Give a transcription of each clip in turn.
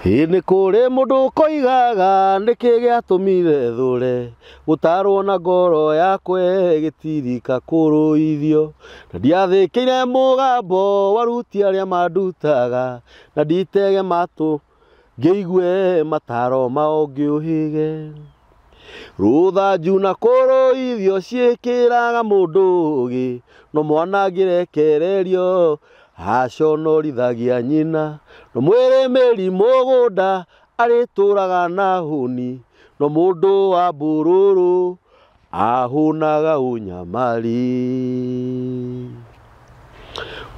Ĩ nĩ kũrĩ mũndũ ũkoigaga nĩkĩ gĩatũmire thũre gũtarwo na ngoro yakwe gĩtirika kũrũithio na ndiathĩkĩire mũgambo waruti arĩa mandutaga na nditege matũ ngĩigue mataro mao ngĩũhĩge. Rũthanju na kũrũithio ciĩkĩraga mũndũ ũgĩ no mwana angĩrekererio aconorithagia nyina no mwĩrĩmĩri mũgũnda arĩtũraga na hũni no mũndũ wa mbũrũrũ ahũnaga ũnyamari.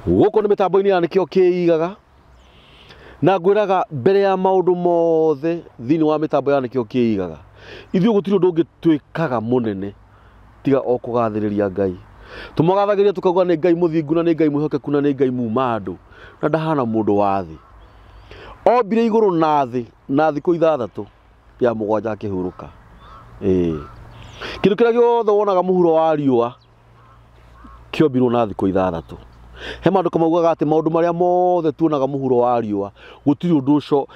Gũkũ nĩ mĩtambo-inĩ ya Nĩkĩo Kĩigaga na ngwĩraga mbere ya maũndũ mothe thĩinĩ wa mĩtambo ya Nĩkĩo Kĩigaga ithuĩ gũtirĩ ũndũ ũngĩ twĩkaga mũnene tiga o kũgathĩrĩria Ngai. Tũmũgathagĩrĩria tũkauga nĩ Ngai mũthingu na nĩ Ngai mwĩhokeku na nĩ Ngai muma andũ na ndahana mũndũ wa thĩ. Ombire igũrũ na thĩ na thikũ ithathatũ ya mũgwanja akĩhurũka. Ĩĩ. Kĩndũ kĩrĩa gĩothe wonaga mũhuro wa riũa kĩombirwo na thikũ ithathatũ. He maandĩko maugaga atĩ maũndũ marĩa mothe tuonaga mũhuro wa riũa gũtirĩ ũndũ ũcio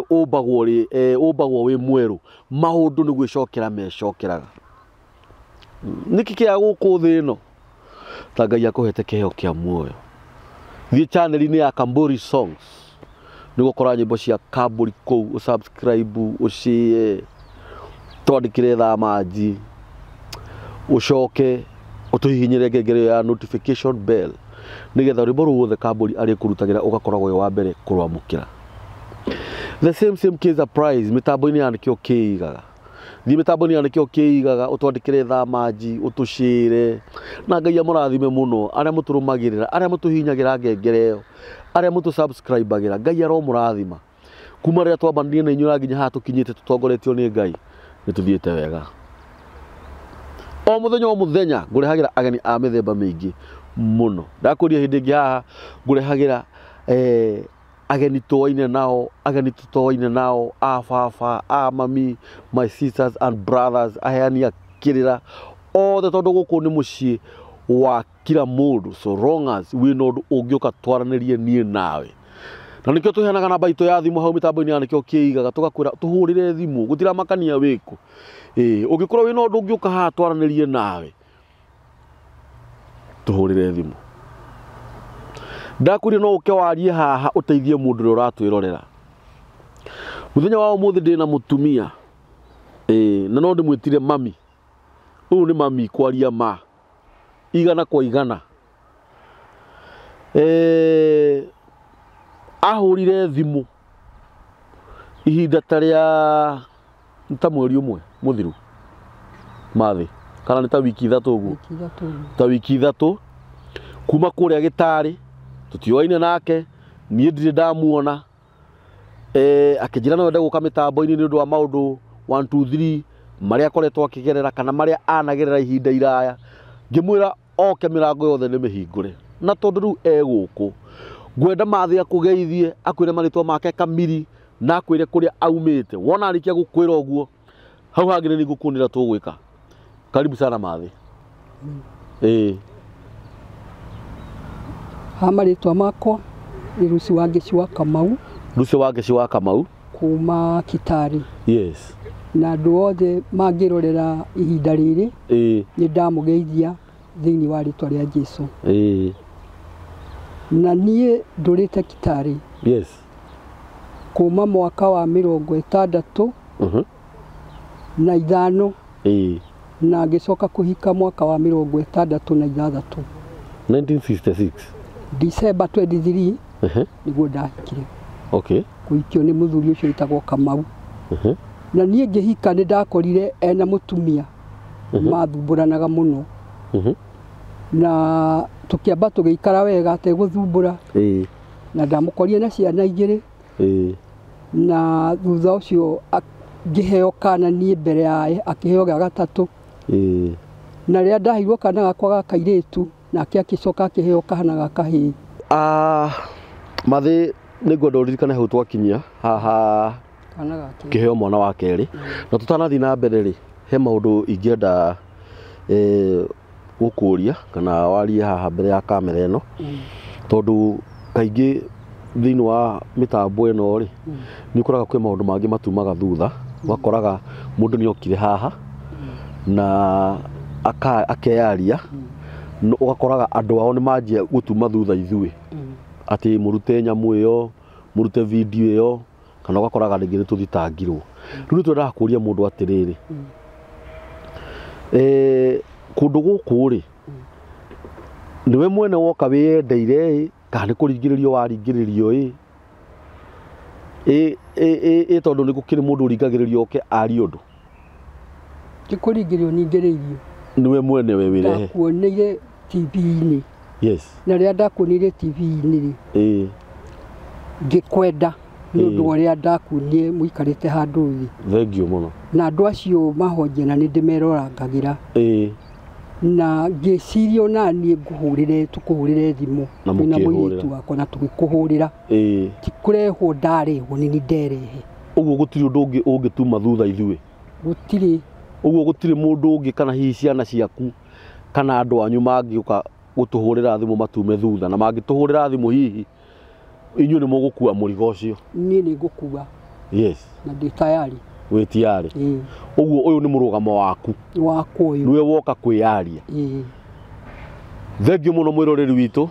ũmbagwo rĩ ũmbagwo wĩ mwerũ. Maũndũ nĩ gwĩcokera mecokeraga. Nĩkĩ kĩa gũkũ thĩ ĩno ta Ngai akũhete kĩheo kĩa muoyo. Thiĩ channel-inĩ ya Kamburi Songs nĩ ũgũkora nyĩmbo cia Kamburi kũu, ũsubscribe, ũshare, twandĩkĩre thamanji, ũcoke ũtũhihinyĩre ngengere ĩyo ya notification bell nĩgetha rwĩmbo ruothe Kamburi arĩkũrutagĩra ũgakoragwo wĩ wa mbere kũrwamũkĩra. The same same case applies mĩtambo-inĩ ya Nĩkĩo Kĩigaga. Thiĩ mĩtambo-inĩ ya Nĩkĩo Kĩigaga ũtwandĩkĩre thamanji, ũtũcĩre na Ngai amũrathime mũno arĩa mũtũrũmagĩrĩra, arĩa mũtũhihinyagĩra ngengere ĩyo, arĩa mũtũ-subscribe-agĩra, Ngai aromũrathima. Kuma rĩrĩa twambanire na inyuĩ nginya haha tũkinyĩte tũtongoretio nĩ Ngai nĩ tũthiĩte wega. O mũthenya o mũthenya ngũrehagĩra ageni a mĩthemba mĩingĩ mũno. Ndakwĩrire hĩndĩ ĩngĩ haha ngũrehagĩra ageni tũaine nao, ageni tũtoaine nao, a baba, a mami, my sisters and brothers, aheani a kĩrĩra othe tondũ gũkũ nĩ mũciĩ wa kila mũndũ so long as wĩna ũndũ ũngĩũka twaranĩrie niĩ nawe. Na nĩkĩo tũheanaga namba itũ ya thimũ hau mĩtambo-inĩ ya Nĩkĩo Kĩigaga tũgakwĩra tũhũrĩre thimũ gũtiramakania wĩkũ. Ĩĩ ũngĩkorwo wĩna ũndũ ũngĩũka haha twaranĩrie nawe tũhũrĩre thimũ. Ndakwĩrire no ũke warie haha ũteithie mũndũ ũrĩa ũratwĩrorera. Mũthenya wa ũmũthĩ ndĩna mũtumia ĩĩ na no ndĩmwĩtire mami. Ũyũ nĩ mami kwaria ma igana kwa igana. Ahũrire thimũ ihinda ta rĩa ta mweri ũmwe mũthiru mathĩ kana nĩ ta wiki ithatũ ũguo, ta wiki ithatũ kuma kũrĩa gĩtarĩ tũtioaine nake niĩ ndirĩ ndamuona. Akĩnjĩra no ende gũka mĩtambo-inĩ nĩ ũndũ wa maũndũ 1 2 3 marĩa akoretwo akĩgerera kana marĩa anagerera ihinda iraya. Ngĩmwĩra oke mĩrango yothe nĩ mĩhingũre na tondũ rĩu e gũkũ ngwenda mathĩ akũgeithie akwĩre marĩtwa make kamiri na akwĩre kũrĩa aumĩte. Wona arĩkia gũkwĩra ũguo hau hangĩ nĩ ngũkuonera tũgwĩka. Karibu sana mathĩ. Ĩĩ Ha marĩtwa makwa nĩ Lucy Wangeci wa Kamau. Lucy Wangeci wa Kamau kuma Kitale. Yes. Na andũ othe mangĩrorera ihinda rĩrĩ ĩĩ nĩ ndamũgeithia thĩinĩ wa rĩtwa rĩa Jesũ. Ĩĩ Na niĩ ndũrĩte Kitale. Yes. Kuma mwaka wa 65 na ithano. Ĩĩ Na ngĩcoka kũhika mwaka wa 66. 1966 December 23 nĩguo ndahikire. Okay. Kũhikio nĩ mũthuri ũcio wĩtagwo Kamau. Na niĩ ngĩhika nĩ ndakorire ena mũtumia mathumbũranaga mũno. Na tũkĩamba tũgĩikara wega ategũthumbũra. Ĩĩ Na ndamũkorire na ciana igĩrĩ. Ĩĩ Na thutha ũcio ngĩheo kana niĩ mbere yae akĩheo gĩa gatatũ. Ĩĩ Na rĩrĩa ndaheirwo kana gakwa ga kairĩtu nake akĩcoka akĩheo kana ga kahĩĩ. Mathĩ nĩ ngwenda ũririkane hau twakinyia haha kana ga kerĩ kĩheo mwana wa kerĩ. Na tũtanathiĩ na mbere rĩ he maũndũ ingĩenda gũkũria kana warie haha mbere ya kamera ĩno tondũ kaingĩ Thĩinĩ wa mĩtambo ĩno rĩ, nĩ ũkoraga kwĩ maũndũ mangĩ matumaga thutha. Ũgakoraga mũndũ nĩ okire haha na akeyaria, ũgakoraga andũ ao nĩ manjia gũtuma thutha ithuĩ, atĩ mũrute nyamũ ĩyo, mũrute video ĩyo, kana ũgakoraga rĩngĩ nĩ tũthitangirwo. Rĩu nĩ twendaga kũria mũndũ atĩrĩrĩ, kũndũ gũkũ rĩ, nĩwe mwene woka wĩyendeire ĩ, kana nĩ kũringĩrĩrio waringĩrĩrio ĩ, ĩ tondũ nĩ gũkĩrĩ mũndũ ũringagĩrĩrio oke arie ũndũ? Ti kũringĩrĩrio ningĩrĩirio. Nĩwe mwene we wĩrehe. Ndakuoneire TV-inĩ. Yes. Na rĩrĩa ndakuoneire TV-inĩ rĩ, ngĩkwenda nĩ ũndũ wa ũrĩa ndakuonire mũikarĩte handũ thĩ. Thengiũ mũno. Na andũ acio mahonjia na nĩ ndĩmerorangagĩra. Na ngĩciria ona niĩ ngũhũrĩre, tũkũhũrĩre thimũ Na twĩna mũkĩhũrĩra. mũirĩtu wakwa na tũgĩkũhũrĩra. Ti kũrehwo ndarehwo, nĩ niĩ nderehe. Ũguo gũtirĩ ũndũ ũngĩ ũngĩtuma thutha ithuĩ? Gũtirĩ. Ũguo gũtirĩ mũndũ ũngĩ kana hihi ciana ciaku kana andũ anyu mangĩũka gũtũhũrĩra thimũ matume thutha, na mangĩtũhũrĩra thimũ hihi inyuĩ nĩ mũgũkua mũrigo ũcio? Niĩ nĩ ngũkua. Yes. Na ndĩ tayari. Wĩ tayari. Ũguo ũyũ nĩ mũrũgamo waku. Wakwa ũyũ. Nĩwe woka kwĩyaria. Thengiũ mũno mwĩroreri witũ.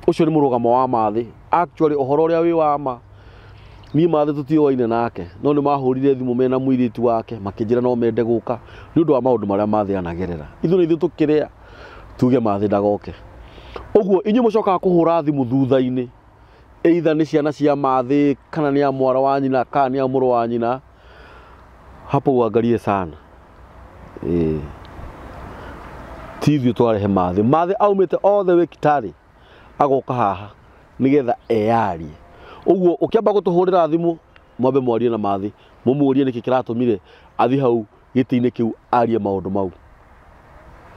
Ũcio nĩ mũrũgamo wa Mathĩ. Actually ũhoro ũrĩa wĩ wa ma, niĩ Mathĩ tũtiũaine nake, no nĩ mahũrire thimũ mena mũirĩtu wake makĩnjĩra no mende gũka nĩ ũndũ wa maũndũ marĩa Mathĩ anagerera. Ithuĩ nĩ ithuĩ tũkĩrĩa tuge Mathĩ ndagoke. Ũguo inyuĩ mũcokaga kũhũra thimũ thutha-inĩ, either nĩ ciana cia Mathĩ kana nĩ a mwana wa nyina kana nĩ a mũrũ wa nyina, hapo uangalie sana. Ti ithuĩ twarehe Mathĩ. Mathĩ aumĩte all the way Kitale agoka haha nĩgetha eyarie. Ũguo ũkĩamba gũtũhũrĩra thimũ mwambe mwarie na Mathĩ, mũmũrie nĩkĩ kĩratũmire athiĩ hau gĩtĩ-inĩ kĩu arie maũndũ mau.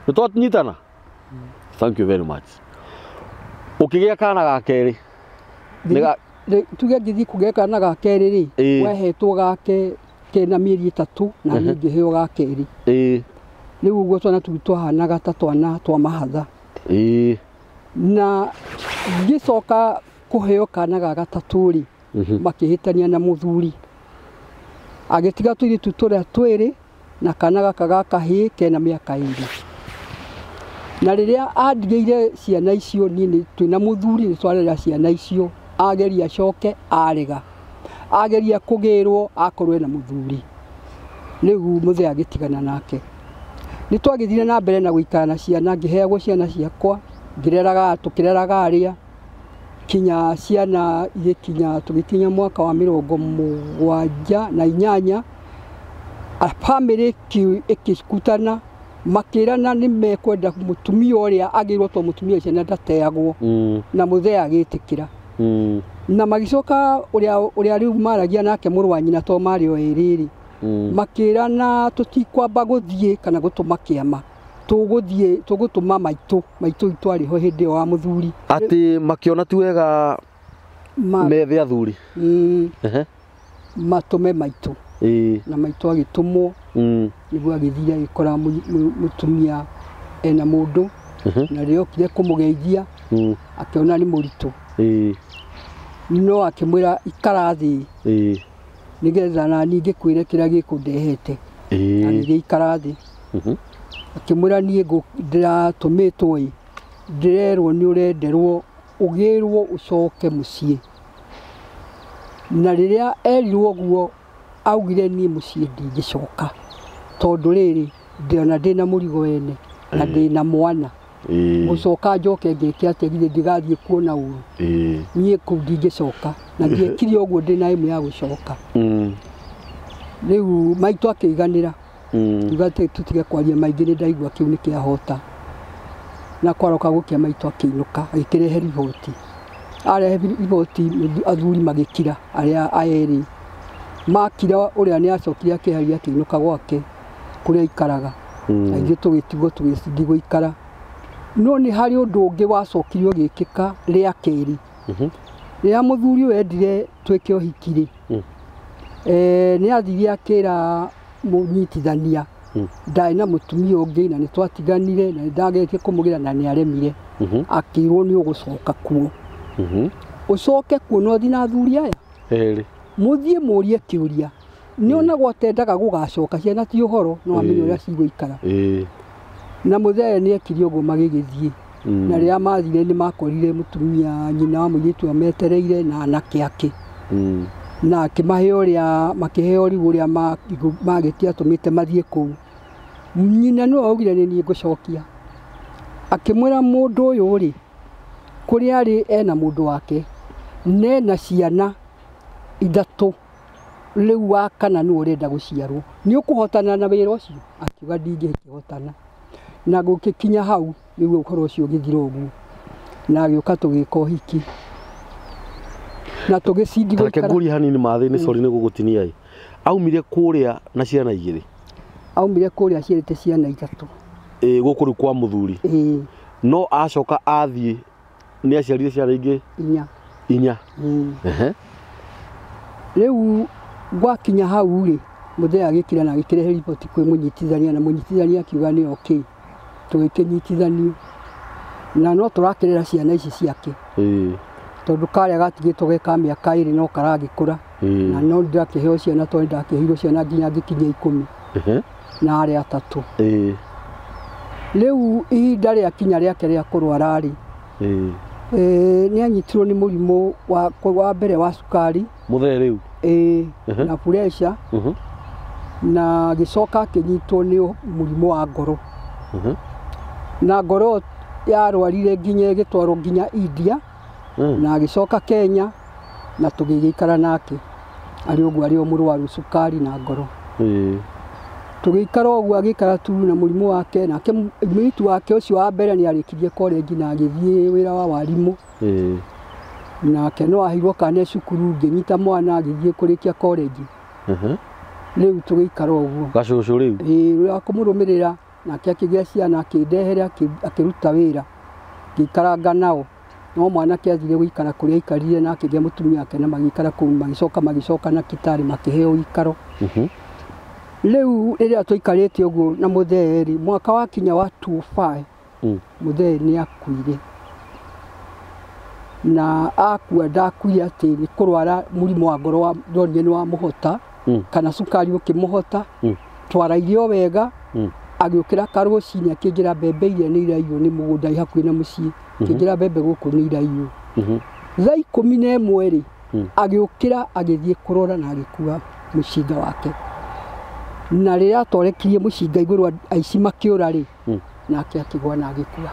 Nĩ twanyitana? Thank you very much. Ũkĩgĩa kana ga kerĩ? Tuge ngĩthiĩ kũgĩa kana ga kerĩ rĩ, wehetwo gake kena mĩeri 3 na niĩ ngĩheo ga kerĩ. Rĩu ũguo twana tũu twahanaga ta twana twa mahatha. Na ngĩcoka kũheo kana ga gatatũ rĩ, makĩhĩtania na mũthuri. Agĩtiga tũirĩtu tũrĩa twĩrĩ na kana gaka ga kahĩĩ kena mĩaka 2. Na rĩrĩa andigĩire ciana icio, niĩ nĩ twĩna mũthuri nĩ twarera ciana icio, ageria acoke arega. Ageria kũgĩrwo akorwo ena mũthuri. Rĩu mũthee agĩtigana nake. Nĩ twagĩthire na mbere na gũikara na ciana, ngĩheagwo ciana ciakwa, ngĩreraga, tũkĩreraga arĩa kinya ciana igĩkinya, tũgĩkinya mwaka wa 78. Bamĩrĩ ĩkĩkutana, makĩrana nĩ mekwenda mũtumia ũrĩa agĩrwo to mũtumia ũcio ndateagwo, na mũthee agĩtĩkĩra. Na magĩcoka ũrĩa rĩu maragia nake mũrũ wa nyina to marĩ o erĩ rĩ, makĩrana tũtikwamba gũthiĩ kana gũtũma kĩama, tũgũthiĩ tũgũtũma maitũ, maitũ witũ arĩ ho hĩndĩ ĩyo wa mũthuri. Atĩ makĩona ti wega methe athuri. Matũme maitũ. Na maitũ agĩtũmwo, nĩguo agĩthire agĩkora mũtumia ena mũndũ, na rĩrĩa okire kũmũgeithia, akĩona nĩ mũritũ. No akĩmwĩra ikara thĩ, nĩgetha na niĩ ngĩkwĩre kĩrĩa gĩkũndehete. Agĩgĩikara thĩ. Akĩmwĩra niĩ ndĩratũmĩtwo ĩ, ndĩrerwo nĩ ũrenderwo ũgĩrwo ũcoke mũciĩ. Na rĩrĩa erirwo ũguo augire niĩ mũciĩ ndingĩcoka, tondũ rĩrĩ ndĩona ndĩna mũrigo wene na ndĩna mwana. Gũcoka njoke ngĩke atĩa, githĩ ndigathiĩ kuona ũru. Niĩ kũu ndingĩcoka, na ndiekire ũguo ndĩna ĩmwe ya gũcoka. Rĩu maitũ akĩiganĩra, tuga atĩ tũtige kwaria maingĩ, nĩ ndaigua kĩu nĩ kĩahota. Na kwaroka gũkĩa maitũ akĩinũka, agĩkĩrehe riboti. Arehe riboti, athuri magĩkira, arĩa erĩ. Makira ũrĩa nĩ acokire akĩeheria akĩinũka gwake kũrĩa aikaraga. Na ithuĩ tũgĩtigwo tũgĩthiĩ gũikara. No nĩ harĩ ũndũ ũngĩ wacokire ũgĩkĩka rĩa kerĩ. Rĩrĩa mũthuri ũyũ endire twĩke ũhiki rĩ, nĩ athire akĩra mũnyitithania ndarĩ na mũtumia ũngĩ na nĩ twatiganire na nĩ ndageretie kũmũgĩra na nĩ aremire. Akĩrwo nĩ ũgũcoka kuo. Ũcoke kuona ũthiĩ na athuri aya Erĩ. Mũthiĩ mũrie kĩũria. Nĩonagwo atendaga gũgacoka ciana ti ũhoro no amenye ũrĩa cigũikara. Na mũthee nĩekire ũguo magĩgĩthiĩ. Na rĩrĩa mathire nĩ makorire mũtumia nyina wa mũirĩtu ametereire na anake ake. Na akĩmahe ũrĩa makĩheo rĩu ũrĩa magĩtie atũmĩte mathiĩ kũu. Nyina nĩwe waugire nĩ niĩ ngũcokia. Akĩmwĩra mũndũ ũyũ rĩ, kũrĩa arĩ ena mũndũ wake, nena ciana ithatũ, rĩu wa kana nĩwe ũrenda gũciarwo. Nĩ ũkũhotana na wĩra ũcio? Akiuga ndingĩkĩhotana. Na gũgĩkinya hau nĩguo ũhoro ũcio ũgĩthira ũguo. Na agĩũka tũgĩka ũhiki. Na tũgĩcindi Tareke gũikara. Ngũrie hanini mathĩ-inĩ, sorry nĩ gũgũtinia ĩ. Aumire kũrĩa na ciana igĩrĩ. Aumire kũrĩa aciarĩte ciana ithatũ. Ĩ gũkũ rĩu kwa mũthuri. Ĩĩ. No acoka athiĩ nĩ aciarire ciana ingĩ inya. Inya. Ehe. Rĩu gwakinya hau rĩ, mũthee agĩkira na agĩkĩrehe riboti kwĩ mũnyitithania na mũnyitithania akiuga nĩ okay. Tũgĩkĩnyitithanio. Na no tũrakĩrera ciana ici ciake. Tondũ karĩa gatigĩtwo ge ka mĩaka ĩrĩ no karagĩkũra. Na no ndĩrakĩheo ciana tondũ ndakĩheirwo ciana nginya ngĩkinyia 10. Na arĩa atatũ. Rĩu ihinda rĩakinya rĩake rĩa kũrwara rĩ, nĩ anyitirwo nĩ mũrimũ wa mbere wa cukari. Mũthee rĩu? Na pressure. Na agĩcoka akĩnyitwo nĩ mũrimũ wa ngoro. Na ngoro yarwarire nginya ĩgĩtwarwo nginya India. Na agĩcoka Kenya na tũgĩgĩikara nake arĩ ũguo arĩ o mũrwaru cukari na ngoro. Tũgĩikara ũguo agĩikara tu na mũrimũ wake nake mũirĩtu wake ũcio wa mbere nĩ arĩkirie college na agĩthiĩ wĩra wa warimũ. Nake no aheirwo kana cukuru ngĩnyita mwana agĩthiĩ kũrĩkia college. Rĩu tũgĩikara ũguo. Gacũcũ rĩu? Ĩĩ, rĩu akũmũrũmĩrĩra nake akĩgĩa ciana akĩndehera akĩruta wĩra ngĩikaranga nao. No mwanake athire gũikara kũrĩa aikarire na akĩgĩa mũtumia wake na magĩikara kũu magĩcoka na Kitale makĩheo ũikaro. Rĩu rĩrĩa twaikarĩte ũguo na mũthee rĩ, mwaka wakinya wa 2005 mũthee nĩ akuire. Na akua ndakuire atĩ nĩ kũrwara mũrimũ wa ngoro ndonire nĩ wamũhota kana cukari ũkĩmũhota. Twarairie o wega. Agĩũkĩra karũcinĩ akĩnjĩra mbembe iria nĩ iraiywo nĩ mũgũnda i hakuhĩ na mũciĩ. Akĩnjĩra mbembe gũkũ nĩ iraiywo. Thaa 11 rĩ, agĩũkĩra agĩthiĩ kũrora na agĩkua mũcinga wake. Na rĩrĩa atwarekirie mũcinga igũrũ aici makĩũra rĩ, nake akĩgwa na agĩkua.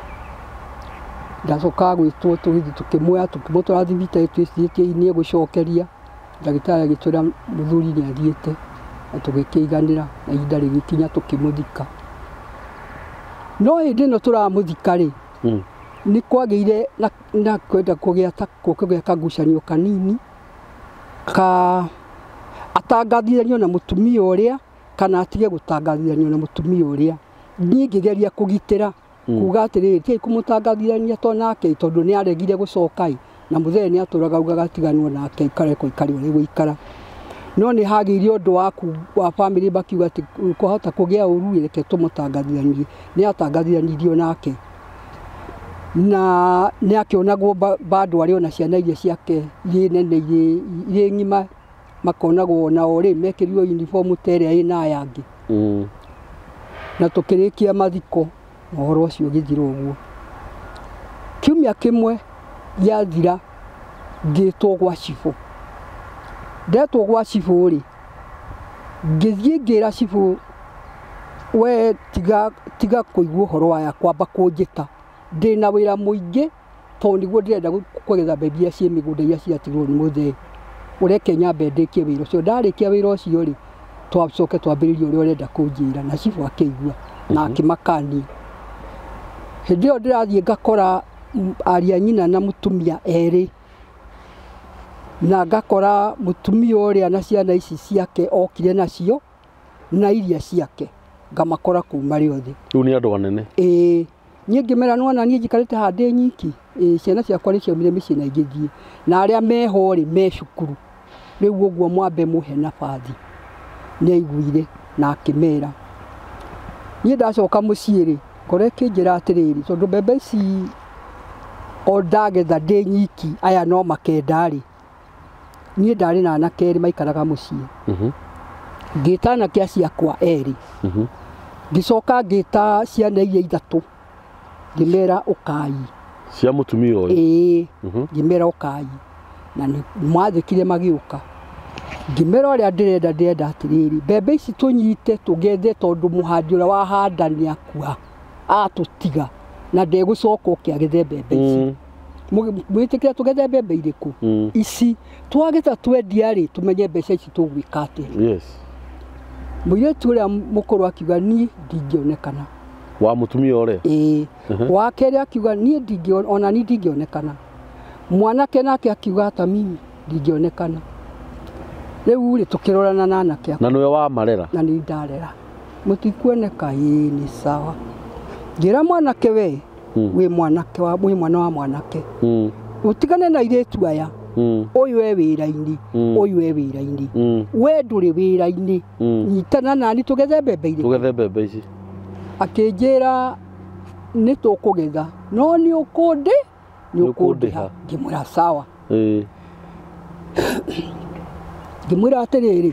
Ndacoka gwĩtwo tũgĩthiĩ tũkĩmuoya tũkĩmũtwara thibitarĩ twĩcirĩtie nĩ egũcokeria. Ndagĩtarĩ agĩtwĩra mũthuri nĩ athiĩte na tũgĩkĩiganĩra na ihinda rĩgĩkinya tũkĩmũthika. No hĩndĩ ĩno tũramũthika rĩ, nĩ kwagĩire na kwenda kũgĩa ta kũgĩa kagucanio kanini ka atangatithanio na mũtumia ũrĩa kana atige gũtangatithanio na mũtumia ũrĩa. Niĩ ngĩgeria kũgitĩra kuga atĩrĩrĩ tigai kũmũtangathithania to nake tondũ nĩ aregire gũcoka ĩ na mũthee nĩ atũraga augaga atiganwo nake aikare kũikara ũrĩa gũikara. No nĩ hagĩire ũndũ wa family makiuga atĩ kwahota kũgĩa ũru reke tũmũtangathithanie. Nĩ atangathithanirio nake. Na nĩ akĩonagwo bado arĩ ona ciana iria ciake irĩ nene irĩ ng'ima makonagwo nao rĩ mekĩrirwo uniform ta ĩrĩa ĩna aya angĩ. Na tũkĩrĩkia mathiko na ũhoro ũcio ũgĩthira ũguo. Kiumia kĩmwe gĩathira ngĩtwo gwa cibũ. Ndetwo gwa cibũ rĩ, ngĩthiĩ ngĩra cibũ we tiga kũigua ũhoro waya kwamba kũnjĩta. Ndĩna wĩra mũingĩ tondũ nĩguo ndĩrenda kũgetha mbembe iria ciĩ mĩgũnda iria ciatigirwo nĩ mũthee. Ũreke nyambe ndĩkie wĩra ũcio. Ndarĩkia wĩra ũcio rĩ, twacoke twambĩrĩrie ũrĩa ũrenda kũnjĩra. Na cibũ akĩigua na akĩmakania. Hĩndĩ ĩyo ndĩrathiĩ ngakora aria nyina na mũtumia erĩ. Na ngakora mũtumia ũrĩa na ciana ici ciake okire nacio na iria ciake ngamakora kũu marĩ othe. Rĩu nĩ andũ anene. Ĩĩ. Niĩ ngĩmera nĩwona niĩ njikarĩte haha ndĩ nyiki. Ĩĩ, ciana ciakwa nĩ ciaumire mĩciĩ na igĩthiĩ. Na arĩa meho rĩ me cukuru. Rĩu ũguo mwambe mũhe nabathi. Nĩ aiguire na akĩmera. Niĩ ndacoka mũciĩ rĩ, ngoro ĩkĩnjĩra atĩrĩrĩ, tondũ mbembe ici O ndagetha ndĩ nyiki aya no makenda rĩ, niĩ ndarĩ na anake erĩ maikaraga mũciĩ. Ngĩta anake acio akwa erĩ. Ngĩcoka ngĩta ciana iria ithatũ, ngĩmera ũkai. Cia mũtumia ũyũ? Ĩĩ, ngĩmera ũkai. Na nĩ mwathĩkire magĩũka. Ngĩmera ũrĩa ndĩrenda, ndĩrenda atĩrĩrĩ, mbembe ici tũnyite tũgethe tondũ mũhandi ũrĩa wahanda nĩ akua, atũtiga na ndegũcoka oke agethe mbembe ici. Mwĩtĩkĩra tũgethe mbembe irĩkũ? Ici twagetha twendia rĩ, tũmenye mbeca ici tũgwĩka atĩa. Yes. Mũirĩtu ũrĩa mũkũrũ akiuga niĩ ndingĩonekana. Wa mũtumia ũrĩa? Ĩĩ. Wa kerĩ akiuga niĩ ona niĩ ndingĩonekana. Mwanake nake akiuga hata mimi ndingĩonekana. Rĩu rĩ tũkĩrorana na anake akwa. Na nĩwe wa marera? Na nĩ ndarera. Mũtikuoneka? Ĩĩ nĩ sawa. Ngĩra mwanake we, wĩ mwanake wa, wĩ mwana wa mwanake. Ũtigane na airĩtu aya. Ũyũ e wĩra-inĩ, ũyũ e wĩra-inĩ. We ndũrĩ wĩra-inĩ. Nyitana nani tũgethe mbembe irĩkũ? Tũgethe mbembe ici. Akĩnjĩra nĩ tũkũgetha, no nĩ ũkũndĩ, nĩ ũkũndĩha. Ngĩmwĩra sawa. Ngĩmwĩra atĩrĩrĩ,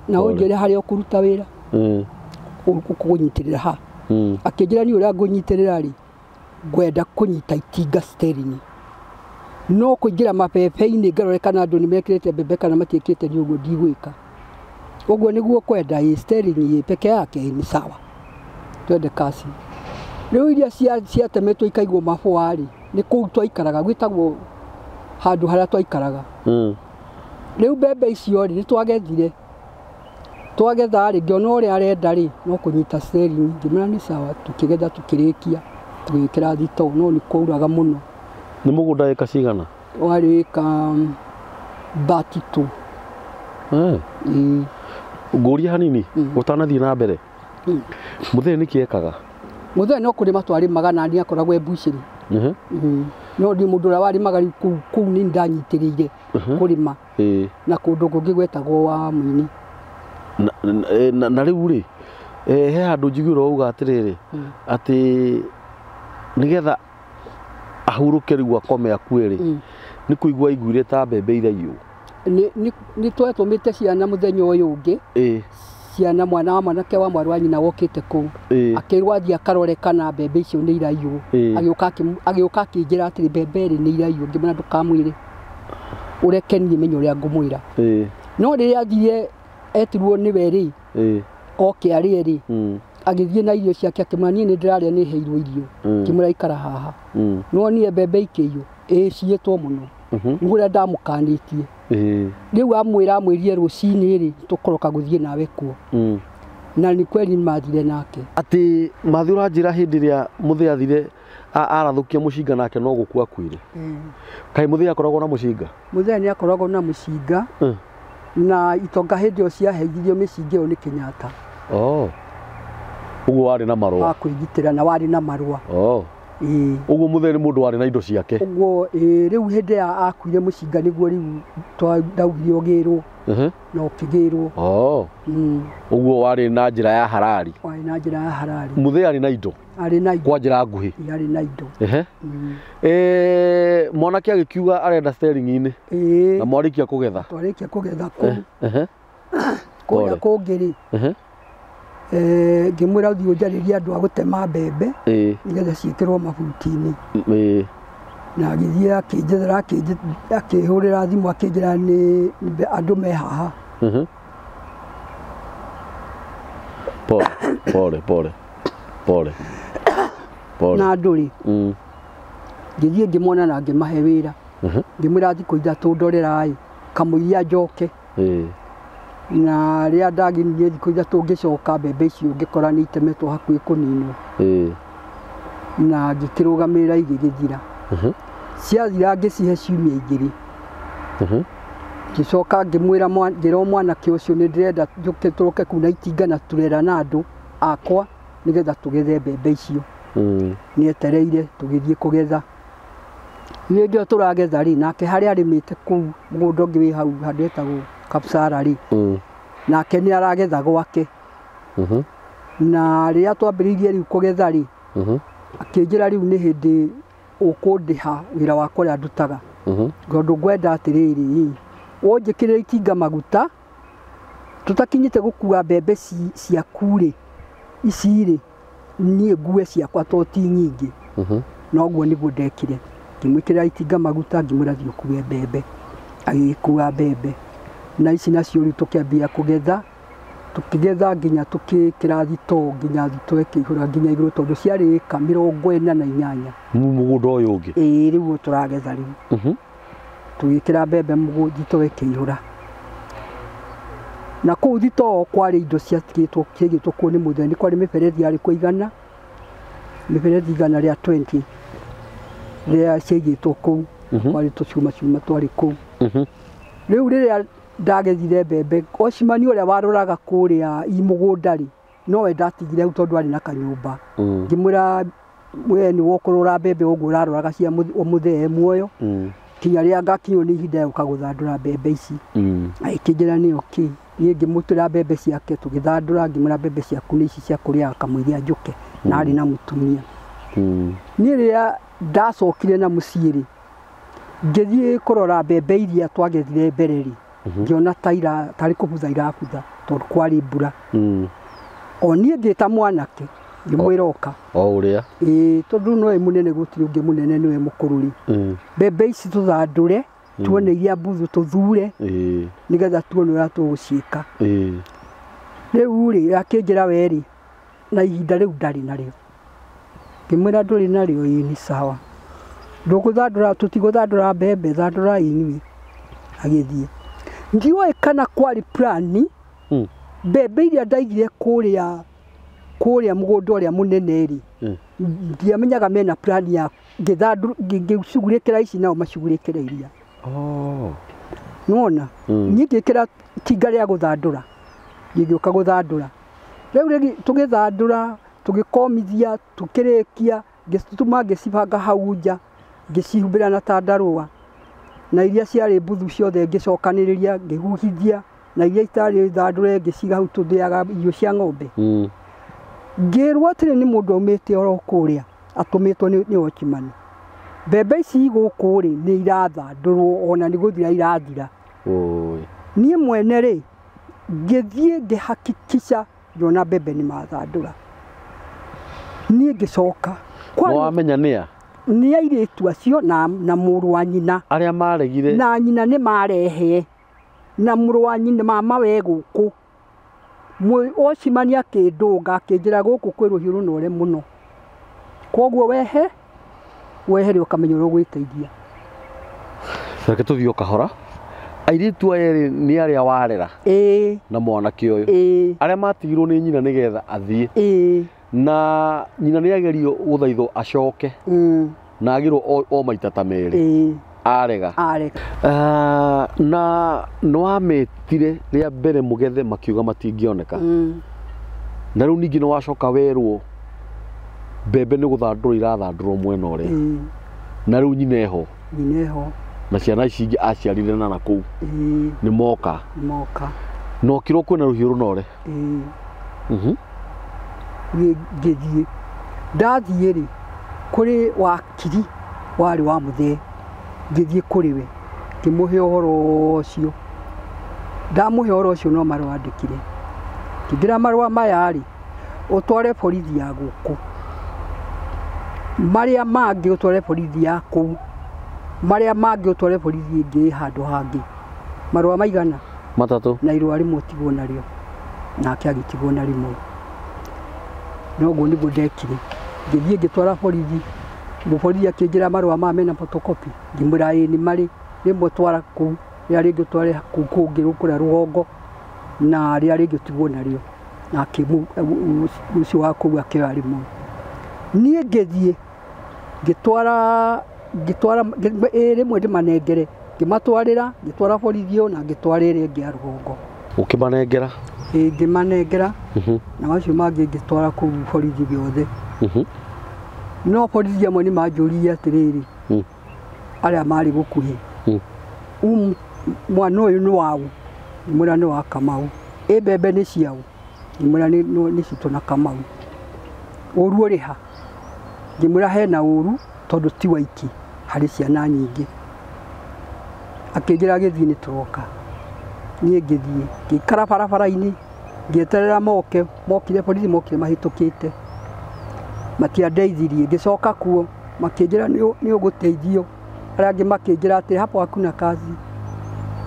na ũnjĩre harĩa ũkũruta wĩra. Ũkũnyitĩrĩra ha? Akĩnjĩra niĩ ũrĩa ngũnyitĩrĩra rĩ, ngwenda kũnyita itinga steering. No kũingĩra mabebe-inĩ ngarore kana andũ nĩ mekĩrĩte mbembe kana matiĩkĩrĩte, nĩ ũguo ndigwĩka. Ũguo nĩguo kwenda, ĩ steering ĩ peke yake nĩ sawa. Twende kasi. Rĩu iria ciatemetwo ikaigwo mabũa rĩ, nĩ kũu twaikaraga, gwĩtagwo handũ harĩa twaikaraga. Rĩu mbembe icio rĩ, nĩ twagethire. Twagetha rĩ, ngĩona ũrĩa arenda rĩ, no kũnyita steering, ngĩmwĩra nĩ sawa, tũkĩgetha tũkĩrĩkia, tũgĩkĩra thitoo, no nĩ kwauraga mũno. Nĩ mũgũnda ĩka cigana? Warĩ ĩka 32. Ngũria hanini, ũtanathiĩ na mbere. Mũthee nĩkĩ ekaga? Mũthee no kũrĩma twarĩmaga na niĩ akoragwo e mbucĩrĩ. No ndiũ mũndũ ũrĩa warĩmaga rĩu kũu nĩ ndanyitĩrĩire kũrĩma. Na kũndũ kũngĩ gwetagwo wa mũini. Na rĩu rĩ, he handũ njiguire wauga atĩrĩrĩ, atĩ nĩgetha ahurũke rĩu akome akue rĩ, nĩ kũigua aiguire ta mbembe iraiywo. Nĩ twatũmĩte ciana mũthenya ũyũ ũngĩ. Ciana mwana wa mwanake wa mwarĩ wa nyina wokĩte kũu. Akĩrwo athiĩ akarore kana mbembe icio nĩ iraiywo. Agĩũka akĩnjĩra atĩrĩ, mbembe ĩrĩ nĩ iraiywo. Ngĩmwĩra ndũkamwĩre, ũreke niĩ menye ũrĩa ngũmwĩra. No rĩrĩa athire etirwo nĩwe rĩ, oke arĩe rĩ, agĩthiĩ na irio ciake akĩmwĩra niĩ nĩ ndĩrarĩa nĩ heirwo irio. Ngĩmwĩra ikara haha. No niĩ mbembe ikĩiywo, ĩĩ ciĩtwo mũno. Nĩguo ũrĩa ndamũkanĩtie. Rĩu amwĩra amwĩrie rũcinĩ rĩ, tũkũroka gũthiĩ nawe kuo. Na nĩ kweli mathire nake. Atĩ mathi ũranjĩra hĩndĩ ĩrĩa mũthee athire arathũkia mũcinga nake no gũkua akuire. Kaĩ mũthee akoragwo na mũcinga? Mũthee nĩ akoragwo na mũcinga. Na itonga hĩndĩ ĩyo ciaheithirio mĩcinga ĩyo nĩ Kenyatta. Ũguo warĩ na marũa. Wa kwĩgitĩra na warĩ na marũa. Ũguo mũthee nĩ mũndũ warĩ na indo ciake. Ũguo rĩu hĩndĩ ya akuire mũcinga nĩguo rĩu twaugire ũgĩrwo. Na ũkĩgĩrwo. Ũguo warĩ na njĩra ya harari. Warĩ na njĩra ya harari. Mũthee arĩ na indo. Arĩ na indo. Kwa njĩra nguhĩ. Arĩ na indo. Mwanake agĩkiuga arenda steering-inĩ. Na mwarĩkia kũgetha. Twarĩkia kũgetha kũu. Kũrĩa kũngĩ rĩ. Ngĩmwĩra ũthiĩ ũnjarĩrie andũ a gũtema mbembe nĩgetha ciĩkĩrwo mabuti-inĩ. Na agĩthiĩ akĩnjethera, akĩhũrĩra thimũ akĩnjĩra nĩ andũ me haha. Pole, pole, pole, pole, pole. Na andũ rĩ, ngĩthiĩ ngĩmona na ngĩmahe wĩra. Ngĩmwĩra thikũ ithatũ ndorera ĩ, kamũiria njoke. Na rĩrĩa ndaginire thikũ ithatũ ngĩcoka mbembe icio ngĩkora nĩ itemetwo hakuhĩ kũninwo. Na ngĩkĩrũgamĩrĩra igĩgĩthira. Ciathira ngĩcihe ciumia igĩrĩ. Ngĩcoka ngĩmwĩra ngĩra mwanake ũcio nĩ ndĩrenda njũke tũroke kuu na itinga na turera na andũ akwa nĩgetha tũgethe mbembe icio. Nĩetereire tũgĩthiĩ kũgetha. Hĩndĩ ĩyo tũragetha rĩ, nake harĩa arĩmĩte kũu mũgũnda ũngĩ wĩ hau handũ hetagwo Kapsara rĩ, nake nĩ aragetha gwake. Na rĩrĩa twambĩrĩirie rĩu kũgetha rĩ, akĩnjĩra rĩu nĩ hĩndĩ ũkũndĩha wĩra wakwa ũrĩa ndutaga. Tondũ ngwenda atĩrĩrĩ, ũnjĩkĩrĩre itinga maguta tũtakinyĩte gũkua mbembe ciaku rĩ, ici rĩ, niĩ ngue ciakwa to ti nyingĩ. Noguo nĩguo ndekire. Ngĩmwĩkĩrĩra itinga maguta, ngĩmwĩra thiĩ ũkue mbembe. Agĩgĩkua mbembe. Na ici nacio rĩu tũkĩambia kũgetha, tũkĩgetha nginya tũkĩkĩra thitoo, nginya thitoo ĩkĩihũra nginya igũrũ tondũ ciarĩ ĩka 48. Mũgũnda ũyũ ũngĩ? Ĩĩ, rĩu tũragetha rĩu. Tũgĩkĩra mbembe thitoo ĩkĩihũra. Na kũu thitoo kwarĩ indo ciatigĩtwo ciaigĩtwo kuo nĩ mũthee, nĩ kwarĩ mĩberethi yarĩ kuo igana, mĩberethi 120 rĩa ciaigĩtwo kũu, kwarĩ tũcuma cuma twarĩ kũu. Rĩu rĩrĩa ndagethire mbembe, ocimani ũrĩa waroraga kũrĩa i mũgũnda rĩ, nowe ndatigire hau tondũ arĩ na kanyũmba. Ngĩmwĩra we nĩwe ũkũrora mbembe ũguo ũraroraga cia mũthee muoyo, kinya rĩrĩa ngakinywo nĩ ihinda rĩa gũka gũthandũra mbembe ici. Agĩkĩnjĩra nĩyo kĩ, niĩ ngĩmũtwĩra mbembe ciake tũgĩthandũra, ngĩmwĩra mbembe ciaku nĩ ici cia kũrĩaga kamũira njũke, na arĩ na mũtumia. Niĩ rĩrĩa ndacokire na mũciĩ rĩ, ngĩthiĩ kũrora mbembe iria twagethire mbere rĩ, ngĩona ta tarĩ kũbutha irabutha tondũ kwarĩ mbura. O niĩ ngĩta mwanake ngĩmwĩra oka. O ũrĩa? Ĩĩ, tondũ nowe mũnene gũtirĩ ũngĩ mũnene nĩwe mũkũrũ rĩ. Mbembe ici tũthandũre, tuone iria mbuthu tũthure, nĩgetha tuone ũrĩa tũgũciĩka. Rĩu rĩ, akĩnjĩra we rĩ, na ihinda rĩu ndarĩ narĩo. Ngĩmwĩra ndũrĩ narĩo, ĩĩ nĩ sawa. Ndũgũthandũra, tũtigũthandũra mbembe, thandũra inyuĩ. Agĩthiĩ. Ndiũĩ kana kwarĩ plani, mbembe iria ndaigire kũrĩa mũgũnda ũrĩa mũnene rĩ, ndiamenyaga mena plani ya ngĩcugurĩkĩra ici nao macugurĩkĩre iria. Nĩwona? Niĩ ngĩkĩra itinga rĩa gũthandũra, ngĩgĩũka gũthandũra. Rĩu rĩngĩ tũgĩthandũra, tũgĩkomithia, tũkĩrĩkia, ngĩcituma ngĩcibanga hau nja, ngĩcihumbĩra na tandarũa. Na iria ciarĩ mbuthu ciothe ngĩcokanĩrĩria, ngĩhuhithia, na iria itarĩ thandũre ngĩciga hau tũthĩaga irio cia ng'ombe. Ngĩrwo atĩrĩ nĩ mũndũ aumĩte oro kũrĩa, atũmĩtwo nĩ Ochimani. Mbembe ici gũkũ rĩ, nĩ irathandũrwo ona nĩ gũthira irathira. Niĩ mwene rĩ, ngĩthiĩ ngĩhakikisha ngĩona mbembe nĩ mathandũra. Niĩ ngĩcoka. Wamenya nĩa? Nĩ airĩtu acio na mũrũ wa nyina. Arĩa maregire. Na nyina nĩ marehe. Na mũrũ wa nyina mama we gũkũ. Ochimani akĩndũnga akĩnjĩra gũkũ kwĩ rũhiũ rũnore mũno. Koguo wehe, wehere ũkamenya ũrĩa ũgwĩteithia. Reke tũthiĩ o kahora. Airĩtu aya erĩ nĩ arĩa warera. Ĩĩ. Na mwanake ũyũ. Ĩĩ. Arĩa matigirwo nĩ nyina nĩgetha athiĩ. Ĩĩ. Na nyina nĩ agerio gũthaithwo acoke. Na agĩrwo o maita ta merĩ. Ĩĩ. Arega. Arega. Na nĩwamĩtire rĩa mbere mũgethe makiuga matingĩoneka. Na rĩu ningĩ nĩwacoka werwo mbembe nĩ gũthandũrwo irathandũrwo mwena ũrĩa. Na rĩu nyina eho. Nyina eho. Na ciana ici ingĩ aciarire na nakũu. Nĩ moka. Moka. Na ũkĩrwo kwĩna rũhiũ rũnore. Ngĩthiĩ. Ndathiĩ rĩ, kũrĩ wakiri warĩ wa mũthee. Ngĩthiĩ kũrĩ we, ngĩmũhe ũhoro ũcio. Ndamũhe ũhoro ũcio no marũa andĩkire. Ngĩnjĩra marũa maya rĩ, ũtware borithi ya gũkũ. Marĩa mangĩ ũtware borithi ya kũu. Marĩa mangĩ ũtware borithi ĩngĩ handũ hangĩ. Marũa maigana? Matatũ. Na irũa rĩmwe ũtigwo narĩo. Nake agĩtigwo na rĩmwe. Noguo nĩguo ndekire. Ngĩthiĩ ngĩtwara borithi. Mũborithi akĩnjĩra marũa maya mena photocopy. Ngĩmwĩra ĩĩ nĩ marĩ. Rĩmwe twara kũu, rĩrĩa rĩngĩ ũtware kũu kũngĩ kũrĩa rũgongo, na rĩrĩa rĩngĩ ũtigwo narĩo. Nake ũcio wa kũu akĩoya rĩmwe. Niĩ ngĩthiĩ ngĩtwara ĩĩ rĩmwe ndĩmanengere. Ngĩmatwarĩra, ngĩtwara borithi ĩyo na ngĩtwara ĩrĩa ĩngĩ ya rũgongo. Ũkĩmanengera? Ĩĩ ngĩmanengera. Na macio mangĩ ngĩtwara kũu borithi gĩothe. No borithi amwe nĩ manjũririe atĩrĩrĩ, arĩa marĩ gũkuhĩ, mwana ũyũ nĩ waũ? Ngĩmwĩra nĩ wa Kamau. Ĩ mbembe nĩ ciaũ? Ngĩmwĩra nĩ citũ na Kamau. Ũru ũrĩ ha? Ngĩmwĩra hena ũru, Tondũ ti waiki harĩ ciana nyingĩ. Akĩnjĩra gĩthiĩ nĩ tũroka. Niĩ ngĩthiĩ ngĩikara barabara-inĩ ngĩeterera moke, mokire borithi mokire mahĩtũkĩte. Matiandeithirie, ngĩcoka kuo makĩnjĩra nĩ ũgũteithio. Arĩa angĩ makĩnjĩra atĩ hapo hakuna kazi.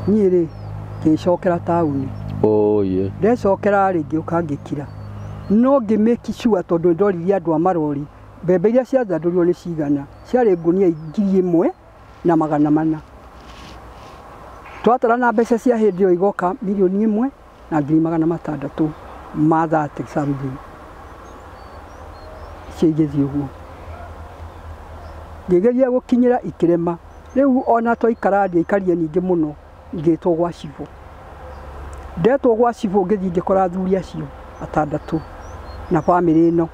Niĩ rĩ ngĩcokera taũni. Oh yeah. Ndecokera rĩ ngĩũka ngĩkira. No ngĩ make sure tondũ ndoririe andũ a marori mbembe iria ciathandũrirwo nĩ cigana, ciarĩ ngũnia 1400. Twatara na mbeca cia hĩndĩ ĩyo igoka 1,600,000 ma 30 something. Icio igĩthiĩ ũguo. Ngĩgeria gũkinyĩra ikĩrema. Rĩu ona twaikara ndiaikarire nyingĩ mũno ngĩtwo gwa cibũ. Ndetwo gwa cibũ ngĩthiĩ ngĩkora athuri acio atandatũ na bamĩrĩ ĩno.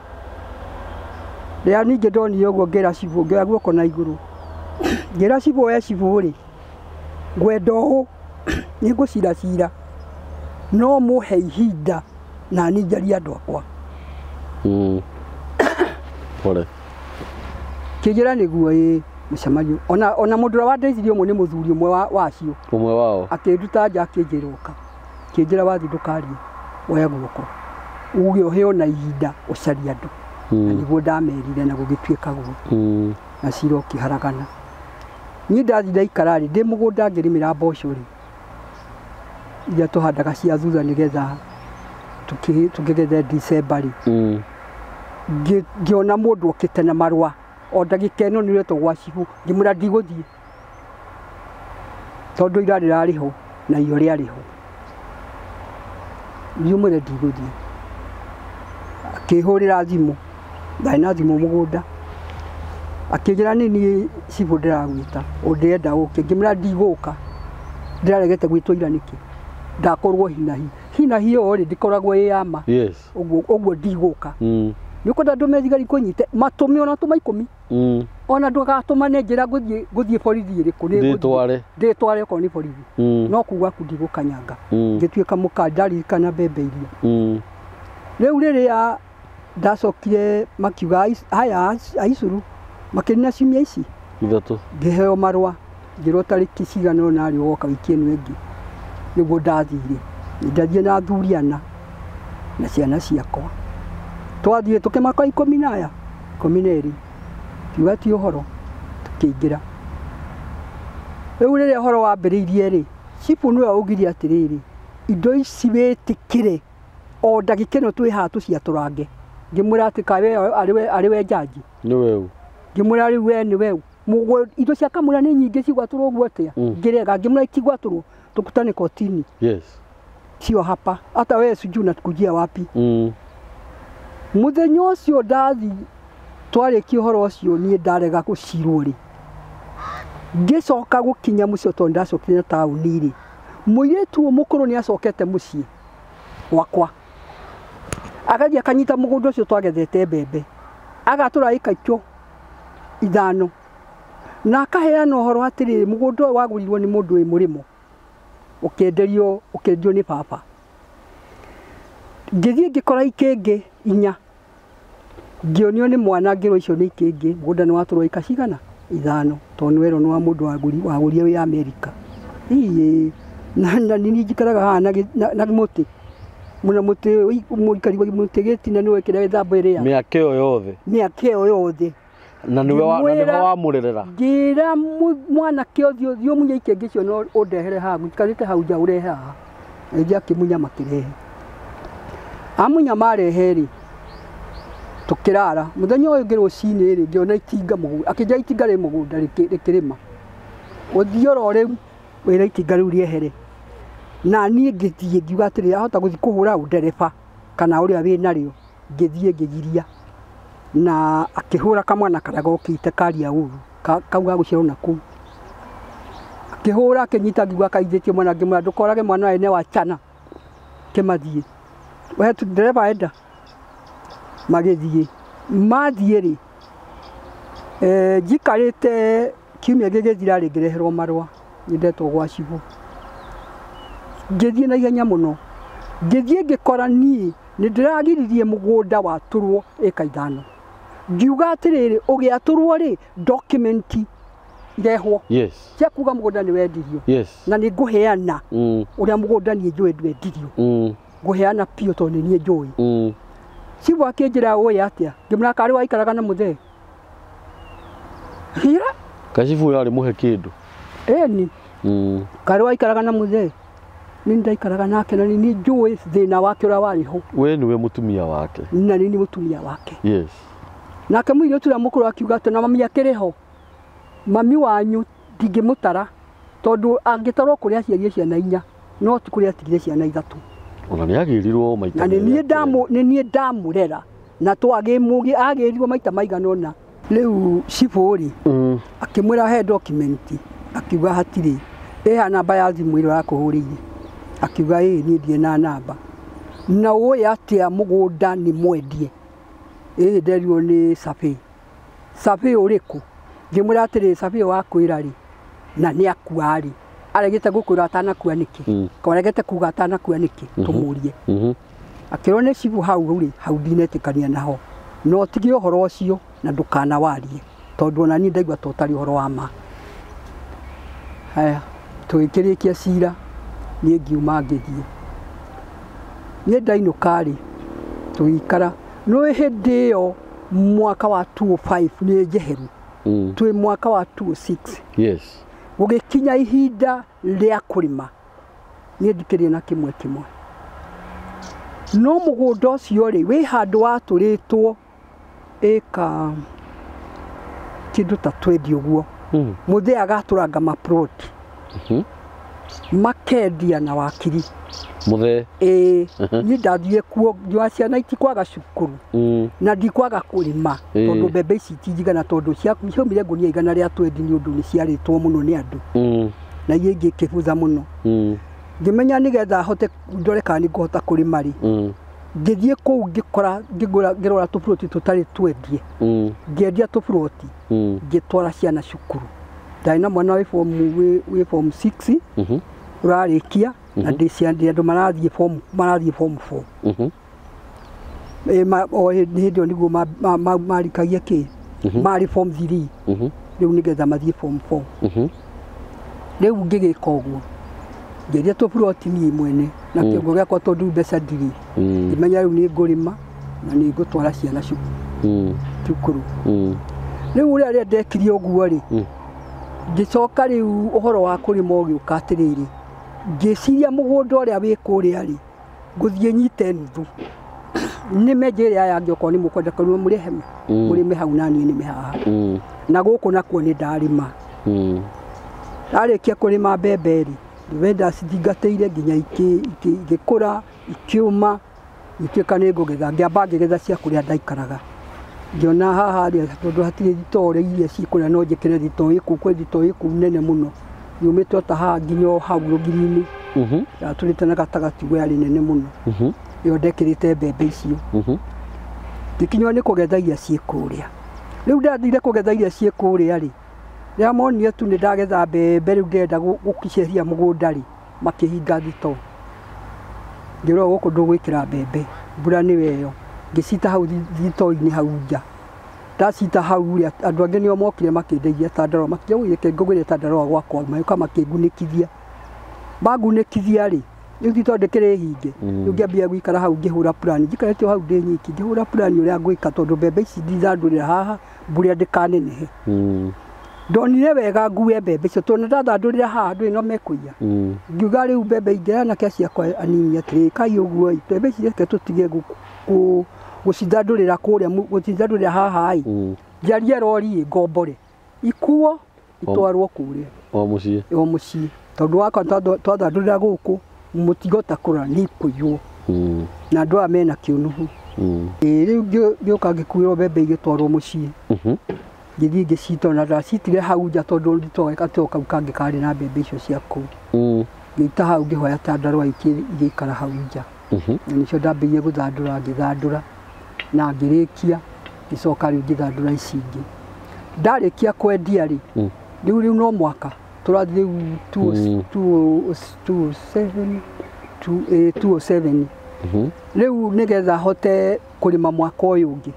Rĩrĩa ningĩ ndonire ũguo ngĩra cibũ, ngĩoya guoko na igũrũ. Ngĩra cibũ, we cibũ rĩ, ngwenda ũũ nĩ ngũciracira no mũhe ihinda na niĩ njarie andũ akwa. Pole. Kĩnjĩra nĩguo ĩ mũcemanio. Ona mũndũ ũrĩa wandeithirie ũmwe nĩ mũthuri ũmwe wa acio. Ũmwe wao. Akĩnduta nja akĩnjĩra ũka. Akĩnjĩra wathiĩ ndũkarie, woya guoko. Uge ũheo na ihinda ũcarie andũ. Na nĩguo ndamerire na gũgĩtuĩka guo. Na cira ũkĩharagana. Niĩ ndathiĩ ndaikara rĩ, ndĩ mũgũnda ngĩrĩmĩra mboco rĩ, iria tũhandaga cia thutha nĩgetha tũkĩgethe December rĩ. Ngĩona mũndũ okĩte na marũa o ndagĩka ĩno nĩ ũretwo gwa cibũ, ngĩmwĩra ndigũthiĩ tondũ ira rĩrarĩ ho na iyo rĩarĩ ho. Ndiumĩre ndigũthiĩ. Akĩhũrĩra thimũ, ndarĩ na thimũ mũgũnda. Akĩnjĩra nĩ niĩ cibũ ndĩragwĩta, ũndĩrenda ũke. Ngĩmwĩra ndigũka, ndĩraregete gwĩtwo ira nĩkĩ? Ndakorwo hinahi. Hinahi ĩyo rĩ ndĩkoragwo ĩ ya ma. Yes. Ũguo ndigũka. Nĩ ũkwenda ndũme thigari kũnyite, matũme ona tũma 10. Ona ndũgatũmane njĩra ngũthiĩ borithi ĩrĩkũ, ndĩtware. Ndĩtware okorwo nĩ borithi. No kuga aku ndigũkanyanga. Ngĩtuĩka mũka ndaririkana mbembe iria. Rĩu rĩrĩa ndacokire makiuga haya aicuru makĩrina ciumia ici ithatũ. Ngĩheo marũa ngĩrwo tarĩki cigana ũna rĩ ũgoka wiki ĩno ĩngĩ. Nĩguo ndathire. Ndathiĩ na athuri ana na ciana ciakwa. Twathiĩ tũkĩmaka 10 na 12. Kiuga ti ũhoro tũkĩingĩra. Rĩu rĩrĩa ũhoro wambĩrĩirie rĩ, cibũ nĩwe augire atĩrĩrĩ, indo ici wĩtĩkĩre o ndagĩka ĩno twĩ haha tũciatũrange. Ngĩmwĩra atĩ kaĩ we arĩ we njanji. Nĩwe ũ? Ngĩmwĩra rĩu we nĩwe ũ? Indo cia Kamũira nĩ nyingĩ cigwatũrwo ũguo atĩa? Ngĩrega ngĩmwĩra itigwatũrwo tukutane kotini. Yes. Sio hapa. Hata wewe sijui unakujia wapi. Mũthenya ũcio ndathi twarĩkia ũhoro ũcio niĩ ndarega gũcirwo rĩ. Ngĩcoka gũkinya mũciĩ tondũ ndacokire na taũni rĩ. Mũirĩtu ũyũ mũkũrũ nĩ acokete mũciĩ gwakwa. Agathiĩ akanyita mũgũnda ũcio twagethete mbembe. Agatũra ĩka icio 5. Na akaheana ũhoro atĩrĩrĩ, mũgũnda ũyũ wagũrirwo nĩ mũndũ wĩ mũrĩmo. Ũkĩenderio, ũkĩendio nĩ baba. Ngĩthiĩ ngĩkora ikĩngĩ 4. Ngĩonio nĩ mwana ngĩrwo icio nĩ ikĩngĩ, mũgũnda nĩ watũrwo ĩka cigana? 5. Tondũ nĩwerwo nĩ wa mũndũ wagũrire wĩ Amerika. Ĩĩ, na niĩ njikaraga haha na mũtĩ. Mũno mũtĩ, mũikari wa mũtĩ gĩtina nĩwe kĩrĩa gĩthambo ĩrĩa. Mĩaka ĩyo yothe. Mĩaka ĩyo yothe. Na nĩwe wamũrerera. Ngĩra mwanake ũthiĩ ũthiĩ ũmunye ikĩngĩ icio na ũndehere haha, njikarĩte hau nja ũrehe haha. Agĩthiĩ akĩmunya makĩrehe. Amunya marehe rĩ, tũkĩrara. Mũthenya ũyũ ũngĩ rũcinĩ rĩ, ngĩona itinga mũgũnda, akĩnjĩra itinga rĩ mũgũnda rĩkĩrĩma. Ũthiĩ oro rĩu wĩra itinga rĩu rĩehere. Na niĩ ngĩthiĩ ngiuga atĩrĩrĩ, ahota gũthiĩ kũhũra ndereba kana ũrĩa wĩnarĩo. Ngĩthiĩ ngĩgiria. Na akĩhũra kamwana karĩa gokĩte karia ũru, kau ga gũciarwo na kũu. Akĩhũra akĩnyita ngiuga kaithĩtie mwana, ngĩmwĩra ndũkorage mwana wene wachana. Kĩmathiĩ. We ndereba enda. Magĩthiĩ. Mathiĩ rĩ, njikarĩte kiumia gĩgĩthira rĩ, ngĩreherwo marũa. Nĩndetwo gwa cibũ. Ngĩthiĩ na ihenya mũno. Ngĩthiĩ ngĩkora niĩ nĩ ndĩragiririe mũgũnda watũrwo ĩka 5. Ngiuga atĩrĩrĩ ũgĩatũrwo rĩ document irehwo. Yes. Cia kuga mũgũnda nĩ wendirio. Yes. Na nĩ ngũheana ũrĩa mũgũnda niĩ njũĩ ndwendirio. Ngũheana biũ tondũ nĩ niĩ njũĩ. Cibũ akĩnjĩra ũĩ atĩa? Ngĩmwĩra karĩ waikaraga na mũthee. Hira? Kacibũ ũyũ arĩ mũhe kĩndũ. Ĩni. Karĩ waikaraga na mũthee. Nĩ ndaikaraga nake na nĩ niĩ njũĩ thĩna wake ũrĩa warĩ ho. We nĩwe mũtumia wake. Na nĩ niĩ mũtumia wake. Yes. Nake mũirĩtu ũrĩa mũkũrũ akiuga atĩ na mami akĩrĩ ho. Mami wanyu ndingĩmũtara tondũ angĩtarwo kũrĩa aciarire ciana inya no ti kũrĩa atigire ciana ithatũ. Ona nĩ agĩrirwo maita Na nĩ niĩ ndamũrera na twagĩrirwo maita maigana ũna. Rĩu cibũ rĩ akĩmwĩra he document akiuga hatirĩ ĩha namba ya thimũ ĩrĩa ũrakũhũrĩire akiuga ĩĩ niĩ ndirĩ na namba na ũĩ atĩa mũgũnda nĩ mwendie ĩĩ nderirwo nĩ survey survey ũrĩkũ ngĩmwĩra atĩrĩ survey wakwĩra rĩ na nĩ akua rĩ aregete gũkwĩra atanakua nĩkĩ aregete kuga atanakua nĩkĩ tũmũrie akĩrwo nĩ cibũ hau rĩ hau ndinetĩkania naho no tige ũhoro ũcio na ndũkanawarie tondũ ona niĩ ndaigua ta ũtarĩ ũhoro wa ma. Haya tũgĩkĩrĩkia cira niĩ ngiuma ngĩthiĩ niĩ ndainũka rĩ tũgĩikara nĩ hĩndĩ ĩyo mwaka wa 2005 nĩ njeheru twĩ mwaka wa 2006. Yes. Gũgĩkinya ihinda rĩa kũrĩma niĩ ndikĩrĩ na kĩmwe kĩmwe no mũgũnda ũcio rĩ wĩ handũ watũrĩtwo ĩka kĩndũ ta 20 ũguo mũthee agatũranga maplot makendia na wakiri mũthee ĩĩ niĩ ndathire kuo njoa ciana itikwaga cukuru na ndikwaga kũrĩma tondũ mbembe ici itinjigana tondũ ciaumire ngũnia 120 nĩ ũndũ nĩ ciarĩtwo mũno nĩ andũ na iria ingĩ ikĩbutha mũno ngĩmenya nĩgetha hote ndore kana nĩ ngũhota kũrĩma rĩ ngĩthiĩ kũu ngĩkora ngĩrora tũburoti tũtarĩ twendie ngĩendia tũburoti ngĩtwara ciana cukuru ndarĩ na mwana wĩ form 6 ũrarĩkia na ndĩ andũ marathiĩ form 4 o hĩndĩ ĩyo nĩguo marikagia kĩ marĩ form 3 rĩu nĩgetha mathiĩ form 4 rĩu ngĩgĩka ũguo ngĩendia tũburoti niĩ mwene na kĩongo gĩakwa tondũ mbeca ndirĩ ngĩmenya rĩu nĩ ngũrĩma na nĩ ngũtwara ciana cukuru rĩu ũrĩa rĩa ndekire ũguo rĩ ngĩcoka rĩu ũhoro wa kũrĩma ũgĩũka atĩrĩrĩ ngĩciria mũgũnda ũrĩa wĩ kũrĩa rĩ ngũthiĩ nyite nuthu nĩme njĩra aya angĩ okorwo nĩ mũkwenda kũrĩma mũrĩhe mũrĩme hau na niĩ nĩme haha na gũkũ nakuo nĩ ndarĩma ndarĩkia kũrĩma mbembe rĩ mbembe ndacithingatĩire nginya igĩkũra ikĩũma igĩtuĩka nĩ ngũgetha ngĩamba ngĩgetha cia kũrĩa ndaikaraga ngĩona haha rĩ tondũ hatirĩ thitoo iria cikũrĩa no njĩkĩre thitoo ĩkũu kwĩ thitoo ĩkũu nene mũno yũmĩte o ta haha nginya o hau rũgiri-inĩ yatũrĩte na gatagatĩ ũguo yarĩ nene mũno ĩyo ndekĩrĩte mbembe icio ngĩkinywo nĩ kũgetha iria ciĩ kũrĩa rĩu ndathire kũgetha iria ciĩ kũrĩa rĩ rĩrĩa monire tu nĩ ndagetha mbembe rĩu ndĩrenda gũciheria mũgũnda rĩ makĩhinga thitoo ngĩrwo gũkũ ndũgwĩkĩra mbembe mbura nĩyo ĩyo ngĩcita hau thitoo-inĩ hau nja ndacita hau rĩ andũ angĩ nĩo mokire makĩndeithia tandarũa makĩnjĩra ngũgĩre tandarũa gwakwa magĩũka makĩngunĩkithia mangunĩkithia rĩ rĩu thitoo ndĩkĩrĩ hinge rĩu ngĩambia gũikara hau ngĩhũra purani njikarĩte o hau ndĩ nyiki ngĩhũra purani ũrĩa ngwĩka tondũ mbembe ici ndithandũrĩra haha mbura ndĩkanenehe ndonire wega ngue mbembe icio tondũ ndathandũrĩra haha ndũĩ no mekũiya ngiuga rĩu mbembe ingĩra anake ciakwa anini atĩrĩ kai ũguo ĩ mbembe ici reke tũtige gũcithandũrĩra kũrĩa gũcithandũrĩra haha ĩ njarie rori ĩ ngombore ikuo itwarwo kũrĩa o mũciĩ o mũciĩ tondũ wakwa twathandũrĩra gũkũ mũtigota kũrora nĩ ikũiywo na andũ aya mena kĩũnũhu rĩu ngĩũka ngĩkuĩrwo mbembe igĩtwarwo mũciĩ ngĩthiĩ ngĩcita ona ndacitire hau nja tondũ gatoo kau kangĩ karĩ na mbembe icio cia kũu ngĩita hau ngĩhoya tandarũa igĩikara hau nja na nĩcio ndambĩrĩirie gũthandũra ngĩthandũra na ngĩrĩkia ngĩcoka rĩu ngĩthandũra ici ingĩ ndarĩkia kwendia rĩ rĩu no mwaka tũrathiĩ rĩu 207 rĩu nĩgetha hote kũrĩma mwaka ũyũ ũngĩ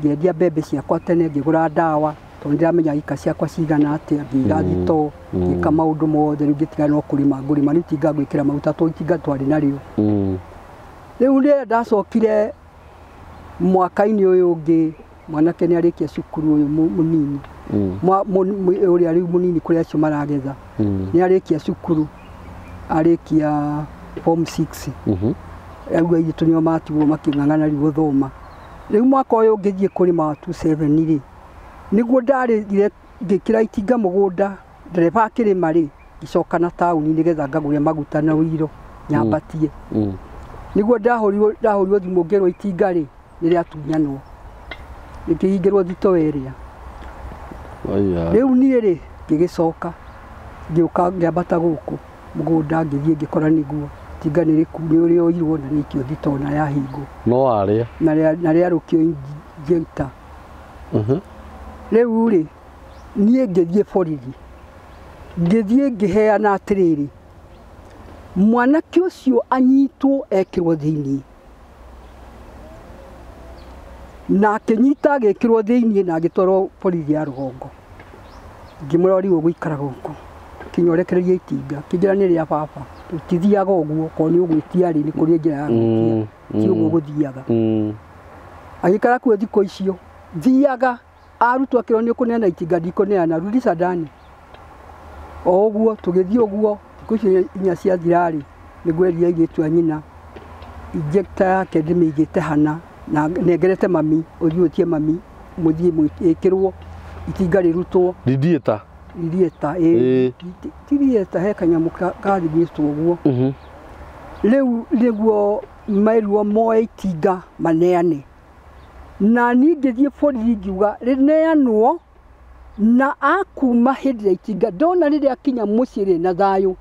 Ngĩendia mbembe ciakwa tene, ngĩgũra ndawa tondũ ndĩramenya ika ciakwa cigana atĩa, ngĩiga thitoo, ngĩka maũndũ mothe. Rĩu ngĩtiga no kũrĩma ngũrĩma, rĩu itinga ngwĩkĩra maguta tondũ itinga twarĩ narĩo. Rĩu rĩrĩa ndacokire mwaka-inĩ ũyũ ũngĩ, mwanake nĩ arĩkia cukuru ũyũ mũnini, ũrĩa rĩu mũnini kũrĩ acio maragetha, nĩ arĩkia cukuru, arĩkia form 6. Rĩu airĩtu nĩo matigwo makĩng'ang'ana rĩu gũthoma. Rĩu mwaka ũyũ ũngĩ thiĩ kũrĩma wa 27 rĩ, nĩguo ndarĩire ngĩkĩra itinga mũgũnda, ndereba akĩrĩma rĩ, ngĩcoka na taũni nĩgetha ngagũre maguta na ũiro nyambatie. Nĩguo ndahũrirwo thimũ ngĩrwo itinga rĩ nĩ rĩatunyanwo, rĩkĩhingĩrwo thitoo ĩrĩa. Rĩu niĩ rĩ ngĩgĩcoka ngĩũka ngĩambata gũkũ mũgũnda, ngĩthiĩ ngĩkora nĩguo itinga nĩ rĩoirwo na rĩikio thitoo na rĩahingwo. No arĩa na rĩarũkio injector. Rĩu rĩ niĩ ngĩthiĩ borithi, ngĩthiĩ ngĩheana atĩrĩrĩ, mwanake ũcio anyitwo ekĩrwo thĩiniĩ, na akĩnyita agĩkĩrwo thĩiniĩ na agĩtwarwo borithi ya rũgongo. Ngĩmwĩra rĩu ũgũikara gũkũ kinya ũrekererie itinga, kĩnjĩra nĩ rĩa baba, tũtithiaga ũguo, korwo nĩ ũgwĩtia rĩ nĩ kũrĩ njĩra ya gwĩtia, ti ũguo gũthiaga. Agĩikara kuo thikũ icio, thiaga arutwo akĩrwo nĩ ũkũneana itinga, ndikũneana, rudisha ndani. O ũguo tũgĩthiĩ ũguo, thikũ icio inya ciathira rĩ, nĩguo erire airĩtu a nyina injector yake ndĩmĩigĩte hana na nengerete mami, ũthiĩ ũtie mami, mũthiĩ ĩkĩrwo itinga rĩrutwo. Ridieta. Ridieta, ĩ ti ridieta, he kanyamũ kathimĩtwo ũguo. Rĩu nĩguo merirwo moe itinga maneane, na niĩ ngĩthiĩ borithi ngiuga rĩneanwo na akuma hĩndĩ ya itinga ndona rĩrĩa akinya mũciĩ rĩ na thayũ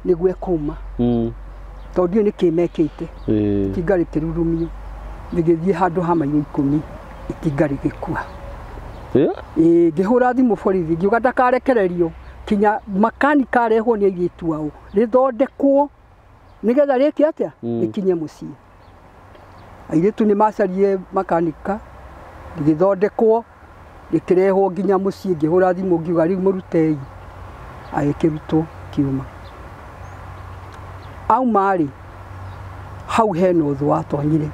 nĩguo ekuma, tondũ ndiũĩ nĩkĩ mekĩte. Itinga rĩkĩrurumio rĩgĩthiĩ handũ ha mairo 10, itinga rĩgĩkua. Ngĩhũra thimũ borithi ngiuga ndakarekererio kinya makanika arehwo nĩ airĩtu ao, rĩthondekwo nĩgetha rĩke atĩa, rĩkinye mũciĩ. Airĩtu nĩ macarire makanika, rĩgĩthondekwo, rĩkĩrehwo nginya mũciĩ. Ngĩhũra thimũ ngiuga rĩu mũrutei, agĩkĩrutwo kiuma. Auma rĩ, hau hena ũthũ watonyire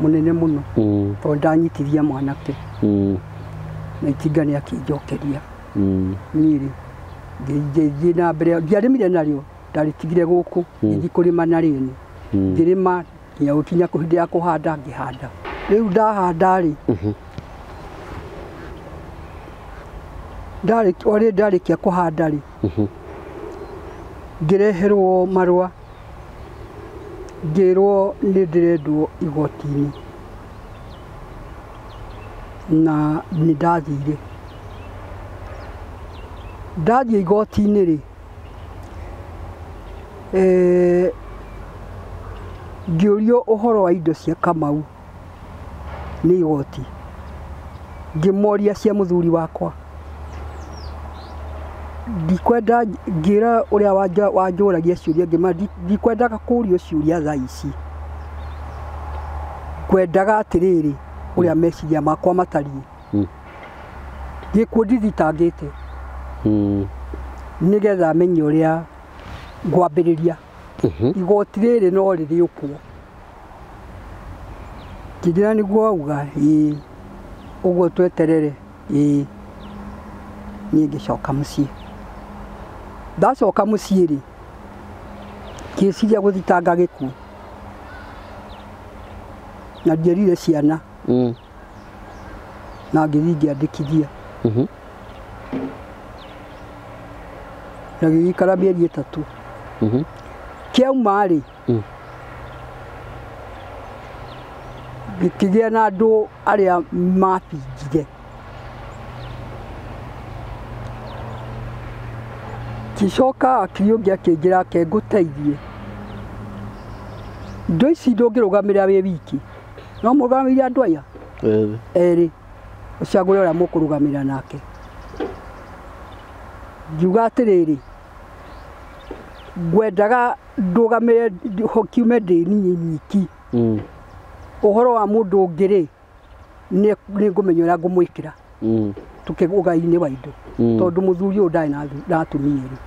mũnene mũno, tondũ ndanyitithia mwanake na itinga nĩ akĩnjokeria. Niĩ rĩ ngĩthiĩ na mbere, ndiarĩmire narĩo, ndarĩtigire gũkũ, ngĩthiĩ kũrĩma na rĩene. Ngĩrĩma nginya gũkinya hĩndĩ ya kũhanda ngĩhanda. Rĩu ndahanda rĩ, orĩ ndarĩkia kũhanda rĩ, ngĩreherwo marũa, ngĩrwo nĩ ndĩrendwo igoti-inĩ, na nĩ ndathire. Ndathiĩ igoti-inĩ rĩ, ngĩũrio ũhoro wa indo cia Kamau nĩ igoti, ngĩmoria cia mũthuri wakwa. Ndikwenda, ngĩra ũrĩa wanjũragia ciũria, ngĩmwĩra ndikwendaga kũũrio ciũria thaa ici, ngwendaga atĩrĩrĩ ũrĩa meciria makwa matariĩ. Gĩkuũ ndithitangĩte nĩgetha menye ũrĩa ngwambĩrĩria. Igoti rĩrĩ no rĩrĩũkwo. Kĩnjĩra nĩguo wauga, ĩĩ, ũguo tweterere, ĩĩ. Niĩ ngĩcoka mũciĩ. Ndacoka mũciĩ rĩ, ngĩciria gũthitanga gĩkuũ, na ndierire ciana, na ngĩthiĩ ngĩandĩkithia. Na gĩgĩikara mĩeri 3. Kĩauma rĩ, gĩkĩgĩa na andũ arĩa mabingire. Ngĩcoka akiri ũngĩ akĩnjĩra ake ngũteithie, indo ici ndũngĩrũgamĩrĩra wĩ wiki, no mũrũgamĩrĩre andũ aya erĩ, ũcagũre ũrĩa mũkũrũgamĩrĩra nake. Ngiuga atĩrĩrĩ, ngwendaga ndũgamĩrĩre kiume ndĩ niĩ nyiki, ũhoro wa mũndũ ũngĩ rĩ Nĩ ngũmenya ũrĩa ngũmwĩkĩra. Tukĩũgai-inĩ wa indo. Tondũ mũthuri ũyũ ndarĩ na atumia erĩ.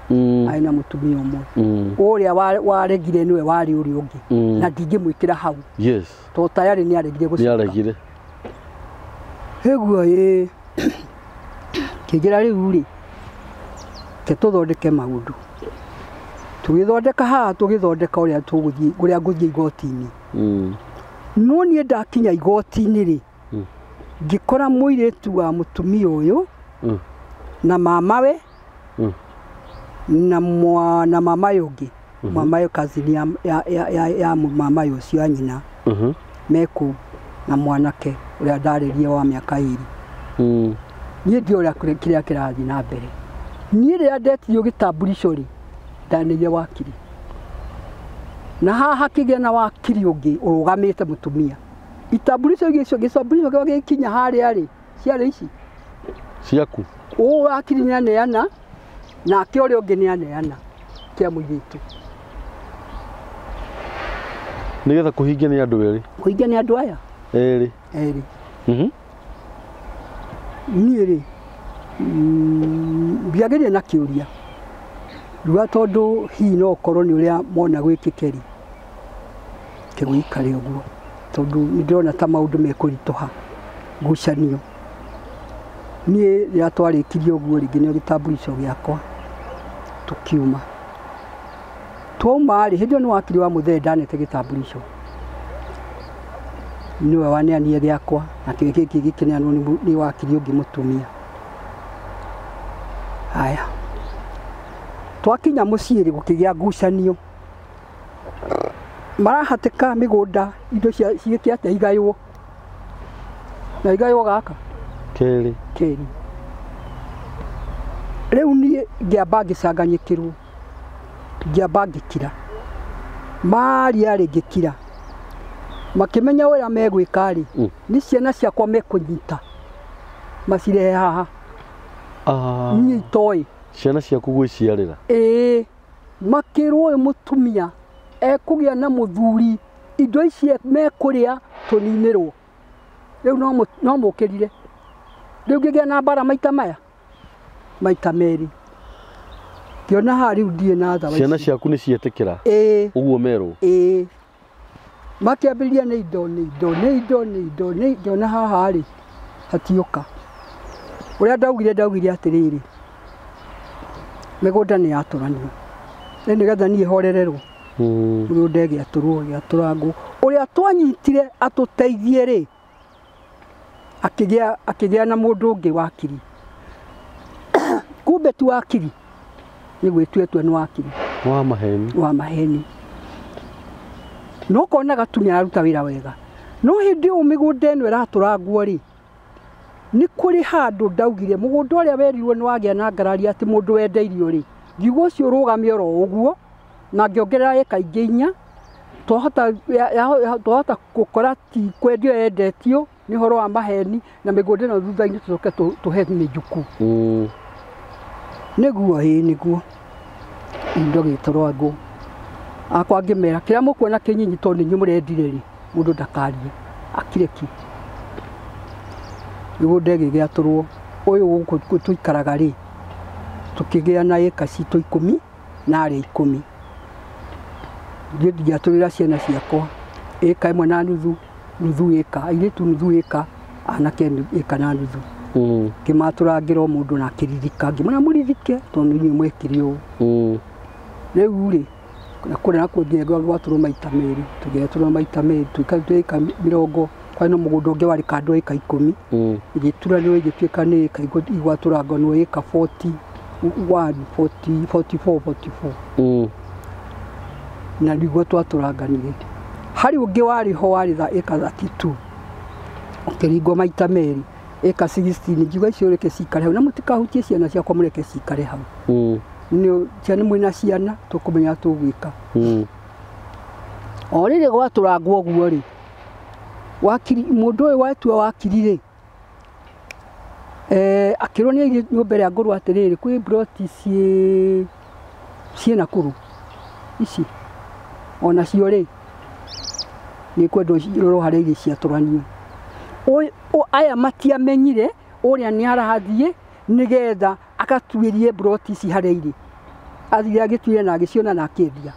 Arĩ na mũtumia ũmwe. Ũrĩa waregire nĩwe warĩ ũrĩa ũngĩ. Na ndingĩmwĩkĩra hau. Yes. Tondũ tayarĩ nĩ aregire gũcoka. Nĩ aregire. Ĩguo ĩ kĩnjĩra rĩu rĩ ke tũthondeke maũndũ. Tũgĩthondeka haha tũgĩthondeka ũrĩa tũgũthiĩ ũrĩa ngũthiĩ igoti-inĩ. No niĩ ndakinya igoti-inĩ rĩ ngĩkora mũirĩtu wa mũtumia ũyũ na mamawe na na mamawe ũngĩ mamawe cousin ya mamawe ũcio wa nyina meku na mwanake ũrĩa ndarĩrie wa mĩaka 2. Niĩ ndiũĩ ũrĩa kĩrĩa kĩrathiĩ na mbere. Niĩ rĩrĩa ndetirio gĩtambulico rĩ ndanĩire wakiri. Na haha hakĩgĩa na wakiri ũngĩ ũrũgamĩte mũtumia. Itambulico gĩcio gĩtambulico kĩo gĩkinya harĩa rĩ ciarĩ ici ciaku. Ũũ wakiri nĩaneana nake ũrĩa ũngĩ nĩaneana kĩa mũirĩtu. Nĩgetha kũhingia nĩ andũ erĩ. Kũhingia nĩ andũ aya erĩ. Erĩ. Niĩ rĩ ndiagĩrĩire na kĩũria ruga tondũ hihi no ũkorwo nĩ ũrĩa mona gwĩkĩke rĩ kĩgũikare ũguo tondũ nĩ ndĩrona ta maũndũ mekũritũha ngucanio. Niĩ rĩrĩa twarĩkirie ũguo rĩ ngĩneo gĩtambulico gĩakwa tũkiuma. Twauma rĩ hĩndĩ ĩyo nĩ wakiri wa mũthee ndanete gĩtambulico. Nĩwe waneanire gĩakwa na kĩrĩa gĩkĩ gĩkĩneanwo nĩ wakiri ũngĩ mũtumia. Haya. Twakinya mũciĩ rĩ gũkĩgĩa ngucanio. Marahatĩka mĩgũnda indo ciĩke atĩa igaywo. Na igaywo gaka kerĩ. Kerĩ. Rĩu niĩ ngĩamba ngĩcanganyĩkĩrwo. Ngĩamba ngĩkira. Maria rĩ ngĩkira. Makĩmenya ũrĩa megwĩka rĩ nĩ ciana ciakwa mekũnyita macirehe haha. Niĩ itoĩ. Ciana ciaku gwĩciarĩra. Ĩĩ. Makĩrwo ũyũ mũtumia ekũgĩa na mũthuri indo ici mekũrĩa tũninĩrwo. Rĩu no mũkĩrire. Rĩu ngĩgĩa na mbara maita maya maita merĩ. Ngĩona haha rĩu ndirĩ na tha. Ciana ciaku nĩ cietĩkĩra. Ĩĩ. Ũguo merwo. Ĩĩ. Makĩambĩrĩria nĩ indo nĩ indo nĩ indo nĩ indo nĩ ngĩona haha rĩ hatiũka. Ũrĩa ndaugire atĩrĩrĩ mĩgũnda nĩ yatũranio. Nĩ nĩgetha niĩ horererwo. Mĩgũnda ĩgĩatũrwo ĩgĩatũrangwo. Ũrĩa twanyitire atũteithie rĩ akĩgĩa na mũndũ ũngĩ wakiri. Kumbe tu wakiri nĩ gwĩtuĩtue nĩ wakiri. Wa maheni. Wa maheni. No konaga tu nĩ araruta wĩra wega. No hĩndĩ ĩyo mĩgũnda ĩno ĩratũrangwo rĩ nĩ kũrĩ handũ ndaugire mũgũnda ũrĩa werirwo nĩ wagĩa na ngarari atĩ mũndũ wendeirio rĩ ngiuga ũcio ũrũgame oro ũguo na ngĩongerera ĩka ingĩ 4 twahota gũkora ti kwendio yendetio nĩ ũhoro wa maheni na mĩgũnda ĩno thutha-inĩ tũcoke tũhe mĩjuku. Nĩguo ĩĩ nĩguo indo gĩtũrangwo. Akwa ngĩmera kĩrĩa mũkuona kĩnyinyi tondũ nĩ inyuĩ mũrendire rĩ mũndũ ndakarie akire ki. Mĩgũnda ĩgĩgĩatũrwo ũyũ gũkũ tũikaraga rĩ tũkĩgĩa na ĩka citũ 10 na arĩa 10. Niĩ ngĩatũrĩra ciana ciakwa ĩka 1.5 nuthu ĩka airĩtu nuthu ĩka anake ĩka na nuthu. Ngĩmatũrangĩra o mũndũ na akĩririka ngĩmwĩra mũririke tondũ inyuĩ mwekire ũũ. Rĩu rĩ na kũrĩa nakuo nginya gwatũrwo maita merĩ tũgĩatũrwo maita merĩ tũika mĩrongo kwarĩ na mũgũnda ũngĩ warĩ kando ĩka 10 ĩgĩturanĩrwo ĩgĩtuĩka nĩ ĩka igwatũranganwo ĩka 41 40 44 44. Na nĩguo twatũranganire. Harĩ ũngĩ warĩ ho warĩ ĩka 32 ũkĩringwo maita merĩ ĩka 16 ngiuga icio reke cikare hau na mũtikahutie ciana ciakwa mũreke cikare hau. Nĩ ciana mwĩna ciana tũkũmenya tũgwĩka. O rĩrĩ gwatũrangwo ũguo rĩ wakiri mũndũ ũyũ watua wakiri rĩ akĩrwo nĩ aige nyũmba ĩrĩa ngũrũ atĩrĩrĩ kwĩ mburoti ciĩ Nakuru ici ona cio rĩ nĩ kwendwo irorwo harĩa iria ciatũranio. Aya matiamenyire ũrĩa nĩ arathiĩ nĩgetha akatuĩrie broti ici harĩa irĩ. Athire agĩtuĩria na agĩciona na akĩendia.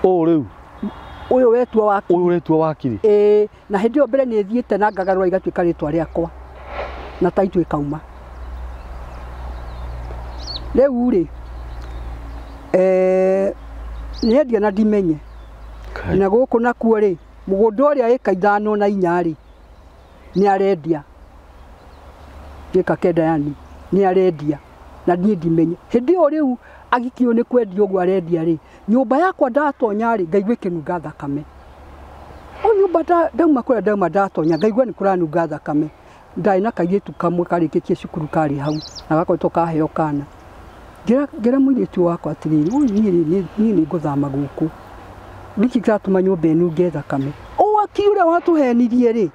Ũũ rĩu Ũyũ wetua wakiri. Ũyũ ũretua wakiri. Ĩĩ, na hĩndĩ ĩyo mbere nĩ thiĩte na ngagarũra igatuĩka rĩtwa rĩakwa na taitũ ĩkauma. Rĩu rĩ nĩendia na ndimenye. Na gũkũ nakuo rĩ mũgũnda ũrĩa ĩka 5 na 4 rĩ nĩ arendia. Ĩka 9 yani nĩ arendia na niĩ ndimenye. Hĩndĩ ĩyo rĩu agĩkinywo nĩ kwendia ũguo arendia rĩ nyũmba yakwa ndatonya rĩ ngaigua ĩkĩnunga thakame. O nyũmba ndauma kũrĩa ndauma ndatonya ngaigua nĩ kũranunga thakame. Ndarĩ na kairĩtu kamwe karĩkĩtie cukuru karĩ hau na gakoretwo kaheo kana. Ngĩra mũirĩtu wakwa atĩrĩrĩ, ũyũ niĩ nĩ ngũthama gũkũ. Nĩkĩ kĩratũma nyũmba ĩnunge thakame? Wakiri ũrĩa watũhenirie rĩ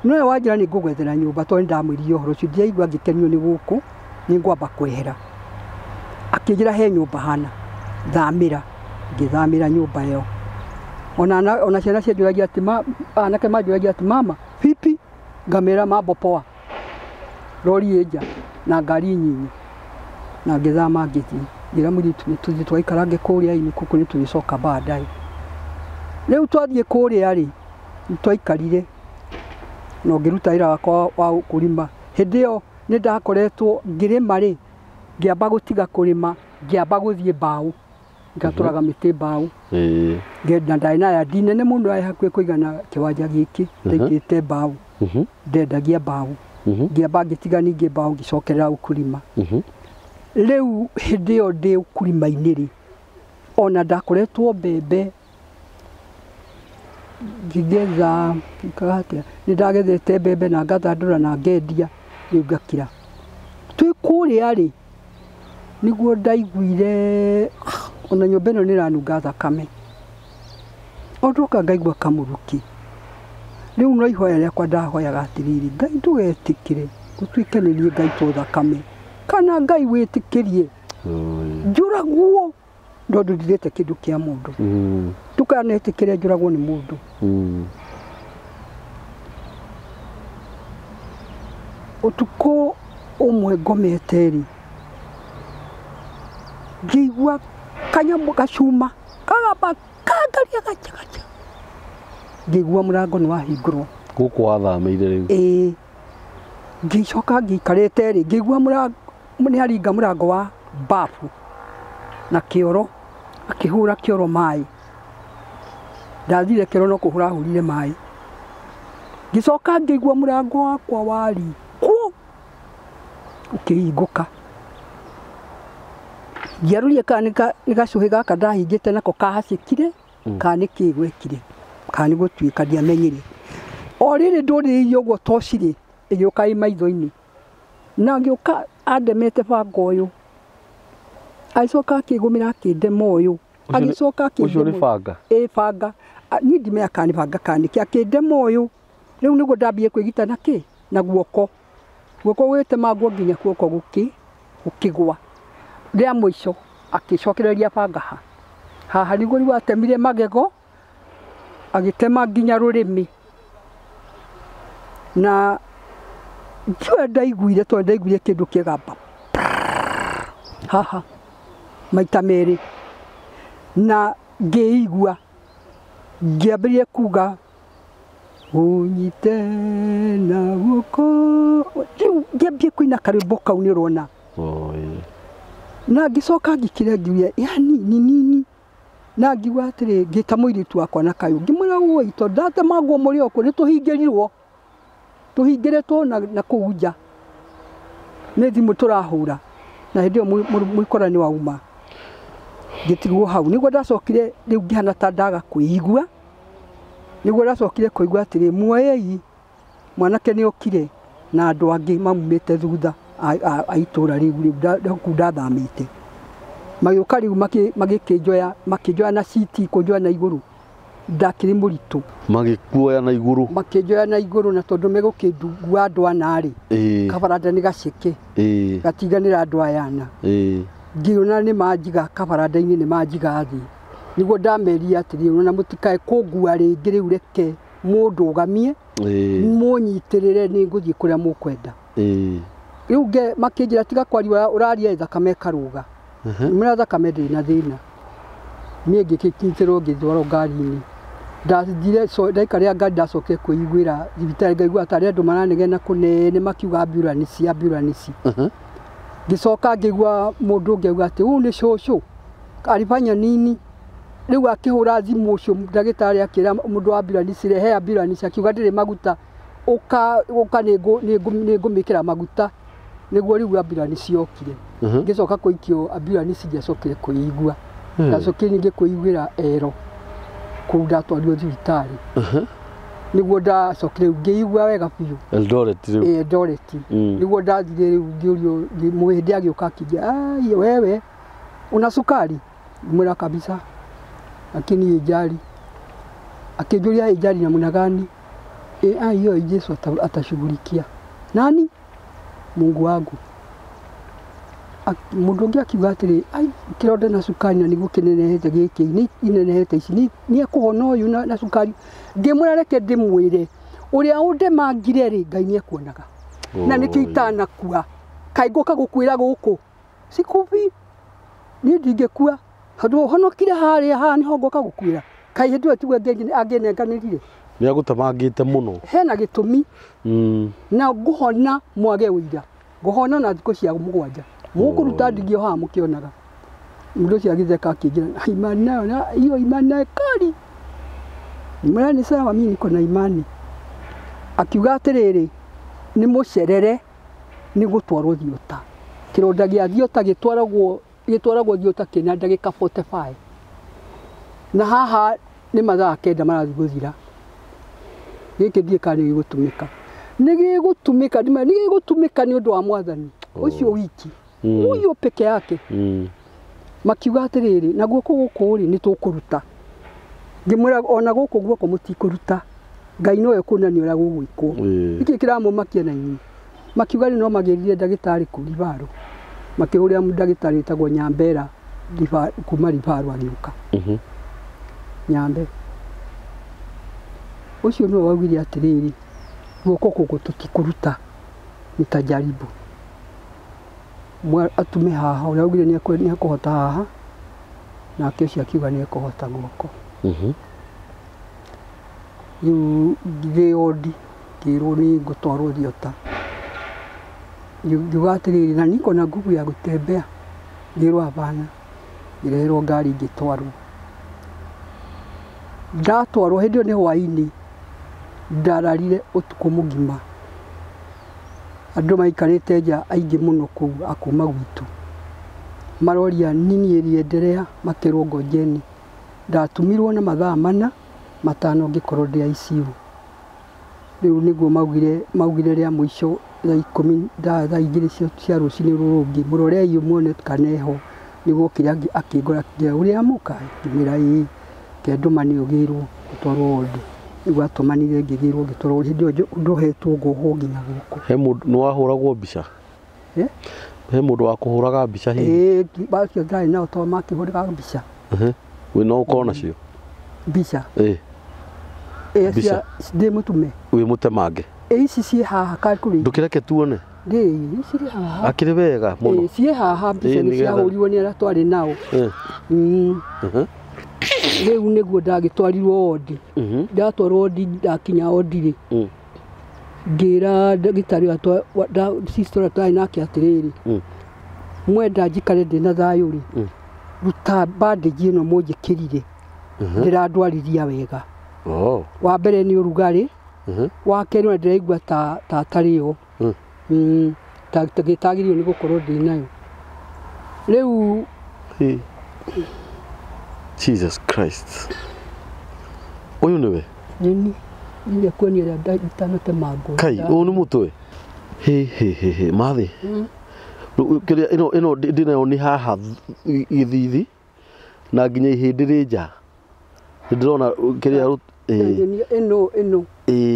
nowe wanjĩra nĩ ngũgwethera nyũmba tondũ nĩ ndamwĩrire ũhoro ũcio ndiaigua ngĩkenio nĩ gũkũ nĩ ngwamba kwehera. Akĩnjĩra he nyũmba hana thamĩra, ngĩthamĩra nyũmba ĩyo. Ona ciana cianjũragia atĩ anake manjũragia atĩ mama vipi, ngamera mambo poa, rori ĩ nja na ngari nyinyi. Na ngĩthama ngĩthiĩ ngĩra mũirĩtu nĩ tũthiĩ tũgaikarange kũrĩa-inĩ gũkũ nĩ tũrĩcoka baadaye. Rĩu twathiĩ kũrĩa rĩ nĩ twaikarire na ngĩruta wĩra wakwa wa kũrĩma. Hĩndĩ ĩyo nĩ ndakoretwo ngĩrĩma rĩ ngĩamba gũtiga kũrĩma ngĩamba gũthiĩ mbaũ ngatũraga mĩtĩ mbaũ. Na ndarĩ na yandi nene mũno yarĩ hakuhĩ kũigana kĩwanja gĩkĩ ndaigĩte mbaũ ndendagia mbaũ. Ngĩamba ngĩtiga ningĩ mbaũ ngĩcokerera ũkulima. Rĩu hĩndĩ ĩyo ndĩ ũkulima-inĩ rĩ ona ndakoretwo mbembe ngĩgetha atĩa nĩ ndagethete mbembe na ngathandũra na ngendia rĩu ngakira. Twĩ kũrĩa rĩ nĩguo ndaiguire ona nyũmba ĩno nĩ ĩranunga thakame. O ndoka ngaigua kamũrukĩ. Rĩu no ihoya rĩakwa ndahoyaga atĩrĩrĩ, Ngai ndũgetĩkĩre gũtuĩke nĩ niĩ ngaitwo thakame kana Ngai wĩtĩkĩrie njũragwo tondũ ndirĩte kĩndũ kĩa mũndũ. Ndũkanetĩkĩre njũragwo nĩ mũndũ. Ũtukũ ũmwe ngomete rĩ ngĩigua kanyamũ gacuma kagamba kangaria gacha gacha. Ngĩigua mũrango nĩ wahingũrwo. Gũkũ wathamĩire rĩu? Ĩĩ. Ngĩcoka ngĩikarĩte rĩ ngĩigua mũrango nĩ aringa mũrango wa bafu na kĩoro akĩhũra kĩoro maĩ. Ndathire kĩoro no kũhũra ahũrire maĩ. Ngĩcoka ngĩigua mũrango wakwa warikwo ũkĩhingũka. Ngĩarũria kana nĩ gacũhĩ gaka ndahingĩte nako kahacĩkire kana nĩ kĩĩ gwekire kana nĩ gũtuĩka ndiamenyire. O rĩrĩ ndũrĩrĩirie ũguo toci rĩ ĩgĩũka ĩ maitho-inĩ na agĩũka andemete banga ũyũ. Agĩcoka akĩgũmĩra akĩndema ũyũ. Agĩcoka akĩndema. Ũcio nĩ banga? Ĩ banga. Niĩ ndimenya kana nĩ banga kana nĩkĩ akĩndema ũyũ. Rĩu nĩguo ndambire kwĩgita na kĩ? Na guoko. Guoko gwĩtemangwo nginya guoko gũkĩgwa. Rĩa mũico akĩcokereria banga ha. Haha nĩguo rĩu atemire magego agĩtema nginya rũrĩmĩ. Na ndiũĩ ndaiguire tondũ ndaiguire kĩndũ kĩgamba haha maita merĩ na ngĩigua ngĩambĩrĩria kuga ũnyite na guoko. Rĩu ngĩambia kũina karwĩmbo kau nĩ ũrona. Na ngĩcoka ngĩkira ngiuga yani ni nini na ngiuga atĩrĩ ngĩta mũirĩtu wakwa na kayũ ngĩmwĩra woi tondũ ndatemangwo mũrĩ o kũu nĩ tũhingĩrirwo tũhingĩrĩtwo na kũu nja nĩ thimũ tũrahũra na hĩndĩ ĩyo mũikora nĩ wauma. Ngĩtigwo hau nĩguo ndacokire rĩu ngĩhana ta ndaga kwĩigua nĩguo ndacokire kũigua atĩrĩ muoyei mwanake nĩ okire na andũ angĩ mamumĩte thutha a itũra rĩu kũu ndathamĩte. Magĩũka rĩu magĩkĩnjoya makĩnjoya na citi kũnjoya na igũrũ ndakĩrĩ mũritũ. Magĩkuoya na igũrũ? Makĩnjoya na igũrũ na tondũ megũkĩndungua andũ ana rĩ kabaranda nĩ gaceke gatiganĩra andũ aya ana. Ngĩona nĩ manjiga kabaranda-inĩ nĩ manjiga thĩ nĩguo ndamerire atĩrĩ ona mũtikae kũngua rĩngĩ rĩu reke mũndũgamie Mũnyitĩrĩre nĩ ngũthiĩ kũrĩa mũkwenda. Rĩu makĩnjĩra tiga kwaria ũraria thakame ĩkarũga. Ngĩmwĩra thakame ndĩrĩ na thĩna. Niĩ ngĩkĩnyitĩrwo ngĩtwarwo ngari-inĩ. Ndathire ndaikarĩra ngari ndacokire kwĩiguĩra thibitarĩ ngaigua tarĩ andũ maranegena kũnene makiuga ambulance ambulance. Ngĩcoka ngĩigua mũndũ ũngĩ auga atĩ ũyũ nĩ cũcũ alifanya nini. Rĩu akĩhũra thimũ ũcio ndagĩtarĩ akĩra mũndũ wa ambulance rehe ambulance akiuga ndĩrĩ maguta ũka ũka nĩngũmĩkĩra maguta nĩguo rĩu ambulance yokire. Ngĩcoka kũikio ambulance ndiacokire kwĩigua. Ndacokire ningĩ kwĩiguĩra ero kũu ndatwarirwo thibitarĩ. Nĩguo ndacokire rĩu ngĩigua wega biũ. Eldoret rĩu. Eldoret. Nĩguo ndathire rĩu ngĩũrio mũhĩndĩ agĩũka akĩnjĩra ai wewe una sukari? Ngĩmwĩra kabisa lakini ijali. Akĩnjũria ijali namna gani? Hiyo Yesu atashughulikia. Nani? Mungu wangu. Mũndũ ũngĩ akiuga atĩrĩ ai kĩronda na cukari na nĩguo kĩnenehete gĩkĩ nĩ inenehete ici nĩ ekũhona ũyũ na cukari. Ngĩmwĩra reke ndĩmwĩre ũrĩa ũndemangire rĩ Ngai nĩ ekuonaga. Na nĩkĩo itanakua. Kaĩ ngũka gũkuĩra gũkũ? Sikubi. Niĩ ndingĩkua. Tondũ honokire harĩa haha nĩho ngũka gũkuĩra. Kaĩ hĩndĩ ĩyo tiguo angĩnenganĩrire. Nĩ agũtemangĩte mũno. Hena gĩtũmi. Na ngũhona mwage ũira. Ngũhona na thikũ cia mũgwanja. Mũkũruta ndigio haha mũkĩonaga. Mũndũ ũcio agĩtheka akĩnjĩra imani nayo na hiyo imani nayo kali. Ngĩmwĩra nĩ sawa mimi niko na imani. Akiuga atĩrĩrĩ nĩ mũcerere nĩ gũtwarwo thiota. Kĩronda gĩa thiota gĩtwaragwo thiota kĩna ndagĩka 45. Na haha nĩ mathaa 9 marathiĩ gũthira. Gĩkĩ ndiĩ kana nĩ gĩgũtũmĩka. Nĩ gĩgũtũmĩka nĩ gĩgũtũmĩka nĩ ũndũ wa mwathani ũcio wiki. Ũyũ peke yake. Makiuga atĩrĩrĩ na guoko gũkũ rĩ nĩ tũkũruta. Ngĩmwĩra ona gũkũ guoko mũtikũruta. Ngai nowe kuonania ũrĩa gũgwĩkwo. Nĩkĩ kĩramũmakia na inyuĩ? Makiuga rĩ no magĩrire ndagĩtarĩ kũu Livaru. Makĩhũrĩra ndagĩtarĩ wĩtagwo Nyambera kuma Livaru agĩũka. Nyambe. Ũcio nĩwe waugire atĩrĩrĩ guoko gũkũ tũtikũruta nitajaribu. Atume haha ũrĩa augire nĩ ekũhota haha nake ũcio akiuga nĩ ekũhota guoko. Rĩu ngĩthĩo wondi ngĩrwo nĩ ngũtwarwo thiota. Ngiuga atĩrĩrĩ na niko na nguvu ya gũtembea. Ngĩrwo hapana. Ngĩreherwo ngari ngĩtwarwo. Ndatwarwo hĩndĩ ĩyo nĩ hwaĩ-inĩ ndararire ũtukũ mũgima. Andũ maikarĩte nja aingĩ mũno kũu a kuma gwitũ. Maroria nini ĩrĩenderea makĩrwo ngojeni. Ndatumirwo na mathaa 4 5 ngĩkorwo ndĩ ICU. Rĩu nĩguo maugire rĩa mũico thaa 10 thaa 2 cia rũcinĩ rũrũ rũngĩ mũrorei muone kana eho. Nĩguo okire akĩngora akĩnjĩra ũrĩa amũka ngĩmwĩra ĩĩ kendũmane ũgĩrwo ũtwarwo wondi. Nĩguo atũmanire ngĩgĩrwo ngĩtwarwo hĩndĩ ĩyo ndohetwo ngohwo nginya gũkũ. He mũndũ nĩ wahũragwo mbica? He mũndũ wa kũhũraga mbica hihi? Ĩĩ bacio ndarĩ nao tondũ makĩhũraga mbica. Wĩ no ũkorwo nacio? Mbica. Ĩĩ. Mbica ndĩ mũtume. Wĩ mũtemange? Ici ciĩ haha kũrĩ. Ndũkĩreke tuone. Ndĩ ici cirĩ haha. Akĩrĩ wega mũno. Ciĩ haha mbica nĩ ciahũrirwo nĩ arĩa twarĩ nao. Rĩu nĩguo ndagĩtwarirwo wondi. Ndatwarwo wondi ndakinya wondi rĩ. Ngĩra ndagĩtarĩ sister ũrĩa twarĩ nake atĩrĩrĩ. Mwenda njikare ndĩ na thayũ rĩ. Ruta bandage ĩno mũnjĩkĩrire. Ndĩrandwarithia wega. Wa mbere nĩ ũrugarĩ. Wa kerĩ ona ndĩraigua ta tarĩ yo. Gĩtagĩrĩirwo nĩ gũkorwo ndĩ nayo. Rĩu Jesus Christ. Ũyũ nĩwe? Nĩ niĩ kuonia ũrĩa itanatemangwo. Kai, ũyũ nĩ mũtwe? He he he he mathi. Kĩrĩa ĩno ndĩnayo nĩ haha gĩthithi na nginya ihĩndĩ rĩ nja. Ndĩrona kĩrĩa ĩno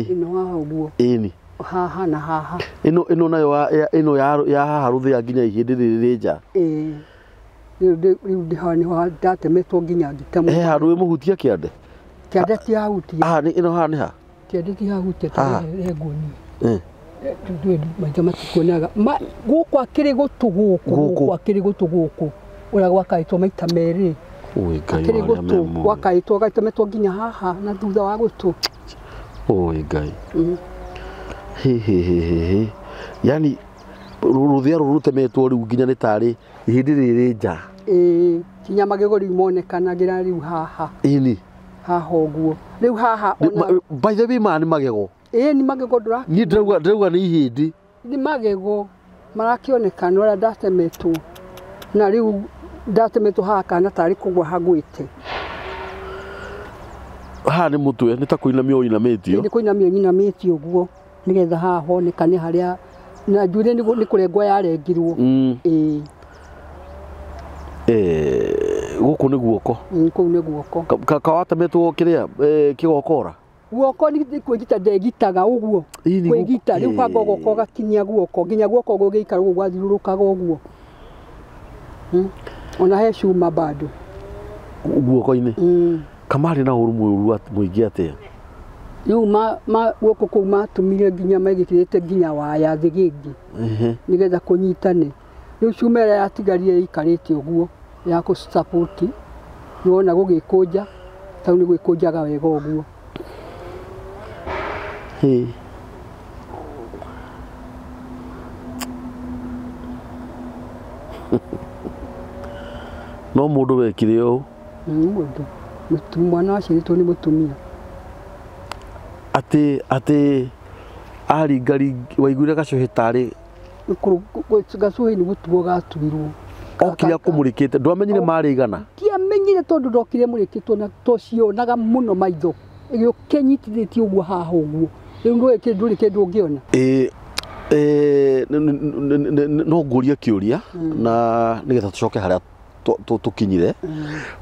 ĩno haha ũguo. Ĩni. Haha na haha. Ĩno nayo ĩno ya haha rũthĩa nginya ihĩndĩ rĩrĩ rĩ nja. Ĩĩ. Rĩu ndĩ ndatemetwo nginya ngĩtemwo. He handũ wĩ mũhutia kĩande? Kĩande ti hahutie. Haha nĩ ĩno haha nĩ ha? Kĩande ti hahutie tũrengwo niĩ. Maitho matikuonaga. Gũkũ akĩrĩ gũtũ gũkũ, gũkũ akĩrĩ gũtũ gũkũ. Ũrĩa gwakaĩtwo maita merĩ. Akĩrĩ gũtũ gwakaĩtwo gatemetwo nginya haha na thutha wa gũtũ. Oi Ngai. He he he he. Yani rũthĩa rũrũ rũtemetwo rĩu nginya nĩ tarĩ ihĩndĩ rĩrĩ nja. Ĩĩ, kinya magego rĩu monekanagĩra rĩu haha. Ĩni. Haha ũguo. Rĩu haha ona by the way ma nĩ magego. Ĩĩ nĩ magego ndũra. Niĩ ndĩrauga nĩ ihĩndĩ. Nĩ magego marakĩonekana ũrĩa ndatemetwo. Na rĩu ndatemetwo haha kana tarĩ kũgwa hagwĩte. Haha nĩ mũtwe nĩ ta kũinamio ũinamĩtio. Nĩ kũinamio nyinamĩtio ũguo nĩgetha haha honekane harĩa na njuĩrĩ nĩ kũrengwo yarengirwo. Ĩĩ. Gũkũ nĩ guoko. Kũu nĩ guoko. Kawatemetwo kĩrĩa kĩgokora. Guoko nĩ kwĩgita ndegitaga ũguo. Kwĩgita rĩu banga guoko gakinyia guoko nginya guoko gũgĩikara ũguo gwathiũrũrũkaga ũguo. Ona he cuma bado. Guoko-inĩ. Kamarĩ na ũru mũru mũingĩ atĩa? Rĩu ma guoko kũu matũmire nginya megĩkĩrĩte nginya waya thĩgĩngĩ. Nĩgetha kũnyitane. Rĩu cuma ĩrĩa yatigarire ĩikarĩte ũguo ya kũ support. Nĩwona gũgĩkũnja, tau nĩ gwĩkũnjaga wega ũguo. Hĩ. No mũndũ wekire ũũ? Mũndũ. Mwana aciarĩtwo nĩ mũtumia. Atĩ aringa waiguire gacuhĩ tarĩ gacuhĩ nĩ gũtuo gatuirwo. Okire akũmũrĩkĩte ndwamenyire marĩ igana? Ndiamenyire tondũ ndokire mũrĩkĩtwo na tũcionaga mũno maitho. Ĩgĩũka ĩnyitithĩtie ũguo haha ũguo. Rĩu ndũrĩ kĩndũ ũngĩona. No ngũrie kĩũria na nĩgetha tũcoke harĩa tũkinyire.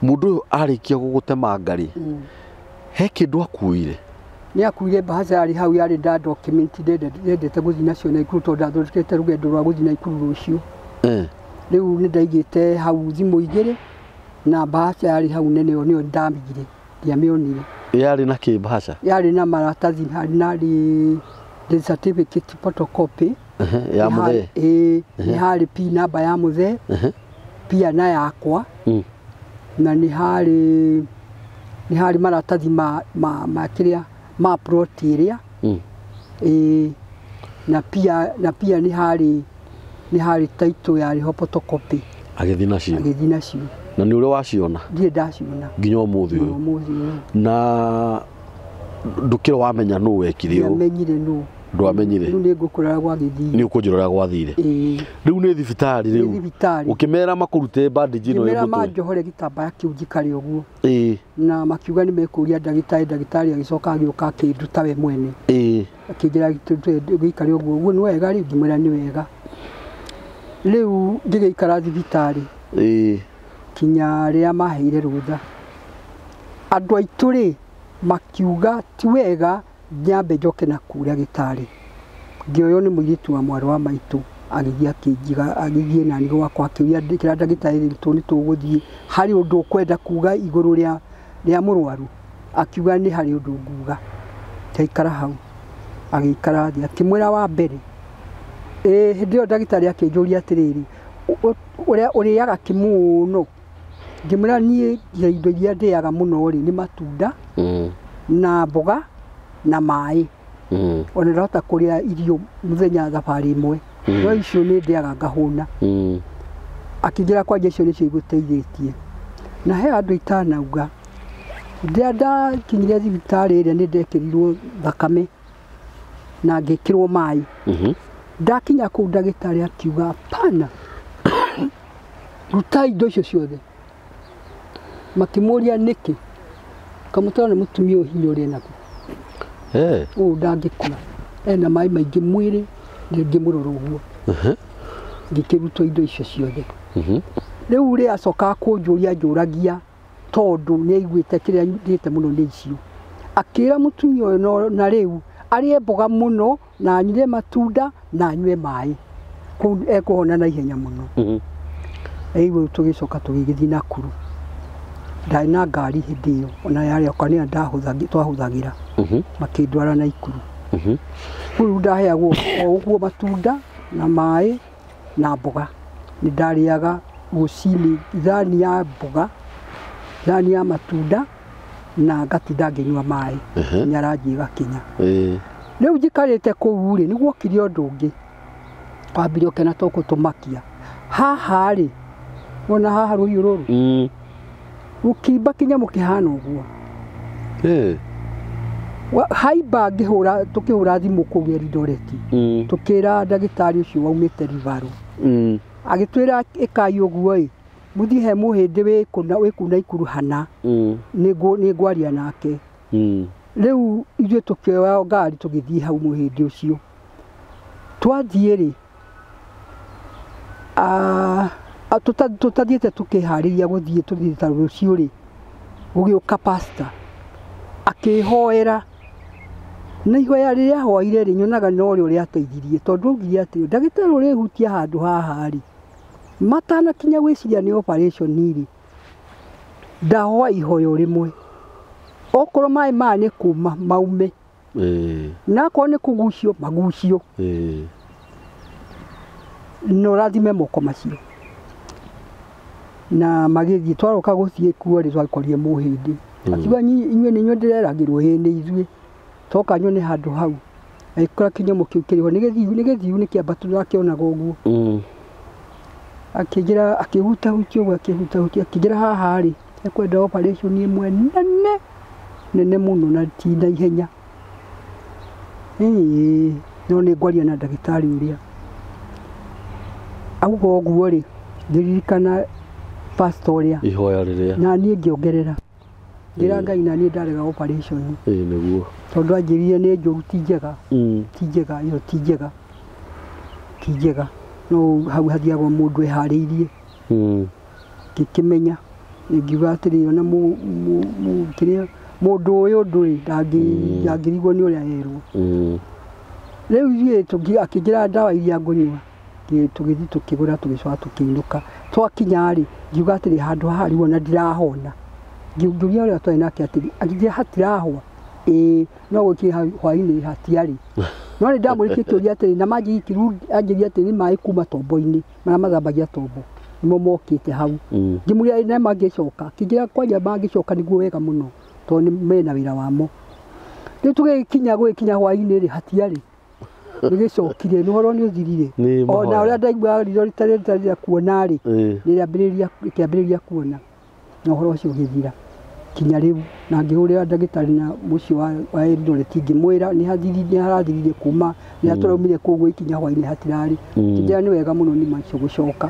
Mũndũ ũyũ arĩkia gũgũtemanga rĩ, he kĩndũ akuire? Nĩ akuire mbahaca yarĩ hau yarĩ nda document ndendete gũthiĩ nacio Naikuru tondũ ndathondekete rũgendo rwa gũthiĩ Naikuru rũciũ. Rĩu nĩ ndaigĩte hau thimũ igĩrĩ na mbahaca yarĩ hau nene ĩyo nĩyo ndamĩigire, ndiamĩonire. Yarĩ na kĩ mbahaca? Yarĩ na maratathi, harĩ death certificate photocopy ya mũthee. Ĩĩ, nĩ harĩ P namba ya mũthee, pia na yakwa, na nĩ harĩ maratathi ma kĩrĩa ma plot ĩrĩa. Ĩĩ, na pia nĩ harĩ title yarĩ ho photocopy. Agĩthiĩ nacio. Agĩthiĩ nacio. Na nĩ ũrĩ waciona? Ndirĩ ndaciona. Nginya ũmũthĩ ũyũ. Na ndũkĩrĩ wamenya nũ wekire ũũ? Ndiamenyire nũ. Ndwamenyire? Rĩu nĩ ngũkũrora gwagĩthiĩ. Nĩ ũkũnjĩra ũrĩa gwathire. Ĩĩ. Rĩu nĩ thibitarĩ rĩu. Nĩ thibitarĩ. Ũkĩmera makũrute bandage ĩno ĩ mũtwe. Ngĩmera manjohore gĩtambaya kĩu njikare ũguo. Ĩĩ. Na makiuga nĩ mekũria ndagĩtarĩ, ndagĩtarĩ agĩcoka agĩũka akĩnduta we mwene. Ĩĩ. Akĩnjĩra gĩikare ũguo. Ũguo nĩ wega rĩu? Ngĩmwĩra nĩ wega. Rĩu ngĩgĩikara thibitarĩ. Ĩĩ. Kinya rĩrĩa maheire rũtha. Andũ aitũ rĩ makiuga ti wega nyambe njoke na kũrĩa gĩtarĩ. Ngĩoywo nĩ mũirĩtu wa mwarĩ wa maitũ agĩthiĩ akĩnjiga, agĩthiĩ nani gwakwa akĩũria kĩrĩa ndagĩtarĩ rĩu nĩ tũgũthiĩ harĩ ũndũ ũkwenda kuga igũrũ rĩa mũrwaru. Akiuga nĩ harĩ ũndũ nguga. Taikara hau. Agĩikara thĩ akĩmwĩra wa mbere. Hĩndĩ ĩyo ndagĩtarĩ akĩnjũria atĩrĩrĩ, ũrĩa ũrĩaga kĩmũno? Ngĩmwĩra niĩ indo iria ndĩaga mũno rĩ nĩ matunda na mboga na maĩ. Ona ndahota kũrĩa irio mũthenya thabarĩ ĩmwe. No icio nĩ ndĩaga ngahũna. Akĩnjĩra kwanja icio nĩcio igũteithĩtie. Na he andũ itanauga. Rĩrĩa ndakinyire thibitarĩ ĩrĩa nĩ ndekĩrirwo thakame na ngĩkĩrwo maĩ. Ndakinya kũu ndagĩtarĩ akiuga hapana, rutai indo icio ciothe. Makĩmũria nĩkĩ? Kamũtwara nĩ mũtumia ũyũ hinya ũrĩa enaguo. Ũũ ndangĩkua. Ena maĩ maingĩ mwĩrĩ, ndĩngĩmũrora ũguo. Ngĩkĩrutwo indo icio ciothe. Rĩu rĩ acoka kũnjũria njũragia tondũ nĩ aiguĩte kĩrĩa ndĩte mũno nĩ icio. Akĩra mũtumia ũyũ na rĩu arĩe mboga mũno na anyue matunda na anyue maĩ. Kũu ekũhona na ihenya mũno. Rĩu tũgĩcoka tũgĩgĩthiĩ Nakuru. Ndarĩ na ngari hĩndĩ ĩyo ona yarĩ oka nĩyo twahũthagĩra. Makĩndwara Naikuru. Kũu ndaheagwo o ũguo matunda na maĩ na mboga. Nĩ ndarĩaga rũcinĩ ithani ya mboga, ithani ya matunda na ngatinda ngĩnyua maĩ nyaranji ĩgakinya. Rĩu njikarĩte kũu rĩ, nĩ guokire ũndũ ũngĩ wambire ũkena to gũtũmakia. Haha rĩ, wona haha rũhiũ rũrũ rũkĩimba kinya mũkĩhana ũguo. Haimba ngĩhũra tũkĩhũra thimũ kũu Eldoret, tũkĩra ndagĩtarĩ ũcio waumĩte Rivaru. Agĩtwĩra ĩkai ũguo ĩ, mũthiĩ he mũhĩndĩ wĩ kũu Naikuru hana, nĩ ngwaria nake. Rĩu ithuĩ tũkĩoya ngari tũgĩthiĩ hau mũhĩndĩ ũcio. Twathiĩ rĩ, tũtathiĩte tũkĩharĩria gũthiĩ tũthiĩ ta rũciũ rĩ, gũgĩũka pastor akĩhoera. Na ihoya rĩrĩa ahoire rĩ, nyonaga no rĩo rĩateithirie, tondũ augire atĩ ndagĩtarĩ ũrĩhutia handũ haha rĩ, matanakinya gwĩciria nĩ operation rĩ, ndahoa ihoya rĩmwe. Okorwo maĩ maya nĩ kuma maume, na akorwo nĩ kũgucio magucio, na ũrathime moko macio. Na magĩthiĩ twaroka gũthiĩ kuo rĩ, twakorire mũhĩndĩ. Akiuga inyuĩ nĩ inyuĩ ndĩreragĩrwo, ĩĩ nĩ ithuĩ. Toka nyone handũ hau. Agĩkora kĩnyamũ kĩu kĩrĩ ho, nĩ gĩthiu, nĩ gĩthiu, nĩ kĩambatu ndakĩonaga ũguo. Akĩnjĩra, akĩhutahutia ũguo, akĩhutahutia, akĩnjĩra haha rĩ, ekwenda operation ĩmwe nene nene mũno na ti na ihenya. Ĩĩ, no nĩ ngwaria na ndagĩtarĩ ũrĩa. Auga ũguo rĩ, ngĩririkana pastor ũrĩa. Ihoya rĩrĩa. Na niĩ ngĩongerera. Ngĩra Ngai na niĩ ndarega operation. Ĩĩ nĩguo. Tondũ anjĩrire nĩ njũru, ti njega. Ti njega, ĩyo ti njega. Ti njega. No hau hathiagwo mũndũ eharĩirie. Ngĩkĩmenya. Ngiuga atĩrĩ, ona kĩrĩa mũndũ ũyũ ndũrĩ ndangĩrigwo nĩ ũrĩa erwo. Rĩu ithuĩ akĩnjĩra ndawa iria ngũnyua, tũgĩthiĩ tũkĩgũra, tũgĩcoka tũkĩinũka. Twakinya rĩ, ngiuga atĩrĩ, handũ haha rĩu ona ndirahona. Ngĩũria ũrĩa twarĩ nake atĩrĩ, akĩnjĩra hatirahwa. Ĩĩ, no gũkinya hwainĩ hatiarĩ. No nĩ ndamũrĩtie kĩũria atĩrĩ, na manjĩrire atĩrĩ, nĩ maĩ kuma tombo-inĩ, marĩa mathambagia tombo, nĩmo mokĩte hau. Ngĩmũria na mangĩcoka, akĩnjĩra kwanja mangĩcoka nĩguo wega mũno, tondũ nĩ mena wĩra wamo. Rĩu tũgĩkinya gũgĩkinya hwainĩ rĩ, hatiarĩ. Nĩgĩcokire, nĩ ũhoro nĩ ũthirire. Ona ũrĩa ndaiguaga ritho rĩtarĩ rĩa kuona rĩ, nĩrĩambĩrĩria, rĩkĩambĩrĩria kuona. Na ũhoro ũcio ũgĩthira. Kinya rĩu, na ngĩhũrĩra ndagĩtarĩ na mũciĩ wa Eldoret, ngĩmwĩra nĩ harathirire kuma rĩrĩa tũraumire kũu gũgĩkinya hwainĩ hatirarĩ. Akĩnjĩra nĩ wega mũno nĩ macio gũcoka.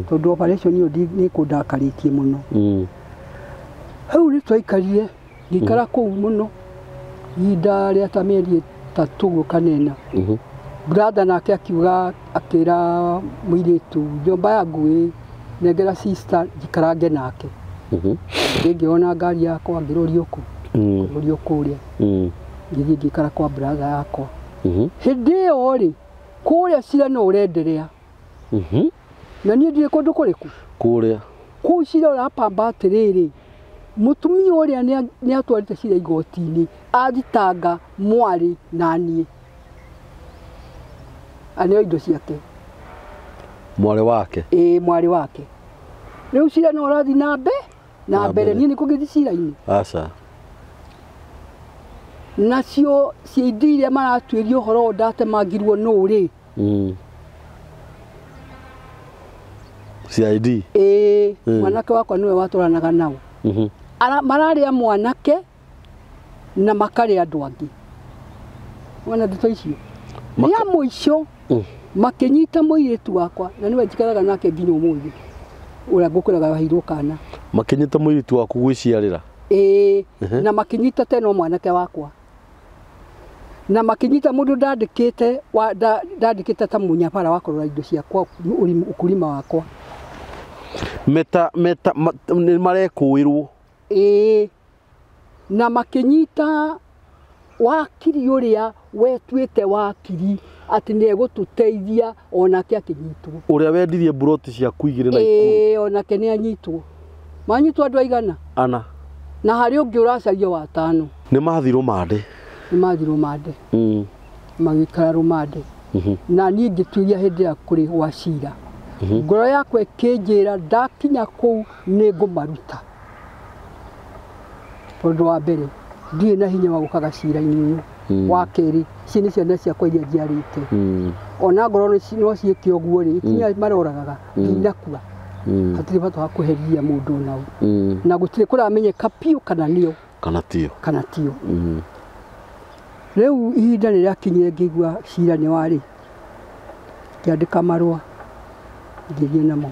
Tondũ operation ĩyo nĩ ĩkũndakarĩtie mũno. Hau nĩ twaikarire, ngĩikara kũu mũno ihinda rĩa ta mĩeri 3 ũguo kana 4. Brother nake akiuga, akĩra mũirĩtu, nyũmba yangu ĩ, nengera sister njikarange nake. Ngĩona ngari yakwa ngĩrũrio kũ, ngĩrũrio kũrĩa. Ngĩthiĩ ngĩikara kwa brother yakwa. Hĩndĩ ĩyo rĩ, kũrĩa cira no ũrenderea. Na niĩ ndirĩ kũndũ kũrĩkũ? Kũrĩa. Kũu cira ũrapamba atĩrĩrĩ, mũtumia ũrĩa nĩ atwarĩte cira igoti-inĩ, athitanga mwarĩ na niĩ. Aneo indo ciake. Mwarĩ wake? Ĩĩ, mwarĩ wake. Rĩu cira no ũrathiĩ na na mbere, niĩ nĩ kũngĩthiĩ cira-inĩ. Aca. Nacio CID iria maratuĩria ũhoro ũyũ ndatemangirwo nũ rĩ? CID? Ĩĩ, mwanake wakwa nĩwe watwaranaga nao. Mararĩa mwanake na makarĩa andũ angĩ. Wona ndeto icio? Rĩa mũico makĩnyita mũirĩtu wakwa, na nĩwe njikaraga nake nginya ũmũthĩ, ũrĩa ngũkwĩraga waheirwo kana. Makĩnyita mũirĩtu waku gwĩciarĩra? Ĩĩ, na makĩnyita tena mwanake wakwa. Na makĩnyita mũndũ ndandĩkĩte, ndandĩkĩte ta mũnyabara wa kũrora indo ciakwa, ũkulima wakwa. Meta, meta, nĩ marekũĩrwo. Ĩĩ, na makĩnyita wakiri ũrĩa wetuĩte wakiri atĩ nĩ egũtũteithia, onake akĩnyitwo. Ũrĩa wendirie mburoti ciaku igĩrĩ na ikũmi. Ĩĩ, onake nĩ anyitwo. Manyitwo andũ aigana? Ana. Na harĩ ũngĩ ũracario wa 5. Nĩ mathirwo mande. Nĩ mathiĩ rũmande. Magĩikara rũmande. Na niĩ ngĩtuĩria hĩndĩ ya kũrĩ gwa cira. Ngoro yakwa ĩkĩnjĩra ndakinya kũu nĩ ngũmaruta. Ũndũ wa mbere ndirĩ na hinya wa gũkaga cira-inĩ ũyũ. Wa kerĩ ici nĩ ciana ciakwa iria njiarĩte. Ona ngorwo no ciĩke ũguo rĩ, ikinya maroragaga ndinakua. Hatirĩ bata wa kũherithia mũndũ ona ũ. Na gũtirĩ kũramenyeka biũ kana nĩo kana tio. Rĩu ihinda nĩ rĩakinyire ngĩigua cira nĩ warĩ. Ngĩandĩka marũa ngĩthiĩ namo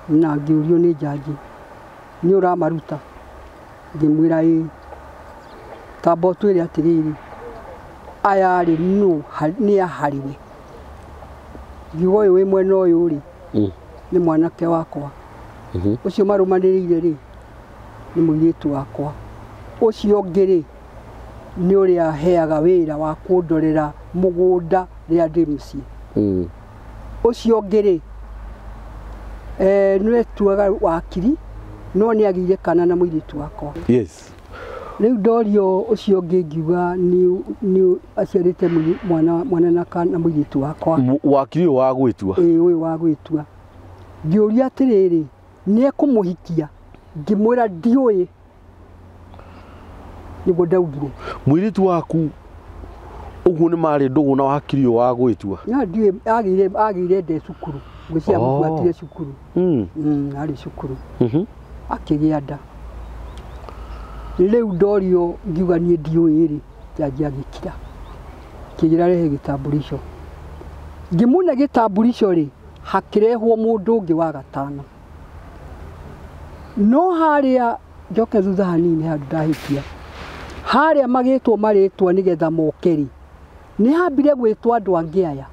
na ngĩũrio nĩ njanji nĩ ũramaruta. Ngĩmwĩra ĩĩ. Tamba ũtwĩre atĩrĩrĩ, aya rĩ nũ nĩ a harĩwe. Ngiuga ũyũ wĩ mwena ũyũ rĩ nĩ mwanake wakwa. Ũcio marũmanĩrĩire rĩ nĩ mũirĩtu wakwa. Ũcio ũngĩ rĩ nĩ ũrĩa heaga wĩra wa kũndorera mũgũnda rĩrĩa ndĩ mũciĩ. Ũcio ũngĩ rĩ nĩwetuaga wakiri no nĩ agĩire kana na mũirĩtu wakwa. Yes. Rĩu ndorio ũcio ũngĩ ngiuga nĩ aciarĩte mwana na mũirĩtu wakwa. Wakiri ũyũ wa gwĩtua. Ĩĩ ũyũ wa gwĩtua. Ngĩũria atĩrĩrĩ, nĩ ekũmũhikia? Ngĩmwĩra ndiũĩ. Nĩguo ndaugire. Mũirĩtu waku ũguo nĩ marĩ ndũgũ na wakiri ũyũ wa gwĩtua? No ndiũĩ, agĩire nde cukuru. Ngwĩciria amũbuatire cukuru. Arĩ cukuru. Akĩgĩa nda. Rĩu ndorio ngiuga niĩ ndiũĩ rĩ, njanji agĩkira. Kĩnjĩra rehe gĩtamburisho. Ngĩmũne gĩtamburisho rĩ, hakĩrehwo mũndũ ũngĩ wa gatano. No harĩa njoke thutha hanini handũ ndahĩtia. Harĩa magĩtwo marĩtwa nĩgetha moke rĩ, nĩ hambire gwĩtwo andũ angĩ aya.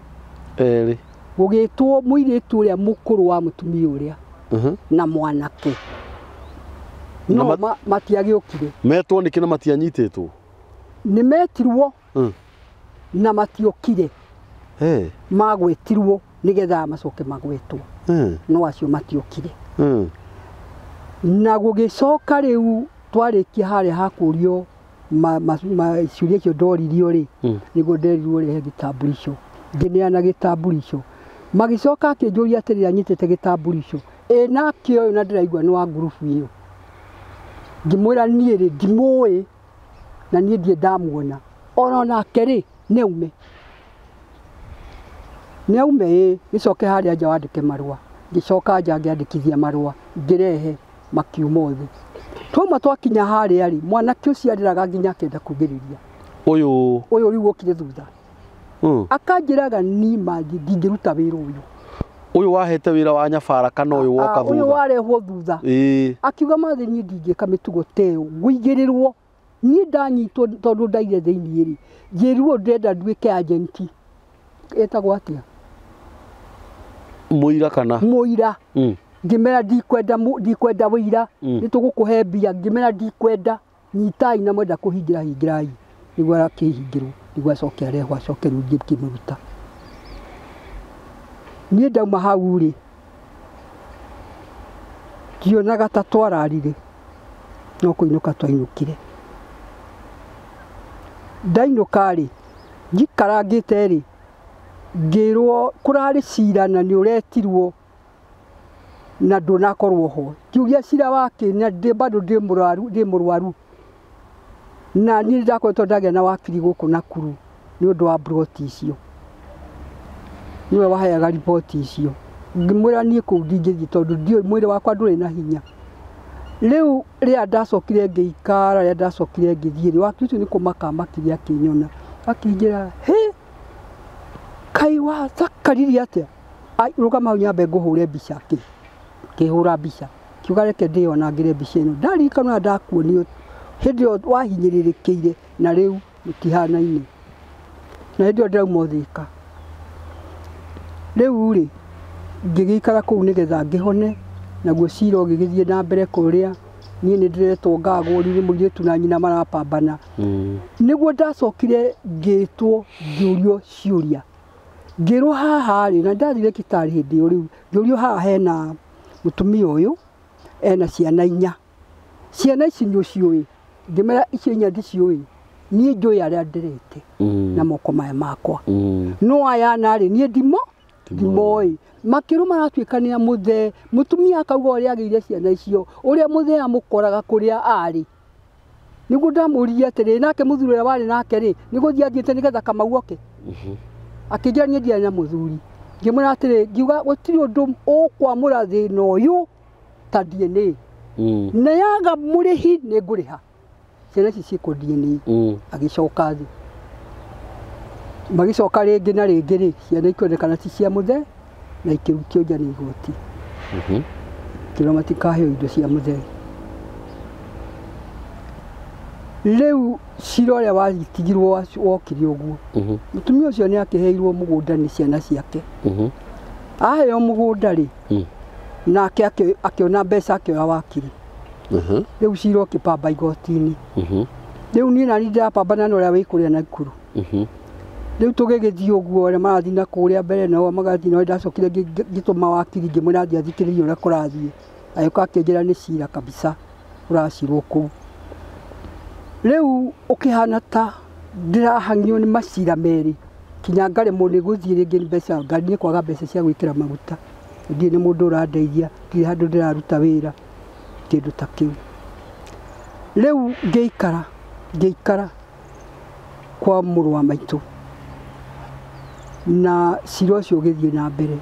Erĩ. Gũgĩtwo mũirĩtu ũrĩa mũkũrũ wa mũtumia ũrĩa na mwanake. No matiagĩũkire. Metwo nĩkĩ na matianyitĩtwo? Nĩ metirwo na matiokire. Magwetirwo nĩgetha macoke magwetwo. No acio matiokire. Na gũgĩcoka rĩu twarĩkia harĩa hakũrio ciũria icio ndoririo rĩ, nĩguo nderirwo rehe gĩtamburisho. Ngĩneana gĩtamburisho. Magĩcoka akĩnjũria atĩrĩrĩ anyitĩte gĩtamburisho. Ĩ nake ũyũ na ndĩraigua nĩ wa ngurubu ĩyo. Ngĩmwĩra niĩ rĩ ndimũĩ na niĩ ndirĩ ndamuona. Ona nake rĩ nĩ aume. Nĩ aume ĩ, gĩcoke harĩa nja wandĩke marũa. Ngĩcoka nja ngĩandĩkithia marũa, ngĩrehe makiuma othe. Twauma twakinya harĩa rĩ, mwanake ũcio arĩraga nginya akĩenda kugĩrĩria. Ũyũ rĩu okire thutha. Akanjĩraga ni maji ndingĩruta wĩra ũyũ. Ũyũ wahete wĩra wa nyabara kana ũyũ woka thutha? Ũyũ warehwo thutha. Akiuga mathi niĩ ndingĩka mĩtugo ta ĩyo, ngũigĩrĩrwo. Niĩ ndanyitwo tondũ ndaire thĩinĩ rĩ, njĩrwo ndĩrenda nduĩke agent. Ĩtagwo atĩa? Mũira kana? Mũira. Ngĩmera ndikwenda wĩira, nĩ tũgũkũhe mbia. Ngĩmera ndikwenda, nyitai na mwenda kũhingĩra hingĩrai. Nĩguo arakĩhingĩrwo, nĩguo acoke arehwo acoke rĩu ngĩmũruta. Niĩ ndauma hau rĩ, ndionaga ta twararire, no kũinũka twainũkire. Ndainũka rĩ, njikarangĩte rĩ, ngĩrwo kũrarĩ cira na nĩ ũretirwo na ndũnakorwo ho. Ngiugia cira wake na ndĩ bado ndĩ mũrwaru. Na niĩ ndakoretwo ndagĩa na wakiri gũkũ Nakuru nĩ ũndũ wa broti icio. Nĩwe waheaga riboti icio. Ngĩmwĩra niĩ kũu ndingĩthiĩ tondũ ndiũĩ mwĩrĩ wakwa ndũrĩ na hinya. Rĩu rĩrĩa ndacokire ngĩikara, rĩrĩa ndacokire ngĩthiĩ rĩ, wakiri ũcio nĩ kũmaka amakire akĩnyona. Akĩnjĩra, hĩ, kaĩ wathakaririe atĩa? Ai, rũgama hau nyambe ngũhũre mbica. Ngĩhũra mbica. Kiuga reke ndĩyonangĩre mbica ĩno. Ndaririkana ndakuonio hĩndĩ ĩyo wahinyĩrĩrĩkĩire na rĩu mũtihanaine. Na hĩndĩ ĩyo ndĩrauma Thika. Rĩu rĩ, ngĩgĩikara kũu nĩgetha ngĩhone, naguo cira ũgĩgĩthiĩ na mbere kũrĩa. Niĩ nĩ ndĩretwo ngagwo nĩ mũirĩtu na nyina marapambana. Nĩguo ndacokire ngĩtwo ngĩũrio ciũria. Ngĩrwo haha rĩ, na ndathire thibitarĩ hĩndĩ ĩyo rĩu, ngĩũrio haha hena mũtumia ũyũ, ena ciana inya. Ciana ici nĩ ũciũĩ? Ngĩmera icio inya ndiciũĩ. Niĩ njũĩ arĩa nderete na moko maya makwa. No aya narĩ niĩ ndimoĩ. Makĩrũ maratuĩka nĩ a mũthee. Mũtumia akauga ũrĩa agĩire ciana icio, ũrĩa mũthee amũkoraga kũrĩa arĩ. Nĩguo ndamũririe atĩrĩ, nake mũthuri ũrĩa warĩ nake rĩ, nĩ gũthiĩ athiĩte nĩgetha Kamau oke. Akĩnjĩra niĩ ndiarĩ na mũthuri. Ngĩmwĩra atĩrĩ, ngiuga gũtirĩ ũndũ ũkwamũra thĩna ũyũ ta DNA. Na yaga mũrĩhi nĩ ngũrĩha. Ciana ici ciĩkwo DNA. Agĩcoka thĩ. Magĩcoka rĩngĩ na rĩngĩ rĩ, ciana ikĩonekana ti cia mũthee na ikĩrutio nja nĩ igoti. Kĩrwo matikaheo indo cia mũthee. Rĩu cira ũrĩa watigirwo wokire ũguo. Mũtumia ũcio nĩ akĩheirwo mũgũnda nĩ ciana ciake. Aheo mũgũnda rĩ, nake akĩona mbeca akĩoya wakiri. Rĩu cira ũkĩpamba igoti-inĩ. Rĩu niĩ nani ndĩrapambana na ũrĩa wĩ kũrĩa Nakuru. Rĩu tũgĩgĩthiĩ ũguo ũrĩa marathiĩ na kũrĩa mbere nao magathiĩ nao, ndacokire ngĩtũma wakiri ngĩmwĩra athiĩ athikĩrĩrie ũrĩa kũrathiĩ. Agĩũka akĩnjĩra nĩ cira kabisa ũracirwo kũu. Rĩu ũkĩhana ta ndĩrahang'io nĩ macira merĩ kinya ngaremwo nĩ gũthiĩ rĩngĩ mbeca ngari nĩ kwaga mbeca cia gwĩkĩra maguta. Ndirĩ na mũndũ ũrandeithia, ndirĩ handũ ndĩraruta wĩra, kĩndũ ta kĩu. Rĩu ngĩikara kwa mũrũ wa maitũ na cira ũcio ũgĩthiĩ na mbere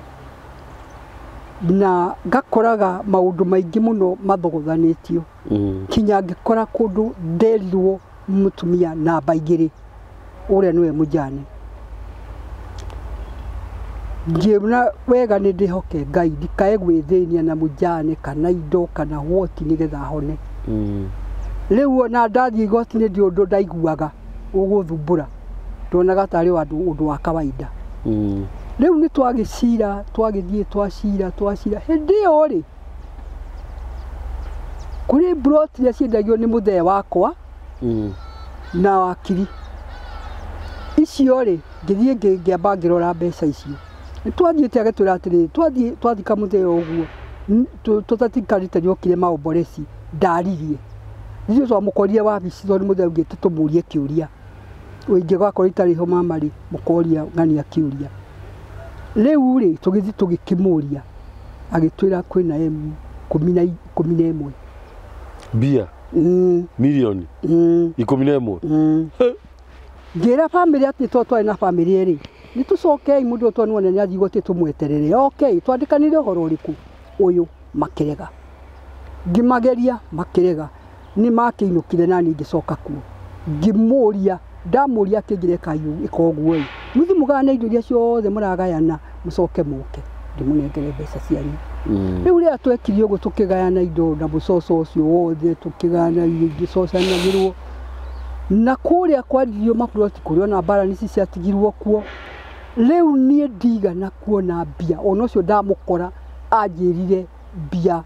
na ngakoraga maũndũ maingĩ mũno mathogothanĩtio. Kinya ngĩkora kũndũ nderirwo mũtumia namba 2 ũrĩa nĩwe mũjane. Ngĩona wega nĩ ndĩhoke Ngai ndikae gwĩthĩnia na mũjane kana indo kana woti nĩgetha hone. Rĩu ona ndathiĩ igoti-inĩ ndirĩ ũndũ ndaiguaga ũgũthumbũra, ndonaga tarĩ ũndũ wa kawaida. Rĩu nĩ twagĩcira, twagĩthiĩ twacira hĩndĩ ĩyo rĩ, kũrĩ mburoti iria ciendagio nĩ mũthee wakwa na wakiri icio rĩ, ngĩthiĩ ngĩamba ngĩrora mbeca icio. Nĩ twathiĩte agĩtwĩra atĩrĩrĩ, twathiĩ twathika mũthee ũguo tũtatikarĩte nĩokire maomboreci ndaririe. Ithuĩ twamũkorire wabici tondũ mũthee augĩte tũmũrie kĩũria. Ũingĩ gwakorwo itarĩ ho mama rĩ, mũkoria ng'ania kĩũria. Rĩu rĩ, tũgĩthiĩ tũgĩkĩmũria, agĩtwĩra kwĩna M 11. Mbia? Milioni? 11? Ngĩra bamĩrĩ atĩ to twarĩ na bamĩrĩ ĩrĩ, nĩ tũcokei mũndũ ũyũ twanona nĩ athiĩ igoti tũmweterere. Okay, twandĩkanire ũhoro ũrĩkũ? Ũyũ makĩrega. Ngĩmageria makĩrega. Nĩ makĩinũkire nani ngĩcoka kuo. Ngĩmũria, ndamũria akĩnjĩra ĩka ũguo ĩ. Mũthiĩ mũgayane indo iria ciothe mũragayana, mũcoke mũke ndĩmũnengere mbeca cianyu. Rĩu rĩrĩa twekire ũguo tũkĩgayana indo na mũcoco ũcio wothe, tũkĩgayana irio ingĩcocanagĩrwo. Na kũrĩa kwaririo maburoti kũrĩa ona mbara nĩci ciatigirwo kuo. Rĩu niĩ ndigana kuona mbia, ona ũcio ndamũkora anjĩrire mbia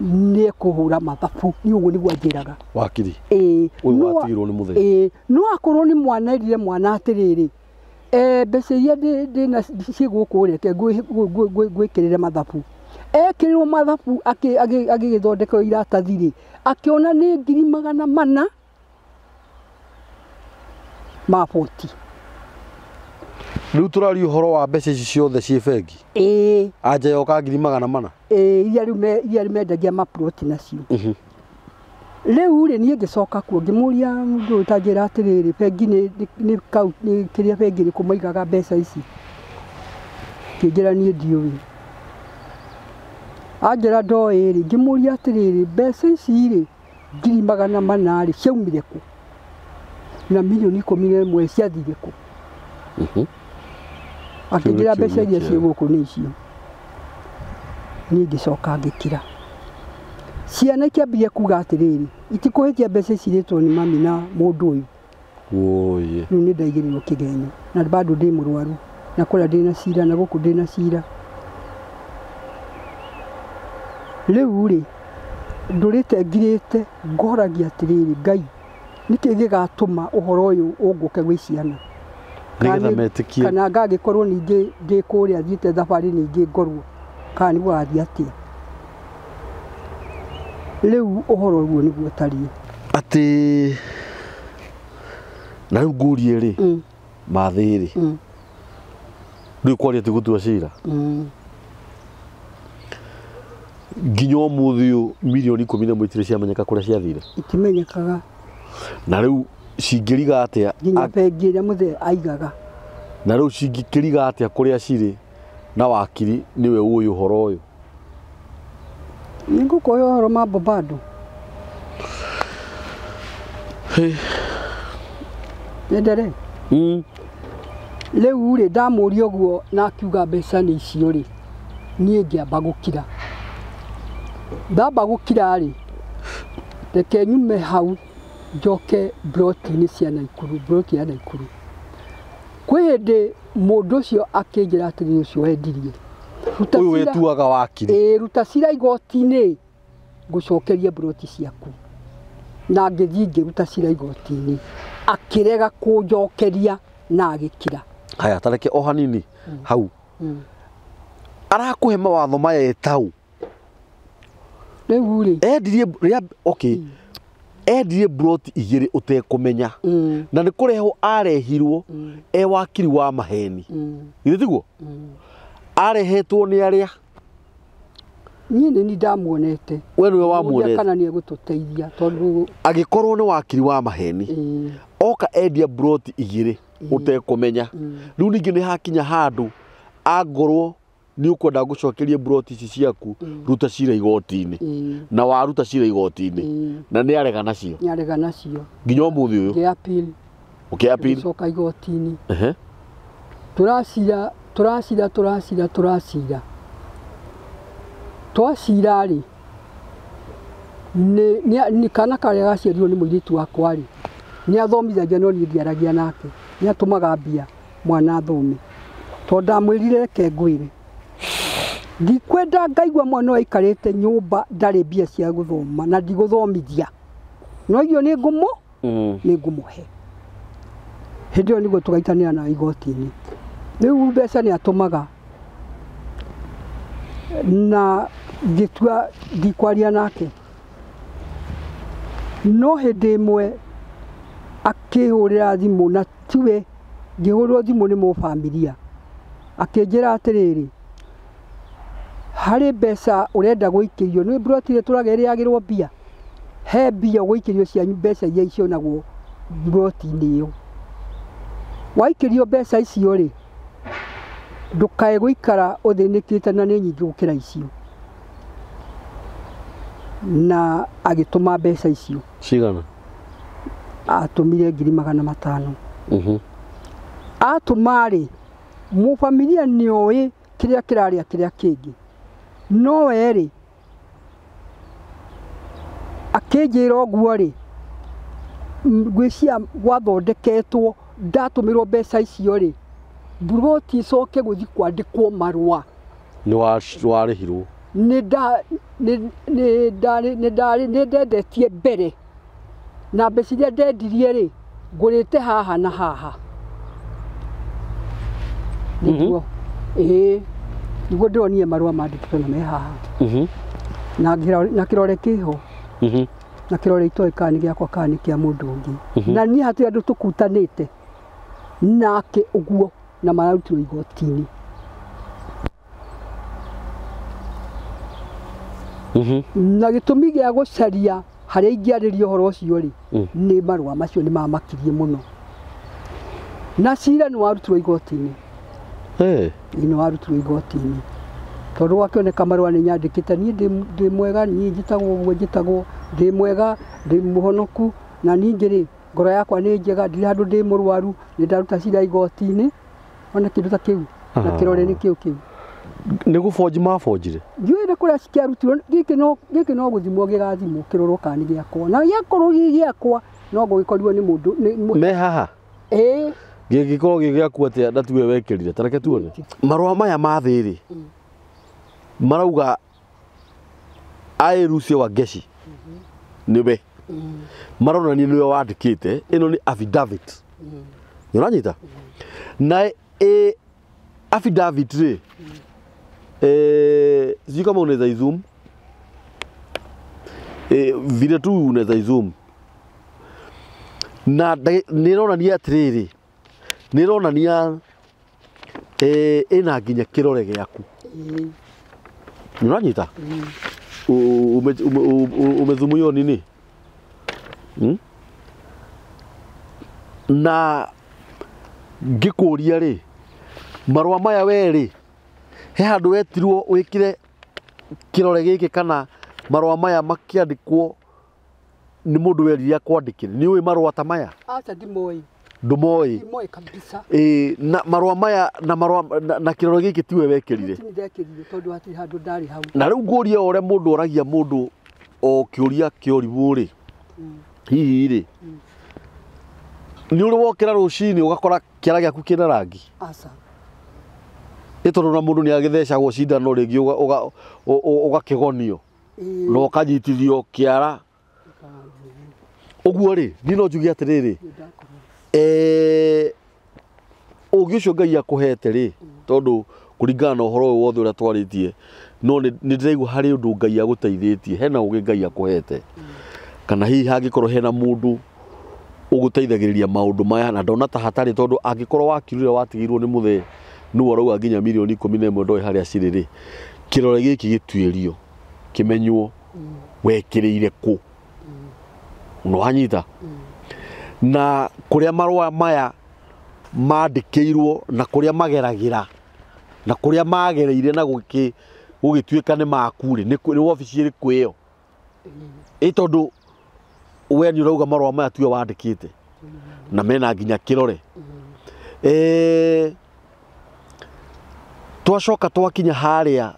nĩ ekũhũra mathabu, niĩ ũguo nĩguo anjĩraga. Wakiri? Ĩĩ. Ũyũ watigirwo nĩ mũthee? Ĩĩ, no akorwo nĩ mwana erire mwana atĩrĩrĩ, mbeca iria ndĩna ciĩ gũkũ reke ngwĩkĩrĩre mathabu. Ekĩrĩrwo mathabu agĩgĩthondekerwo iratathi rĩ, akĩona nĩ 400,000 ma 40. Rĩu tũraria ũhoro wa mbeca ici ciothe ciĩ bengi? Ĩĩ. Anja yoka 400,000? Ĩĩ, iria rĩu mendagia maploti nacio. Rĩu rĩ, niĩ ngĩcoka kuo ngĩmũria mũndũ ũyũ tanjĩra atĩrĩrĩ, bengi nĩ kĩrĩa bengi nĩ kũ maigaga mbeca ici? Akĩnjĩra niĩ ndiũĩ. Anjĩra ndoĩ rĩ, ngĩmũria atĩrĩrĩ, mbeca ici rĩ, 400,000 rĩ, ciaumire kũ? Na milioni 11 ciathire kũ? Akĩnjĩra mbeca iria ciĩ gũkũ nĩ icio. Niĩ ngĩcoka ngĩkira. Ciana ikĩambia kuga atĩrĩrĩ, itikũhĩtia mbeca ici irĩtwo nĩ mami na mũndũ ũyũ. Wũi. Rĩu nĩ ndaigĩrĩirwo kĩgenyo na bado ndĩ mũrwaru na kũrĩa ndĩna cira na gũkũ ndĩna cira. Rĩu rĩ, ndũrĩte ngirĩte ngoragia atĩrĩrĩ, Ngai nĩkĩ gĩgatũma ũhoro ũyũ ũngũke gwĩ ciana? Nĩgetha metĩkie. Kana ngagĩkorwo ningĩ ndĩ kũrĩa thiĩte thabarĩ ningĩ ngorwo kana nĩ gũgathiĩ atĩa? Rĩu ũhoro ũguo nĩguo ũtariĩ. Atĩ Na rĩu ngũrie rĩ mathĩ rĩ rĩu kwaria ti gũtua cira nginya ũmũthĩ ũyũ mirioni 11 itirĩ ciamenyeka kũrĩa ciathire. Itimenyekaga. Na rĩu cingĩriga atĩa nginya bengi ĩrĩa mũthee aigaga. Na rĩu cingĩkĩriga atĩa kũrĩa cirĩ na wakiri nĩwe ũĩ ũhoro ũyũ. Nĩ ngũkũhe ũhoro mambo bado. Nendere. Rĩu rĩ ndamũria ũguo na akiuga mbeca nĩ icio rĩ niĩ ngĩamba gũkira. Ndamba gũkira rĩ reke nyume hau njoke broti-inĩ cia Naikuru, broti ya Naikuru. Kwĩ hĩndĩ mũndũ ũcio akĩnjĩra atĩrĩrĩ ũcio wendirie. Ũyũ wetuaga wakiri. Ĩĩ ruta cira igoti-inĩ ngũcokerie broti ciaku. Na ngĩthiĩ ngĩruta cira igoti-inĩ akĩrega kũnjokeria na agĩkira. Haya tareke o hanini hau. Arakũhe mawatho maya etau. Rĩu rĩ endirie okay. Endirie broti igĩrĩ ũtekũmenya. Na nĩ kũrehwo arehirwo e wakiri wa maheni. Githĩ tiguo? Arehetwo nĩ arĩa? Niĩ nĩ ndamuonete. We nĩwe wamuonete. Kana nĩ egũtũteithia tondũ agĩkorwo nĩ wakiri wa maheni. Oka endia broti igĩrĩ ũtekũmenya. Rĩu ningĩ nĩ hakinya handũ angorwo nĩ ũkwenda gũcokeria broti ici ciaku ruta cira igoti-inĩ. Na waruta cira igoti-inĩ. Na nĩ arega nacio. Nĩ arega nacio. Nginya ũmũthĩ ũyũ. Ngĩ appeal. Ũkĩ appeal. Gĩcoka igoti-inĩ. Tũracira tũracira tũracira tũracira. Twacira rĩ nĩ kana karĩa gaciarirwo nĩ mũirĩtu wakwa rĩ nĩ athomithagia no niĩ ndiaragia nake. Nĩ atũmaga mbia mwana athome. Tondũ ndamwĩrire reke ngwĩre. Ndikwenda ngaigua mwana ũyũ aikarĩte nyũmba ndarĩ mbia cia gũthoma na ndigũthomithia. No irio nĩ ngũmũ nĩ ngũmũhe. Hĩndĩ ĩyo nĩguo tũgaitanĩra na igoti-inĩ. Rĩu mbeca nĩ atũmaga na ngĩtua ndikwaria nake. No hĩndĩ ĩmwe akĩhũrĩra thimũ na tiwe ngĩhũrĩrwo thimũ nĩ mũbamiria. Akĩnjĩra atĩrĩrĩ harĩ mbeca ũrenda gũikĩrio nĩ broti ĩrĩa tũraga ĩrĩagĩrwo mbia. He mbia ũgũikĩrio cia mbeca iria cionagwo broti-inĩ ĩyo. Waikĩrio mbeca icio rĩ ndũkae gũikara ũthĩnĩkĩte na nĩ nyingĩ gũkĩra icio. Na agĩtũma mbeca icio. Cigana? Atũmire 500,000. Atũma rĩ mũbamiria nĩoĩ kĩrĩa kĩrarĩa kĩrĩa kĩngĩ. No we rĩ akĩnjĩra ũguo rĩ ngwĩciria gwathondeketwo ndatũmĩrwo mbeca icio rĩ broti icoke gũthiĩ kwandĩkwo marũa. Nĩ warĩhirwo. Nĩ ndendetie mbere na mbeca iria ndendirie rĩ ngũrĩte haha na haha. Nĩguo ĩĩ nĩguo ndĩronire marũa mandĩkĩtwo na me haha. Na kĩrore kĩho. Na kĩrore itoĩ kana nĩ gĩakwa kana nĩ kĩa mũndũ ũngĩ. Na niĩ hatirĩ andũ tũkutanĩte nake ũguo na mararutirwo igoti-inĩ. Na gĩtũmi gĩa gũcaria harĩa ingĩarĩria ũhoro ũcio rĩ nĩ marũa macio nĩ mamakirie mũno. Na cira nĩ warutirwo igoti-inĩ. Nĩ warutirwo igoti-inĩ. Tondũ gwakĩoneka marũa nĩ nyandĩkĩte niĩ ndĩ mwega niĩ njĩtagwo ũguo njĩtagwo ndĩ mwega ndĩ mũhonoku na ningĩ rĩ ngoro yakwa nĩ njega ndirĩ handũ ndĩ mũrwaru nĩ ndaruta cira igoti-inĩ ona kĩndũ ta kĩu na kĩrore nĩ kĩu kĩu. Nĩ gũbonji mabonjire? Ndiũĩ nĩ kũrĩa cikĩarutirwo gĩkĩ no gũthimwo gĩgathimwo kĩrorwo kana nĩ gĩakwa na gĩakorwo gĩ gĩakwa no gũgĩkorirwo nĩ mũndũ me haha. Ĩĩ gĩngĩkorwo gĩ gĩaku atĩa na tiwe wekĩrire ta reke tuone. Marũa maya ma thĩ rĩ marauga aĩ Lucy Wangeci nĩwe maronania nĩwe wandĩkĩte ĩno nĩ affidavit. Nĩ ũranyita? Na ĩ affidavit rĩ sijui kama unaweza izoom vile tu unaweza izoom. Na nĩ ĩronania atĩrĩrĩ, nĩ ĩronania ĩna nginya kĩrore gĩaku. Nĩ ũranyita? Umethumu hiyo nini? Na ngĩkũria rĩ, marũa maya we rĩ, he handũ wetirwo wĩkĩre kĩrore gĩkĩ kana marũa maya makĩandĩkwo nĩ mũndũ werire akwandĩkĩre? Nĩ ũĩ marũa ta maya? Aca ndimoĩ. Ndũmoĩ? Ndimoĩ kabisa. Na marũa maya na marũa na kĩrore gĩkĩ tiwe wekĩrire? Ti ndekĩrire tondũ hatirĩ handũ ndarĩ hau. Na rĩu ngũrie o ũrĩa mũndũ oragia mũndũ o kĩũria kĩorimũ rĩ, hihi rĩ, nĩ ũrĩ wokĩra rũcinĩ ũgakora kĩara gĩaku kĩna rangi? Aca. Ĩ tondũ na mũndũ nĩ agĩthecagwo cindano rĩngĩ ũgakĩgonio na ũkanyitithio kĩara. Ũguo rĩ, niĩ no njuge atĩrĩrĩ, ũgĩ ũcio Ngai akũhete rĩ, tondũ kũringana na ũhoro ũyũ wothe ũrĩa twarĩtie, no nĩ ndĩraigua harĩ ũndũ Ngai agũteithĩtie, hena ũgĩ Ngai akũhete. Kana hihi hangĩkorwo hena mũndũ ũgũteithagĩrĩria maũndũ maya, na ndona ta hatarĩ, tondũ angĩkorwo wakiri ũrĩa watigĩirwo nĩ mũthee nĩwe ũrauga nginya mirioni 11 ndoĩ harĩa cirĩ rĩ, kĩrore gĩkĩ gĩtuĩrio, kĩmenywo wekĩrĩire kũ. Nĩ wanyita? Na kũrĩa marũa maya mandĩkĩirwo na kũrĩa mageragĩra na kũrĩa magereire na gũgĩtuĩka nĩ maku rĩ, nĩ wabici ĩrĩkũ ĩyo? Ĩ tondũ we nĩ ũrauga marũa maya tiwe wandĩkĩte na mena nginya kĩrore. Twacoka twakinya harĩa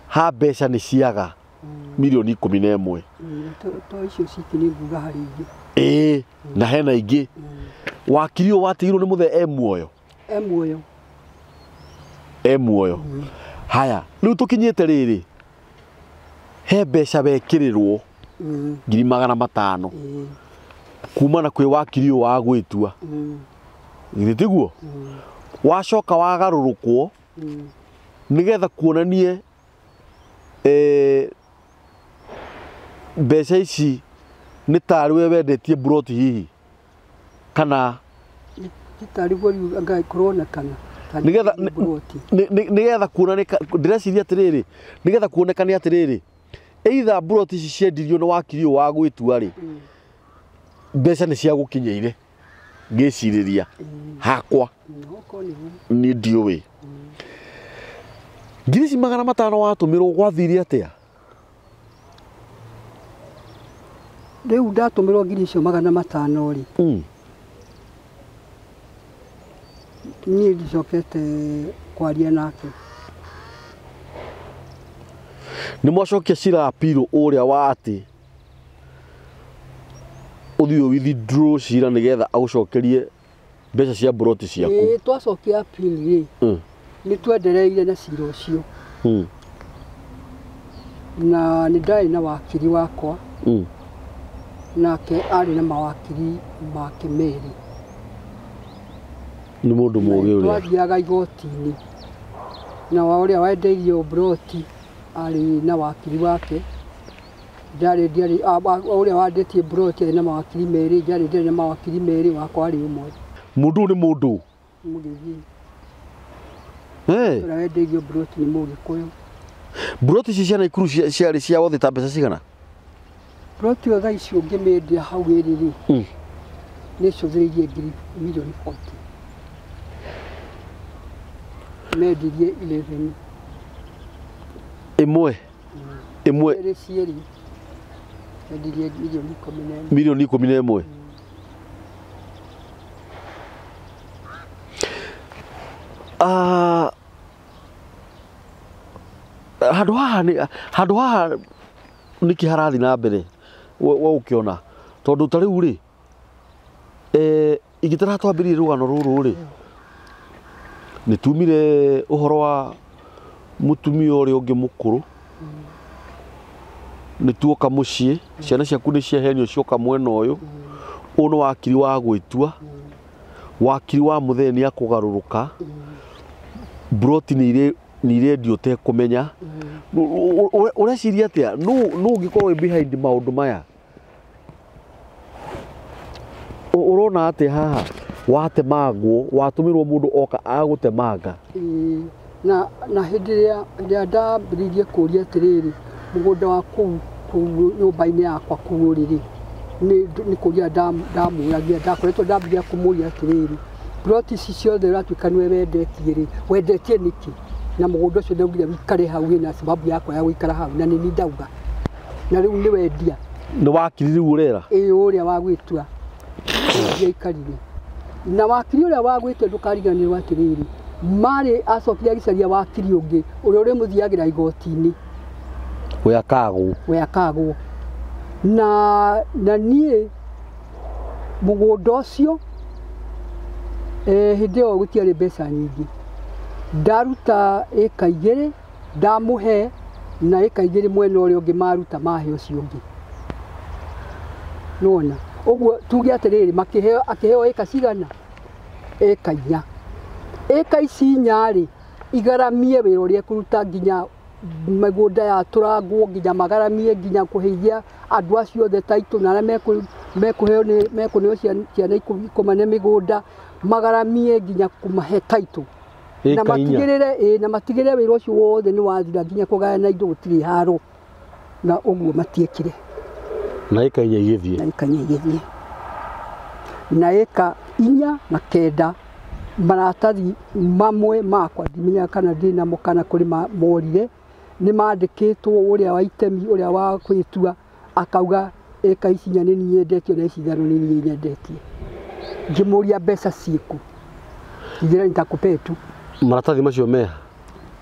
ha mbeca nĩ ciaga mirioni 11. To icio ciki nĩ nguga harĩ ingĩ. Ĩĩ, na hena ingĩ. Wakiri ũyũ watigirwo nĩ mũthee e muoyo? E muoyo. E muoyo. Haya, rĩu tũkinyĩte rĩrĩ, he mbeca wekĩrĩrwo 500,000 kuma na kwĩ wakiri ũyũ wa gwĩtua. Githĩ tiguo? Wacoka wagarũrũkwo nĩgetha kuonanie mbeca ici nĩ tarĩ we wendetie mburoti hihi kana tarĩ guo rĩu anga kũronekana nĩgetha nĩgetha kuonanĩka, ndĩreciria atĩrĩrĩ, nĩgetha kuonekane atĩrĩrĩ, either mburoti ici ciendirio nĩ wakiri ũyũ wa gwĩtua rĩ, mbeca nĩ ciagũkinyĩire ngĩcirĩria hakwa niĩ ndiũĩ. 500,000 watũmĩrwo gwathire atĩa? Rĩu ndatũmĩrwo 500,000 rĩ, niĩ ndicokete kwaria nake. Nĩ mwacokia cira appeal ũrĩa wa atĩ ũthiĩ withdraw cira nĩgetha agũcokerie mbeca cia mburoti ciaku? Ĩĩ, twacokia appeal rĩ, nĩ twendereire na cira ũcio. Na nĩ ndarĩ na wakiri wakwa, nake arĩ na mawakiri make merĩ. Nĩ mũndũ mũũgĩ ũrĩa. Twathiaga igoti-inĩ na wa ũrĩa wendeirio mburoti arĩ na wakiri wake, ndarĩ ũrĩa wandĩtie mburoti arĩ na mawakiri merĩ, njarĩ na mawakiri merĩ, wakwa arĩ ũmwe. Mũndũ ũyũ nĩ mũndũ? Mũgĩthii. Ũrĩa wendeirio mburoti nĩ Mũgĩkũyũ. Mburoti ici cia Naikuru ciarĩ cia wothe ta mbeca cigana? Mburoti ĩyo thaa ici ũngĩmĩendia hau ĩrĩ rĩ, nĩ ĩcũthĩrĩirie mirioni 40. Mendirie 11. Ĩmwe? Ĩmwe? Ĩrĩ cierĩ. Mendirie mirioni 11. Mirioni 11. Handũ haha nĩ handũ haha nĩkĩ harathiĩ na mbere we ũkĩona tondũ ta rĩu rĩ, ingĩtara twambĩrĩrie rũgano rũrũ rĩ, nĩ tumire ũhoro wa mũtumia ũrĩa ũngĩ mũkũrũ, nĩ tuoka mũciĩ, ciana ciaku nĩ ciahenio cioka mwena ũyũ, ũyũ nĩ wakiri wa gwĩtua, wakiri wa mũthee nĩ akũgarũrũka, mburoti nĩ irendio ũtekũmenya. Ũreciria atĩa? Nũ ũngĩkorwo wĩ behind maũndũ maya? Urona atä haha watemangwo watũmĩrwo mũndũ oka agũtemanga. Na hĩndĩ ĩrĩa ndambĩrĩirie kũũria atĩrĩrĩ, mũgũnda wa kũu nyũmba-inĩ yakwa kũu rĩ, nĩ kũũria ndamũragia, ndakoretwo ndambĩrĩria kũmũria atĩrĩrĩ, ploti ici ciothe ũratuĩka nĩwe wendetie rĩ, wendetie nĩkĩ? Na mũgũnda ũcio ndaugire wĩikare hau wĩna sababu yakwa ya gũikara hau, na nĩ niĩ ndauga. Na rĩu nĩ wendia. Nĩ wakiri rĩu ũrera? Ĩĩ, ũrĩa wa gwĩtua. Ndiaikarire. Na wakiri ũrĩa wa gwĩtua ndũkariganĩrwo atĩrĩrĩ, marĩ acokire agĩcaria wakiri ũngĩ ũrĩa ũrĩmũthiagĩra igoti-inĩ. We akagwo. We akagwo. Na niĩ mũgũnda ũcio hĩndĩ ĩyo gũtiarĩ mbeca nyingĩ. Ndaruta ĩka igĩrĩ, ndamũhe na ĩka igĩrĩ mwena ũrĩa ũngĩ maruta mahe ũcio ũngĩ. Nĩwona? Ũguo tuge atĩrĩrĩ, makĩheo akĩheo ĩka cigana? Ĩka inya. Ĩka ici inya rĩ, igaramie wĩra ũrĩa ekũruta nginya mĩgũnda yatũrangwo, nginya magaramie nginya kũheithia andũ acio othe taitũ na arĩa mekũheo nĩ mekũneo ciana ikũmane mĩgũnda, magaramie nginya kũmahe taitũ. Na matigĩrĩre, na matigĩrĩre wĩra ũcio wothe nĩ wathira nginya kũgayana indo gũtirĩ haro. Na ũguo matiekire. Na ĩka inya igĩthiĩ. Na ĩka inya igĩthiĩ. Na ĩka inya na kenda maratathi mamwe makwa ndimenyaga kana ndĩnamo kana kũrĩ morire, nĩ mandĩkĩtwo ũrĩa wa itemi ũrĩa wa kwĩtua akauga ĩka ici inya nĩ niĩ nyendetie na ici ithano nĩ niĩ nyendetie. Ngĩmũria mbeca ciĩkũ, ngĩra nitakupea tu. Maratathi macio meha?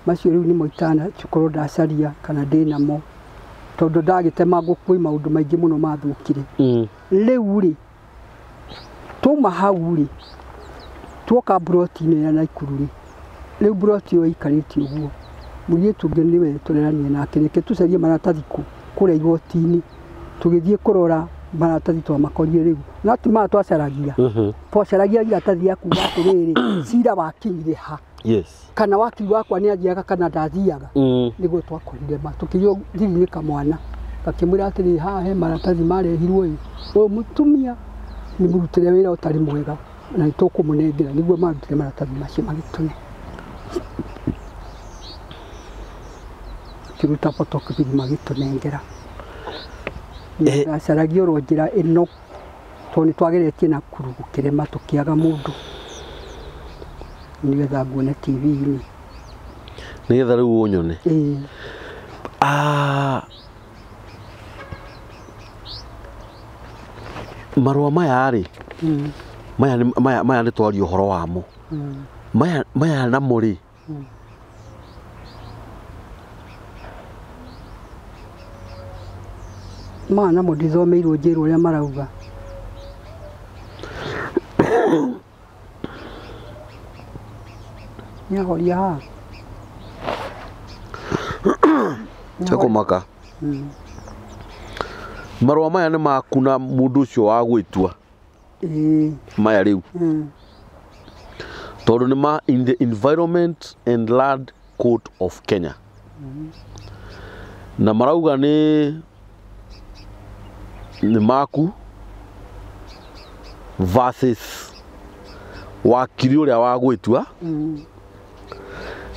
Macio rĩu nĩmo itanakorwo ndacaria kana ndĩnamo, tondũ ndagĩtemangwo kwĩ maũndũ maingĩ mũno mathũkire. Rĩu rĩ, twauma hau rĩ, tuoka mburoti-inĩ ya Naikuru rĩ, rĩu mburoti ĩyo ĩikarĩte ũguo, mũirĩtu ũngĩ nĩwe tũrerania nake, reke tũcarie maratathi kũrĩa igoti-inĩ. Tũgĩthiĩ kũrora maratathi twamakorire rĩu, no ti maya twacaragia. Twacaragia iratathi rĩa kuuga atĩrĩrĩ, cira wakinyire ha. Yes. Kana wakiri wakwa nĩ athiaga kana ndathiaga. Nĩguo twakorire ma tũkĩrio thiri nĩ kamwana gakĩmwĩra atĩrĩrĩ, haha he maratathi marehirwo ĩ, ũyũ mũtumia nĩ mũrutĩre wĩra ũtarĩ mwega na nĩ tũkũmũnengera. Nĩguo marutire maratathi macio magĩtũne. Makĩruta photocopy magĩtũnengera. Ndacaragia oro njĩra ĩno tondũ nĩ twageretie na kuru gũkĩrema tũkĩaga mũndũ nĩgetha nguone TV-inĩ. Nĩgetha rĩu ũnyone. Ĩĩ. Marũa maya rĩ, maya nĩ twaria ũhoro wamo. Maya namo rĩ, maya namo ndithomeirwo njĩrwo ũrĩa marauga. Nĩahoria haha. Tekũmaka. Marũa maya nĩ maku na mũndũ ũcio wa gwĩtua. Maya rĩu. Tondũ nĩ ma in the Environment and Land Court of Kenya. Na marauga nĩ maku versus wakiri ũrĩa wa gwĩtua.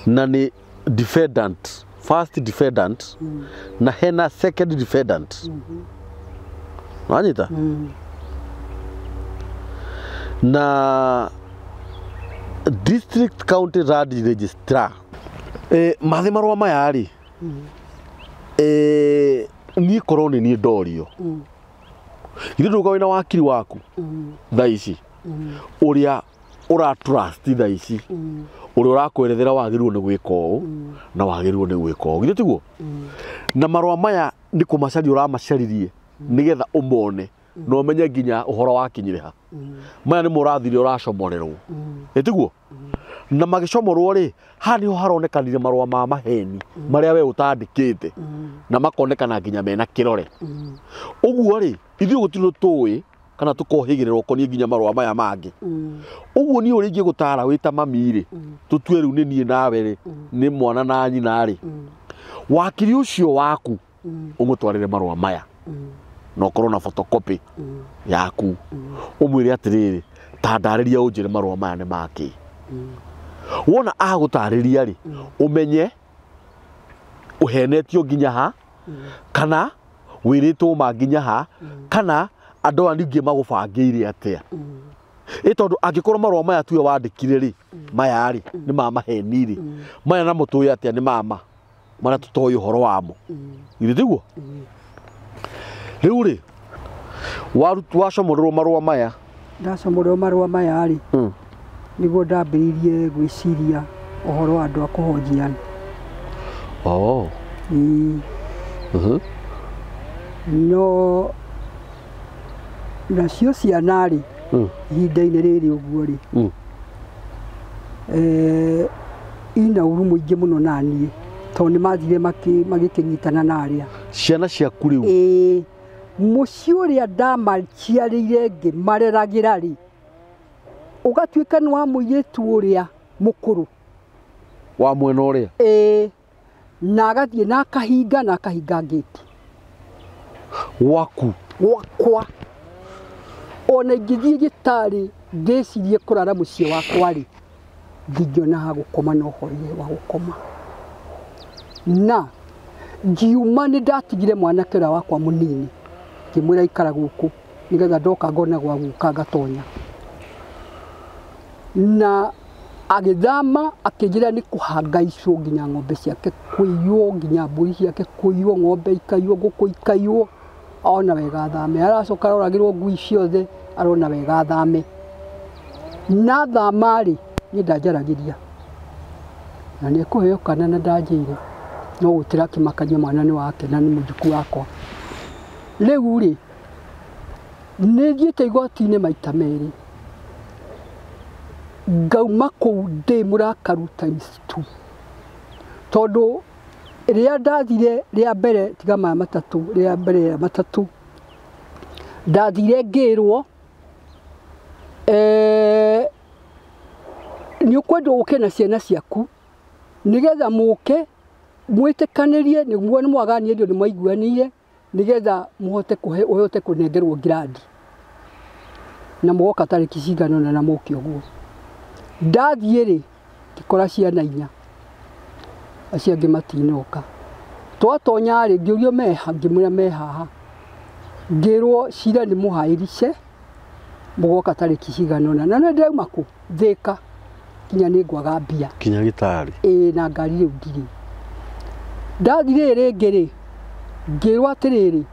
Na nĩ defendant, first defendant, na hena second defendant. Wanyita? Na District County Land Registrar. Mathi marũa maya rĩ, niĩ korwo nĩ niĩ ndorio. Githĩ ndũka wĩna wakiri waku thaa ici, ũrĩa ũra trust thaa ici, ũrĩa ũrakwerethera wagĩrĩirwo nĩ gwĩka ũũ na wagĩrĩirwo nĩ gwĩka ũũ, githĩ tiguo? Na marũa maya nĩ kũmacaria ũramacaririe nĩgetha ũmone na ũmenye nginya ũhoro wakinyire ha. Maya nĩmo ũrathire ũracomorerwo, ĩ tiguo? Na magĩcomorwo rĩ, haha nĩho haronekanire marũa ma maheni marĩa we ũtandĩkĩte na makonekana nginya mena kĩrore. Ũguo rĩ, ithuĩ gũtirĩ tũĩ kana tũkohĩgĩrĩra ũkoniĩ nginya marũa maya mangĩ. Ũguo niĩ ũrĩa ingĩgũtara wĩ ta mami rĩ, tũtue rĩu nĩ niĩ nawe rĩ, nĩ mwana na nyina rĩ, wakiri ũcio waku ũmũtwarĩre marũa maya. Na ũkorwo na photocopy yaku. Ũmwĩre atĩrĩrĩ, ta ndarĩria ũnjĩre marũa maya nĩ makĩ. Wona agũtarĩria rĩ, ũmenye ũhenetio nginya ha, kana wĩrĩtwo ma nginya ha, kana andũ aya ningĩ magũbangĩire atĩa. Ĩ tondũ angĩkorwo marũa maya tuwe wandĩkire rĩ, maya rĩ nĩ ma maheni rĩ, maya namo tũĩ atĩa nĩ mama marĩa tũtoĩ ũhoro wamo. Githĩ tiguo? Rĩu rĩ, wacomorerwo marũa maya. Ndacomorerwo marũa maya rĩ, nĩguo ndambĩrĩirie gwĩciria ũhoro wa andũ a kũhonjiana. Oh. No nacio ciana rĩ, ihinda-inĩ rĩrĩ ũguo rĩ, ina ũru mũingĩ mũno na niĩ tondũ nĩ mathire magĩkĩnyitana na arĩa ciana ciaku rĩu. Ĩĩ, mũciĩ ũrĩa ndamaciarĩire ngĩmareragĩra rĩ, ũgatuĩka nĩ wa mũirĩtu ũrĩa mũkũrũ wa mwena ũrĩa. Ĩĩ, na agathiĩ na akahinga na akahinga ngĩti gwaku gwakwa. Ona ingĩthiĩ gĩtarĩ ndĩcirie kũrara mũciĩ wakwa rĩ, ndingĩona ha gũkoma, no hoire wa gũkoma. Na ngiuma nĩ ndatigire mwanake ũrĩa wakwa mũnini, ngĩmwĩra ikara gũkũ nĩgetha ndoka ngona gwa gũka ngatonya. Na agĩthama akĩnjĩra nĩ kũhangaicwo nginya ng'ombe ciake kũiywo, nginya mbũri ciake kũiywo, ng'ombe ikaiywo, ngũkũ ikaiywo. Ona wega athame. Aracoka aroragĩrwo ngui ciothe, arona wega athame. Na thama rĩ, niĩ ndanjaragĩria na nĩ ekũheo kana na ndanjĩire, no gũtirakĩmakania mwana nĩ wake na nĩ mũjukuu wakwa. Rĩu rĩ, nĩ thiĩte igoti-inĩ maita merĩ, ngauma kũu ndĩ mũrakaru times 2, tondũ rĩrĩa ndathire rĩa mbere, tiga maya matatũ, rĩa mbere rĩa matatũ ndathire ngĩrwo nĩ ũkwendwo ũke na ciana ciaku nĩgetha mũke mwĩtĩkanĩrie, nĩguo nĩ mwaganĩrio nĩ mwaiguanĩire, nĩgetha mũhote kũhe ũhote kũnengerwo ngirandi na mũgoka tarĩki cigana ũna na mũke ũguo. Ndathiĩ rĩ, ngĩkora ciana inya, acio angĩ matinoka. Twatonya rĩ, ngĩũrio meha, ngĩmwĩra me haha, ngĩrwo cira nĩ mũhaĩrice mũgoka tarĩki cigana ũna. Na nĩ ndĩrauma kũ Thĩka, nginya nĩ ngwaga mbia kinya gĩtarĩ. Ĩĩ, na ngari rĩu ndirĩ. Ndathire rĩngĩ rĩ, ngĩrwo atĩrĩrĩ,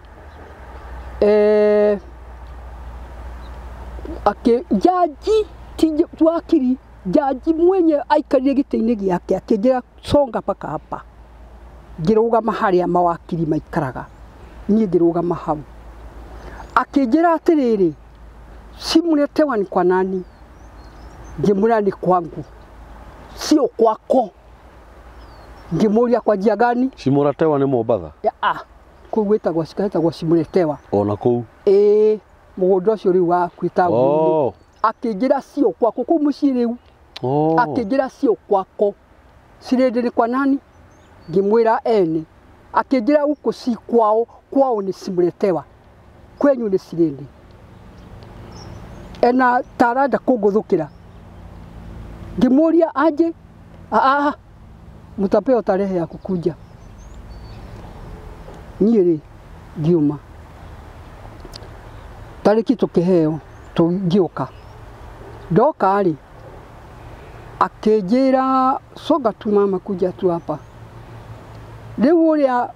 njaji ti wakiri, njaji mwenye aikarire gĩtĩ-inĩ gĩake akĩnjĩra songa paka hapa. Ngĩrũgama harĩa mawakiri maikaraga, niĩ ngĩrũgama hau. Akĩnjĩra atĩrĩrĩ, simuletewa ni kwa nani? Ngĩmwĩra ni kwangu, sio kwako. Ngĩmũria kwa njia gani? Simũratewa nĩ Mombatha? Kũu gwĩtagwo ciketagwo Simuletewa. Ona kũu? Ĩĩ, mũgũnda ũcio rĩu wa kwĩ taũni-inĩ. Akĩnjĩra sio kwako, kũu mũciĩ rĩu. Akĩnjĩra sio kwako. Cirĩndĩ nĩ kwa nani? Ngĩmwĩra ene. Akĩnjĩra huko si kwao, kwao ni Simuletewa, kwenyu ni Cirĩndĩ. Ena taranda kũngũthũkĩra. Ngĩmũria aje, mutapeo tarehe ya kukuja. Niĩ rĩ, ngiuma. Tarĩki tũkĩheo, ngĩũka. Ndoka rĩ, akĩnjĩra songa tu mama, kuja tu hapa. Rĩu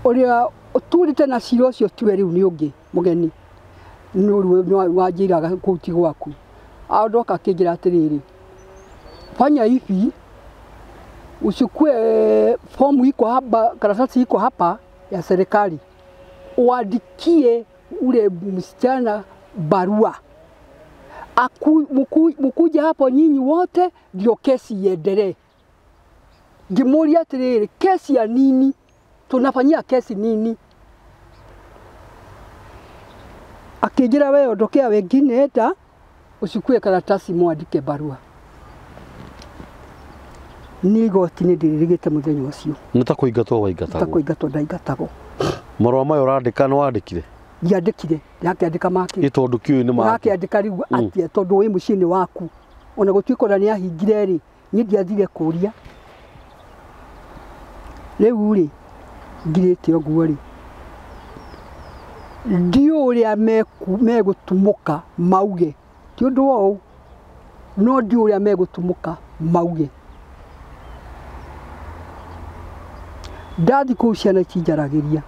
ũrĩa ũturĩte na cira ũcio tiwe rĩu nĩ ũngĩ mũgeni, nĩ wanjĩraga kũu ti gwaku. Ndoka akĩnjĩra atĩrĩrĩ, fanya hivi, uchukue fomu iko hapa, karatasi iko hapa ya serikali, uandikie ule msichana barua, mkuja hapo nyinyi wote ndio kesi iendelee. Ngĩmũria atĩrĩrĩ, kesi ya nini? Tunafanyia kesi nini? Akĩnjĩra wewe ondokea wengine, enda uchukue karatasi mwandike barua. Niĩ igoti nĩ ndĩrĩrĩgĩte mũthenya ũcio. Nĩ ta kũingatwo waingatagwo? Ta kũingatwo ndaingatagwo. Marũa maya ũrandĩka nĩ wandĩkire? Ndiandĩkire ndakĩandĩka make. Ĩ tondũ kĩũĩ nĩ make. Ũrakĩandĩka rĩu atĩa tondũ wĩ mũciĩ-inĩ waku ona gũtuĩka ona nĩ ahingire rĩ niĩ ndiathire kũria. Rĩu rĩ ngirĩte ũguo rĩ ndiũĩ ũrĩa megũtumũka mauge ti ũndũ wa ũũ no ndiũĩ ũrĩa megũtumũka mauge. Ndathi kũu ciana itinjaragĩria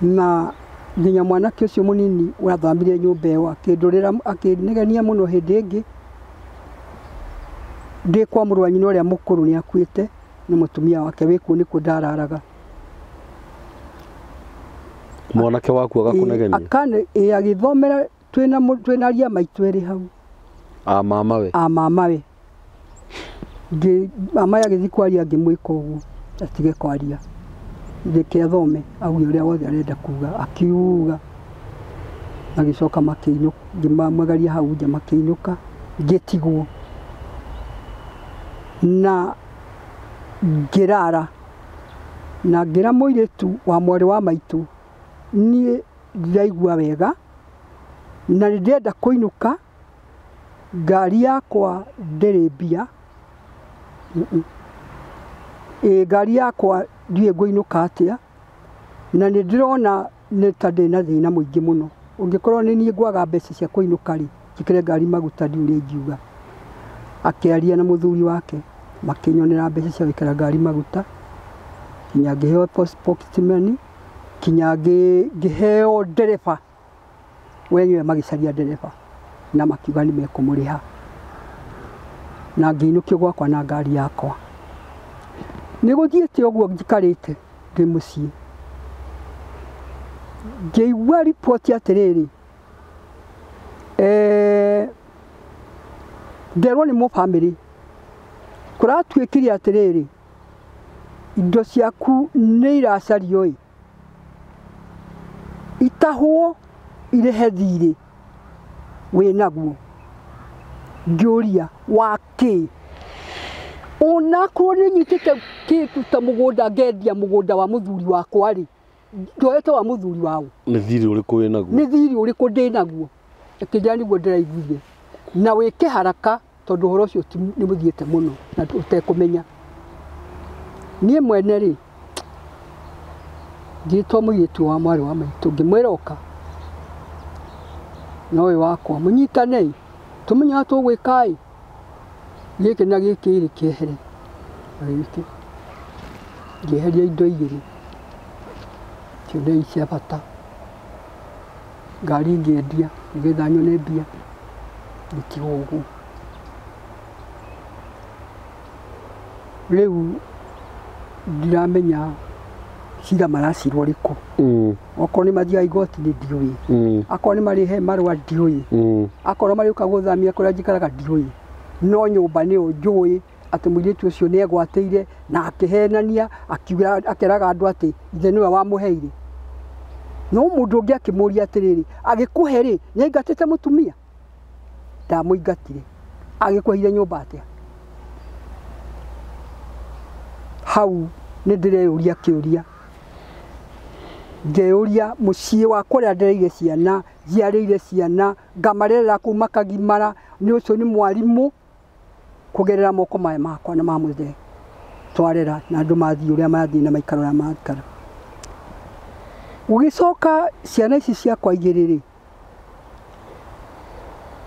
na nginya mwanake ũcio mũnini wathamire nyũmba ĩyo akĩndũrĩra akĩnegenia mũno hĩndĩ ĩngĩ ndĩ kwa mũrũ wa nyina ũrĩa mũkũrũ nĩ akuĩte na mũtumia wake wĩ kuo nĩkuo ndararaga. Mwanake waku agakũnegenia? Agĩthomera twĩna aria maitũ erĩ hau. A mamawe? A mamawe. Mama agĩthiĩ kwaria ngĩmwĩka ũguo atige kwaria reke athome auge ũrĩa wothe arenda kuga akiuga magĩcoka makĩinũka ngĩmamagaria hau nja makĩinũka ngĩtigwo na ngĩrara na ngĩra mũirĩtu wa mwarĩ wa maitũ niĩ ndiraigua wega na nĩ ndĩrenda kũinũka ngari yakwa ndĩrĩ mbia ngari yakwa ndiũĩ ngũinũka atĩa na nĩ ndĩrona nĩ ta ndĩna thĩna mũingĩ mũno ũngĩkorwo nĩ niĩ ngwaga mbeca cia kũinũka rĩ njĩkĩre ngari maguta ndiũĩ ũrĩa ingiuga. Akĩaria na mũthuri wake makĩnyonera mbeca cia gwĩkĩra ngari maguta kinya ngĩheo pocket money kinya ngĩheo ndereba wenyewe magĩcaria ndereba na makiuga nĩ mekũmũrĩha na ngĩinũkio gwakwa na ngari yakwa. Nĩ gũthiĩte ũguo njikarĩte ndĩ mũciĩ ngĩigua riboti atĩrĩrĩ nderwo nĩ mũbamĩrĩ kũratuĩkire atĩrĩrĩ indo ciaku nĩ iracario ĩ itahwo irĩhe thirĩ wĩnaguo. Ngĩũria wa kĩ onakorwo nĩ nyitĩte kĩndũ ta mũgũnda ngendia mũgũnda wa mũthuri wakwa rĩ ndoete wa mũthuri wao. Nĩ thirĩ ũrĩkũ wĩnaguo? Nĩ thirĩ ũrĩkũ ndĩnaguo? Akĩnjĩra nĩguo ndĩraiguire na wĩke haraka tondũ ũhoro ũcio nĩ mũthiĩte mũno na ũtekũmenya. Niĩ mwene rĩ ngĩtwo mũirĩtu wa mwarĩ wa maitũ ngĩmwĩra ũka na ũyũ wakwa mũnyitane tũmenye ũrĩa tũgwĩka ĩ gĩkĩ na gĩkĩ rĩ kĩehere gĩkĩ ngĩeheria indo igĩrĩ cionei cia bata ngari ngĩendia nĩgetha nyone mbia ngĩtigwo ũguo. Rĩu ndiramenya cira maracirwo rĩkũ okorwo nĩ mathiaga igoti-inĩ ndiũĩ akorwo nĩ marĩhe marũa ndiũĩ akorwo marĩũka gũthamia kũrĩa njikaraga ndiũĩ no nyũmba nĩyo njũĩ atĩ mũirĩtu ũcio nĩ egwatĩire na akĩhenania akiuga akĩraga andũ atĩ ithe nĩwe wamũheire. No mũndũ ũngĩ akĩmũria atĩrĩrĩ agĩkũhe rĩ nĩ aingatĩte mũtumia? Ndamũingatire. Agĩkũheire nyũmba atĩa? Hau nĩ ndĩreyũria kĩũria ngeyũria mũciĩ wakwa ũrĩa ndereire ciana njiarĩire ciana ngamarerera kũu makagimara nĩ ũcio nĩ mwarimũ kũgerera moko maya makwa na ma mũthee twarera na andũ mathiĩ ũrĩa mathiĩ na maikara ũrĩa maikara. Gũgĩcoka ciana ici ciakwa igĩrĩ rĩ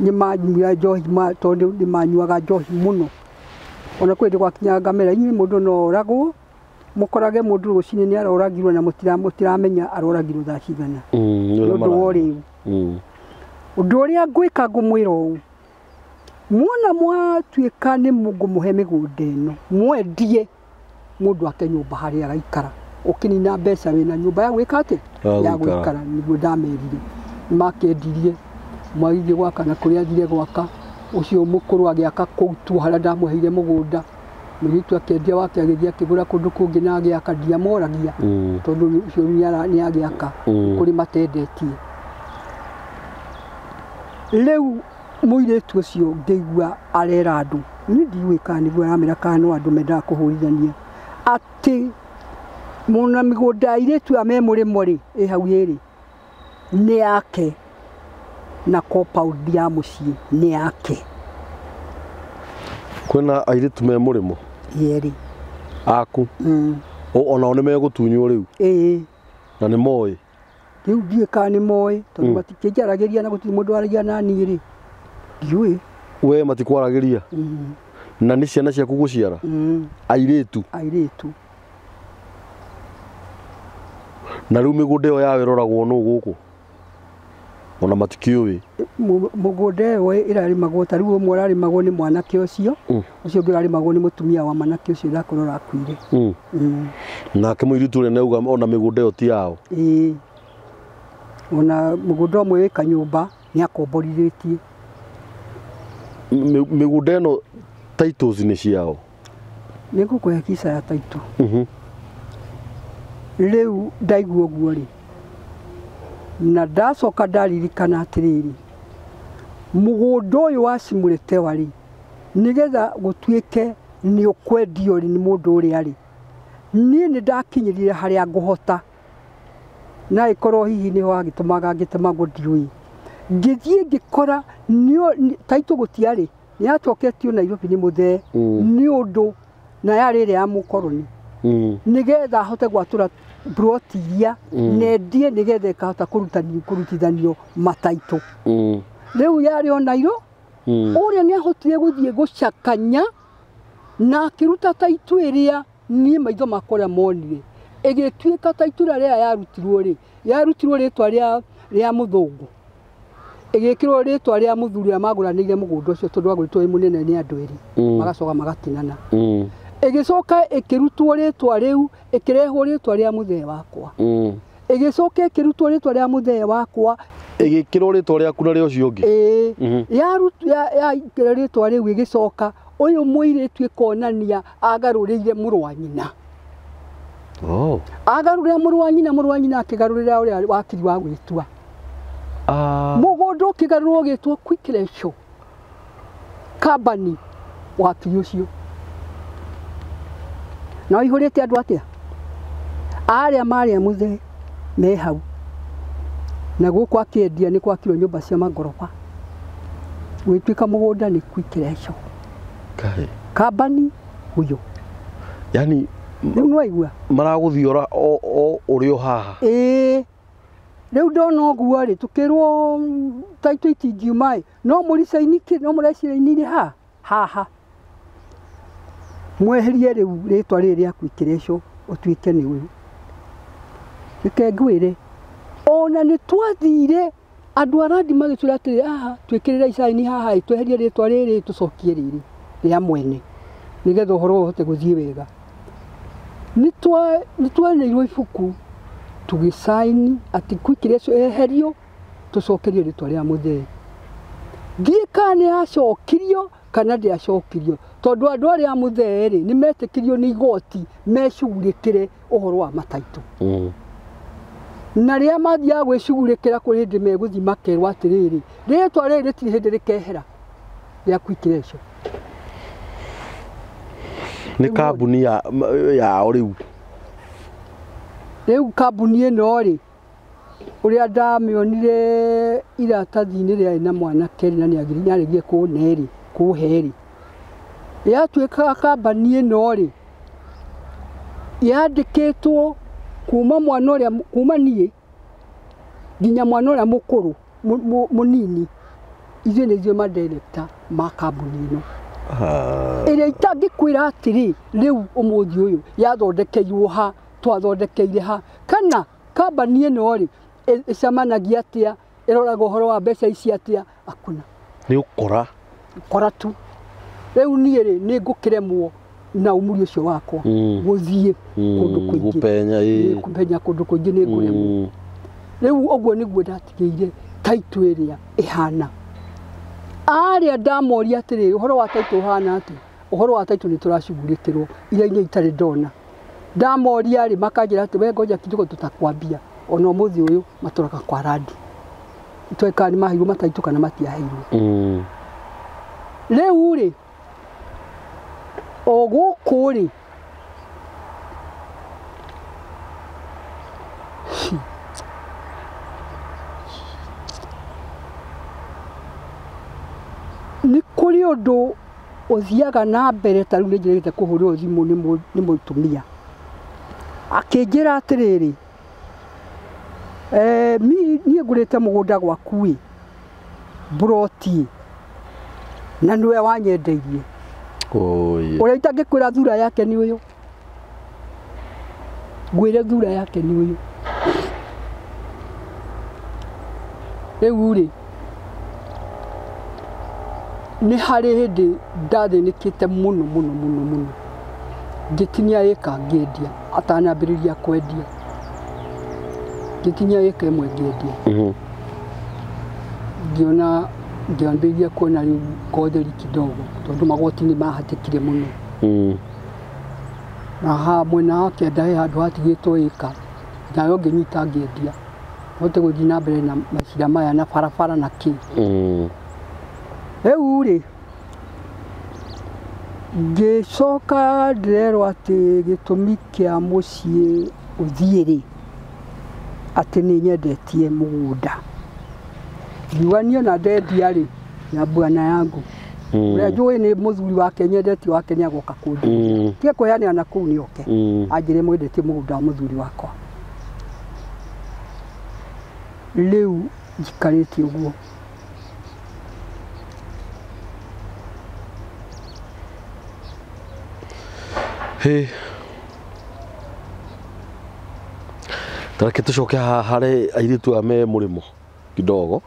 nĩ manyuaga njohi tondũ nĩ manyuaga njohi mũno ona kwĩ hĩndĩ gwakinyaga ngamera inyuĩ mũndũ no oragwo mũkorage mũndũ rũcinĩ nĩ aroragirwo na mũtiramenya aroragirwo thaa cigana nĩ ũndũ wa ũrĩu. Ũndũ ũrĩa ngwĩka ngũmwĩra ũũ muona mwatuĩka nĩ ngũmũhe mĩgũnda ĩno mwendie mũndũ ake nyũmba harĩa agaikara ũkĩnina mbeca wĩna nyũmba ya gwĩka atĩ ya gũikara nĩguo ndamerire. Nĩmakĩendirie mwagĩthiĩ gwaka na kũrĩa athire gwaka ũcio mũkũrũ agĩaka kũu tu harĩa ndamũheire mũgũnda mũirĩtu akĩendia wake agĩthiĩ akĩgũra kũndũ kũngĩ na agĩaka ndiamoragia tondũ ũcio nĩ agĩaka kũrĩ matendetie. Rĩu mũirĩtu ũcio ngĩigua arera andũ niĩ ndiũĩ kana nĩguo aramera kana no andũ mendaga kũhũrithania atĩ Muna mĩgũnda airĩtu a me mũrĩmo rĩ ĩ hau ĩrĩ nĩ yake na compound ya mũciĩ nĩ yake. Kwĩna airĩtu me mũrĩmo yerĩ aku onao nĩ megũtunywo rĩu ĩĩ na nĩ moĩ rĩu ndiũĩ kana nĩ moĩ tondũ matikĩnjaragĩria na gũtirĩ mũndũ waragia na niĩ rĩ ndiũĩ. We matikwaragĩria na nĩ ciana ciaku gũciara airĩtu airĩtu na rĩu mĩgũnda ĩyo yao ĩroragwo nũ gũkũ ona matikĩũĩ mũgũnda ĩyo ĩrarĩmagwo ta rĩu ũmwe ũrarĩmagwo nĩ mwanake ũcio ũcio ũngĩ ũrarĩmagwo nĩ mũtumia wa mwanake ũcio ũrakorwo ũrakuire. Nake mũirĩtu ũrĩa nĩauga ona mĩgũnda ĩyo ti yao. Ĩĩ ona mũgũnda ũmwe wĩ kanyũmba nĩ akomborithĩtie. Mĩgũnda ĩno titles nĩ ciao. Nĩ ngũkũhe kisa ya title. Rĩu ndaigua ũguo rĩ na ndacoka ndaririkana atĩrĩrĩ mũgũnda ũyũ wa Cimuretewa rĩ nĩgetha gũtuĩke nĩ ũkwendio rĩ nĩ mũndũ ũrĩa rĩ niĩ nĩ ndakinyĩrire harĩa ngũhota na ĩkorwo hihi nĩho agĩtũmaga ngĩtemagwo ndiũĩ ngĩthiĩ ngĩkora taitũ gũtiarĩ nĩ yacoketio Nairobi nĩ mũthee nĩ ũndũ na yarĩ ĩrĩa ya mũkoroni nĩgetha ahote gwatũra ploti iria nendie nĩgetha ĩkahota kũrutithanio mataitũ. Rĩu yarĩ o Nairo ũrĩa nĩ ahotire gũthiĩ gũcakanya na akĩruta taitũ ĩrĩa niĩ maitho makwa ũrĩa monire ĩgĩtuĩka taitũ ĩrĩa yarutirwo rĩ yarutirwo rĩtwa rĩa mũthũngũ ĩgĩkĩrwo rĩtwa rĩa mũthuri ũrĩa magũranĩire mũgũnda ũcio tondũ wagũrĩtwo wĩ mũnene nĩ andũ erĩ magacoka magatinana ĩgĩcoka ĩkĩrutwo rĩtwa rĩu ĩkĩrehwo rĩtwa rĩa mũthee wakwa ĩgĩcoka ĩkĩrutwo rĩtwa rĩa mũthee wakwa ĩgĩkĩrwo rĩtwa rĩaku na rĩa ũcio ũngĩ. Ĩĩ yaikĩra rĩtwa rĩu ĩgĩcoka ũyũ mũirĩtu ĩkonania agarũrĩire mũrũ wa nyina. Agarũrĩra mũrũ wa nyina mũrũ wa nyina akĩgarũrĩra ũrĩa wakiri wa gwĩtua. Mũgũnda ũkĩgarũrwo ũgĩtwo Quick Company wakiri ũcio. Na ũihũrĩte andũ atĩa arĩa marĩa mũthee me hau na gũkũ akĩendia nĩ gwakirwo nyũmba cia magoroba gwĩtuĩka mũgũnda nĩ Quick Company huyo. Yani rĩu nĩwaigua maragũthiora o ũrĩ o haha. Ĩĩ rĩu ndona ũguo rĩ tũkĩrwo taitũ itingiuma ĩ no mũricaini kĩ no mũreciainire ha haha mweherie rĩu rĩtwa rĩrĩ rĩa Quick ũtuĩke nĩ ũyũ. Reke ngwĩre ona nĩ twathire andũ a randi magĩtwĩra atĩrĩ aha twĩkĩrĩre icaini haha ĩ tweherie rĩtwa rĩrĩ tũcokie rĩrĩ rĩa mwene nĩgetha ũhoro ũhote gũthiĩ wega. Nĩ twaneirwo ibuku tũgĩcaini atĩ Quick eherio tũcokerio rĩtwa rĩa mũthee. Ndiũĩ kana nĩ yacokirio kana ndĩacokirio tondũ andũ arĩa a mũthee rĩ nĩ metĩkirio nĩ igoti mecugurĩkĩre ũhoro wa mataitũ. Na rĩrĩa mathiaga gwĩcugurĩkĩra kũrĩ hĩndĩ megũthiĩ makerwo atĩrĩrĩ rĩtwa rĩrĩ rĩtirĩ hĩndĩ rĩkehera rĩa Quick. Nĩ kambuni yao rĩu. Rĩu kambuni ĩno rĩ ũrĩa ndamĩonire iratathi-inĩ rĩarĩ na mwanake na nĩaregire kũne rĩ kũhe rĩ yatuĩkaga kambani ĩno rĩ yandĩkĩtwo kuma mwana ũrĩa kuma niĩ nginya mwana ũrĩa mũkũrũ mũnini ithuĩ nĩ ithuĩ madirector ma kambuni ĩno ĩrĩa itangĩkwĩra atĩrĩ rĩu ũmũthĩ ũyũ yathondekeirwo ha twathondekeire ha kana kambani ĩno rĩ ĩcemanagia atĩa ĩroraga ũhoro wa mbeca ici atĩa akuna nĩ ũkora ũkora tu rĩu niĩ rĩ nĩ ngũkĩremwo na umuri ũcio wakwa gũthiĩ kũndũ kũingĩ gũpenya kũndũ kũingĩ nĩ ngũremwo. Rĩu ũguo nĩguo ndatigĩire taitũ ĩrĩa ĩhana. Arĩa ndamoria atĩrĩ ũhoro wa taitũ ũhana atĩa ũhoro wa taitũ nĩ tũracugurĩkĩrwo iria inya itarĩ ndona ndamoria rĩ makanjĩra atĩ we ngoja kidogo tutakwambia ona ũmũthĩ ũyũ matũraga kwa randi itoĩ kana nĩ maheirwo mataitũ kana matiaheirwo. Rĩu rĩ o gũkũ rĩ Kũrĩ ũndũ ũthiaga na mbere ta rĩu nĩnjĩrĩgĩte kũhũrĩrwo thimũ nĩ mũtumia. Akĩnjĩra atĩrĩrĩ, niĩ ngũrĩte mũgũnda gwaku ĩ, mburoti na nĩwe wanyendeirie. Ũrĩa itangĩkwĩra thura yake nĩ ũyũ. Ngwĩre thura yake nĩ ũyũ. Rĩu rĩ, nĩ harĩ hĩndĩ ndathĩnĩkĩte mũno mũno mũno mũno. Ngĩtinia ĩka ngĩendia, atanambĩrĩria kwendia. Ngĩtinia ĩka ĩmwe ngĩendia. Ngĩona ngĩambĩrĩria kuona rĩu ngotheri kidogo tondũ magoti nĩ mahatĩkire mũno. Na haha mwena wa kĩanda he handũ hatigĩtwo ĩka, nayo ngĩnyita ngĩendia. Hote gũthiĩ na mbere na macira maya na barabara na kĩ. Rĩu rĩ, ngĩcoka ndĩrerwo atĩ gĩtũmi kĩa mũciĩ ũthiĩ rĩ, atĩ nĩ nyendetie mũgũnda. Ngiuga niĩ ona ndendia rĩ, ya bwana yangu. Ũrĩa njũĩ nĩ mũthuri wake nyendetie wake nĩ agoka kũnjũria. Tiga kũheanĩra na kũu nĩ oke. Anjĩre mwendetie mũgũnda wa mũthuri wakwa. Rĩu njikarĩte ũguo. Hĩ. Tareke tũcoke haha harĩ airĩtu aya me mũrĩmo kidogo.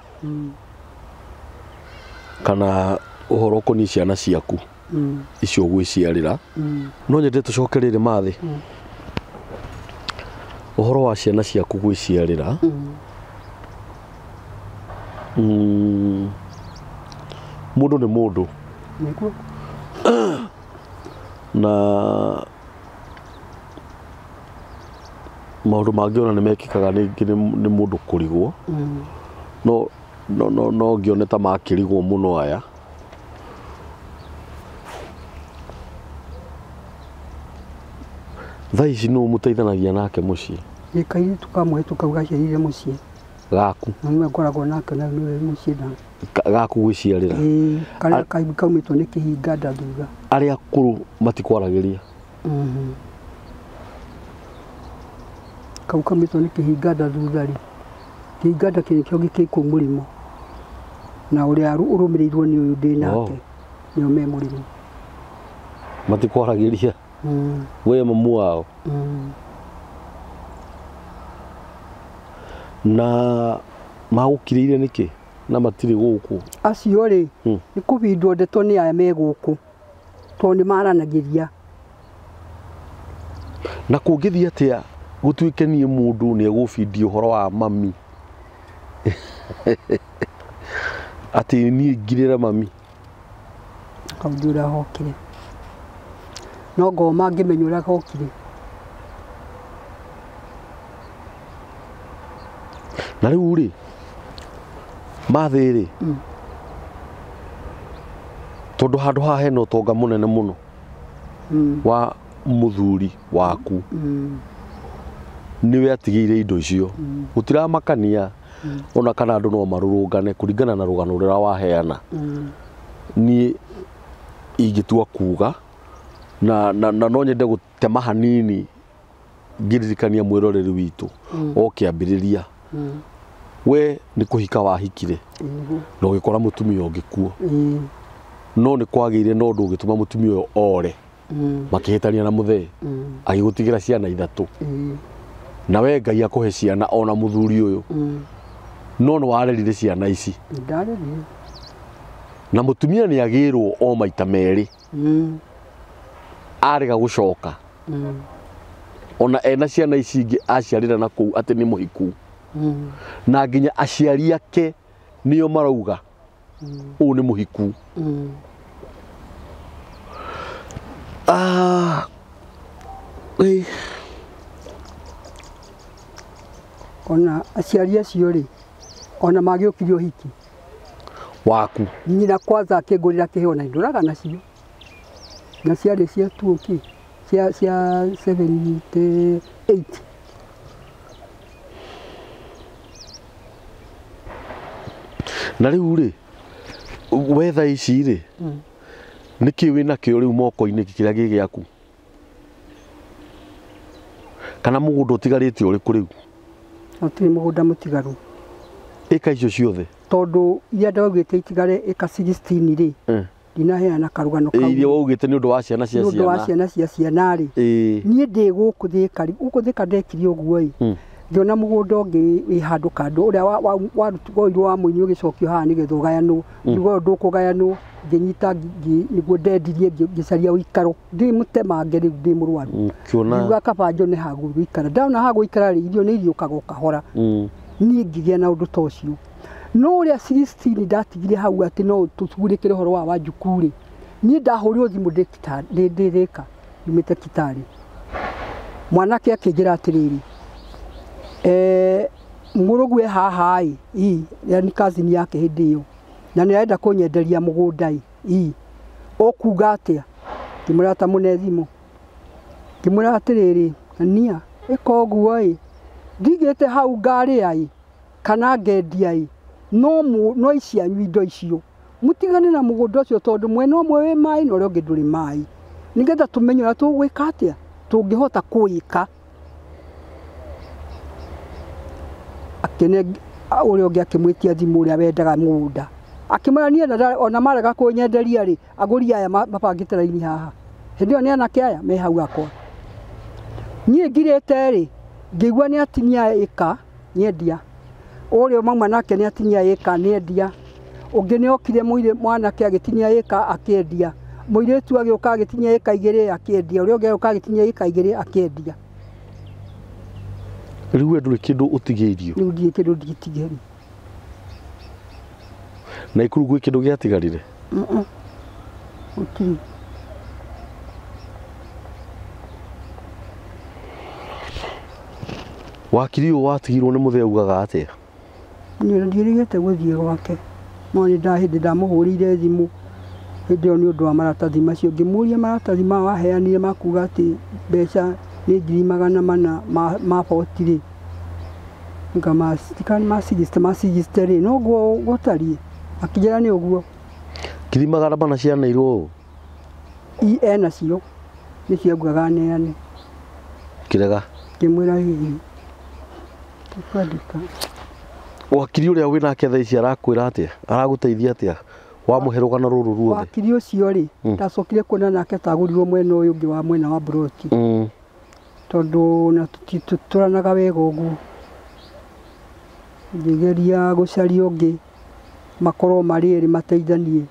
Kana ũhoro ũkoniĩ ciana ciaku icio ũgwĩciarĩra. No nyende tũcoke rĩrĩ mathĩ. Ũhoro wa ciana ciaku gwĩciarĩra. Mũndũ nĩ mũndũ. Nĩguo. Na maũndũ mangĩ ona nĩ mekĩkaga rĩngĩ nĩ mũndũ kũrigwo. No no no no ngĩone ta makĩrigwo mũno aya. Thaa ici nũ mũteithanagia nake mũciĩ? Nĩ kairĩtu kamwe kau gaciarire mũciĩ. Gaku? Na nĩwe ngoragwo nake na nĩwe mũciĩ na. Gaku gwĩciarĩra? Ĩĩ, karĩa kaumĩtwo nĩ kĩhinga nda thutha. Arĩa akũrũ matikwaragĩria? Kau kaumĩtwo nĩ kĩhinga nda thutha rĩ, kĩhinga nda kĩrĩ kĩo gĩkĩ kũu mũrĩmo. Na ũrĩa ũrũmĩrĩirwo nĩ ũyũ ndĩ nake, nĩo me mũrĩmo. Matikwaragĩria? We mamu wao? Na magũkirĩire nĩkĩ? Na matirĩ gũkũ? Acio rĩ, nĩ kũbindwo ndeto nĩ aya me gũkũ, tondũ nĩ maranagĩria. Na kũngĩthiĩ atĩa gũtuĩke niĩ mũndũ nĩ egũbindia ũhoro wa mami? Atĩ niĩ ngirĩre mami? Hau ndiũĩ ũrĩa hokire. No ngoma ngĩmenya ũrĩa hokire. Na rĩu rĩ, mathĩ rĩ, tondũ handũ haha hena ũtonga mũnene mũno wa mũthuri waku, nĩwe atigĩire indo icio. Gũtiramakania ona kana andũ no marũrũngane kũringana na rũgano rũrĩa waheana. Niĩ ingĩtua kuga na no nyende gũtema hanini ngĩririkania mwĩroreri witũ o kĩambĩrĩria. We nĩ kũhika wahikire na ũgĩkora mũtumia ũngĩ kuo. No nĩ kwagĩire na ũndũ ũgĩtũma mũtumia ũyũ ore. Makĩhĩtania na mũthee. Agĩgũtigĩra ciana ithatũ. Na we Ngai akũhe ciana ona mũthuri ũyũ. No nĩ warerire ciana ici. Ndarerire. Na mũtumia nĩ agĩrwo o maita merĩ. Arega gũcoka. Ona ena ciana ici ingĩ aciarĩra na kũu atĩ nĩ mũhiku. Na nginya aciari ake nĩo marauga ũũ nĩ mũhiku. Ona aciari acio rĩ, ona magĩũkirie ũhiki waku. Nyina kwanza akĩngũrĩra kĩheo na ndũraga nacio. Na ciarĩ cia 2 cia 78. Na rĩu rĩ, Wetha ici rĩ nĩkĩ wĩna kĩo rĩu moko-inĩ kĩrĩa gĩ gĩaku kana mũgũnda ũtigarĩte ũrĩkũ rĩu? Gũtirĩ mũgũnda mũtigaru. Ĩka icio ciothe tondũ iria ndaugĩte itigare ĩka 16 rĩ ndinaheana karũgano kau. Iria waugĩte nĩ ũndũ wa ciana cia ciana. Nĩ ũndũ wa ciana cia ciana rĩ niĩ ndĩ gũkũ Thĩka rĩ, gũkũ Thĩka ndekire ũguo ĩ ngĩona mũgũnda ũngĩ wĩ handũ kando ũrĩa woirwo wa mũini ũgĩcokio haha nĩgetha ũgayanwo, ngiuga ũyũ ndũkũgayanwo, ngĩnyita nĩguo ndendirie ngĩcaria ũikaro ndĩ mũtemange rĩu ndĩ mũrwaru, ngiuga kaba njone ha gũikara. Ndona ha gũikara rĩ, irio nĩ iriũkaga o kahora. Niĩ ngĩgĩa na ũndũ ta ũcio. No ũrĩa 16 ndatigire hau atĩ no tũcugurĩkĩre ũhoro wa Wanjukũ rĩ, niĩ ndahũrirwo thimũ ndĩ Thĩka nyumĩte Kitale. Mwanake akĩnjĩra atĩrĩrĩ, mũrũguo e haha ĩ, yani cousin yake hĩndĩ ĩyo, na nĩ arenda kũnyenderia mũgũnda ĩ, ũkuga atĩa? Ngĩmwĩra ta mũne thimũ, ngĩmwĩra atĩrĩrĩ, nia ĩka ũguo ĩ, ndigĩte hau ngarĩa ĩ kana ngendia ĩ, no icianyu indo icio mũtigane na mũgũnda ũcio tondũ mwena ũmwe wĩ maĩ na ũrĩa ũngĩ ndũrĩ maĩ, nĩgetha tũmenye ũrĩa tũgwĩka atĩa, tũngĩhota kũwĩka. Akĩne ũrĩa ũngĩ akĩmwĩtia thimũ ũrĩa wendaga mũgũnda, akĩmwĩra niĩ ona marega kũnyenderia rĩ, agũri aya mabangĩte raini haha, hĩndĩ ĩyo nĩ anake aya me hau akwa. Niĩ ngirĩte rĩ, ngĩigua nĩ atinia ĩka nĩendia, ũrĩa mauma nake nĩ atinia ĩka nĩendia, ũngĩ nĩ okire mwanake agĩtinia ĩka akĩendia, mũirĩtu agĩũka agĩtinia ĩka igĩrĩ akĩendia, ũrĩa ũngĩ agĩũka agĩtinia ĩka igĩrĩ akĩendia. Rĩu we ndũrĩ kĩndũ ũtigĩirio? Rĩu ndirĩ kĩndũ ndigĩtigĩirio. Na Ikuru gwĩ kĩndũ gĩatigarire? Gũtirĩ. Wakiri ũyũ watigirwo nĩ mũthee augaga atĩa? Niĩ ndiĩrĩgĩte gũthiĩ gwake, no nĩ hĩndĩ ndamũhũrĩire thimũ hĩndĩ ĩyo nĩ ũndũ wa maratathi macio, ngĩmũria maratathi ma waheanire ma kuga atĩ mbeca nĩ 400,000 ma 40 rĩ, ma 60 rĩ, noguo gũtariĩ? Akĩnjĩra nĩ ũguo. 400,000 cianeirwo ũũ? Enacio nĩcio augaga neane. Kĩrega? Ngĩmwĩra hihi tũkwandĩka. Wakiri ũrĩa wĩnake thaa ici arakwĩra atĩa? Aragũteithia atĩa? Wamũhe rũgano rũrũ ruothe? Wakiri ũcio rĩ, ndacokire kuona nake tagũrirwo mwena ũyũ ũngĩ wa mwena wa Broti, tondũ na tũtũranaga wega ũguo. Ngĩgeria gũcaria ũngĩ makorwo marĩ erĩ mateithanie.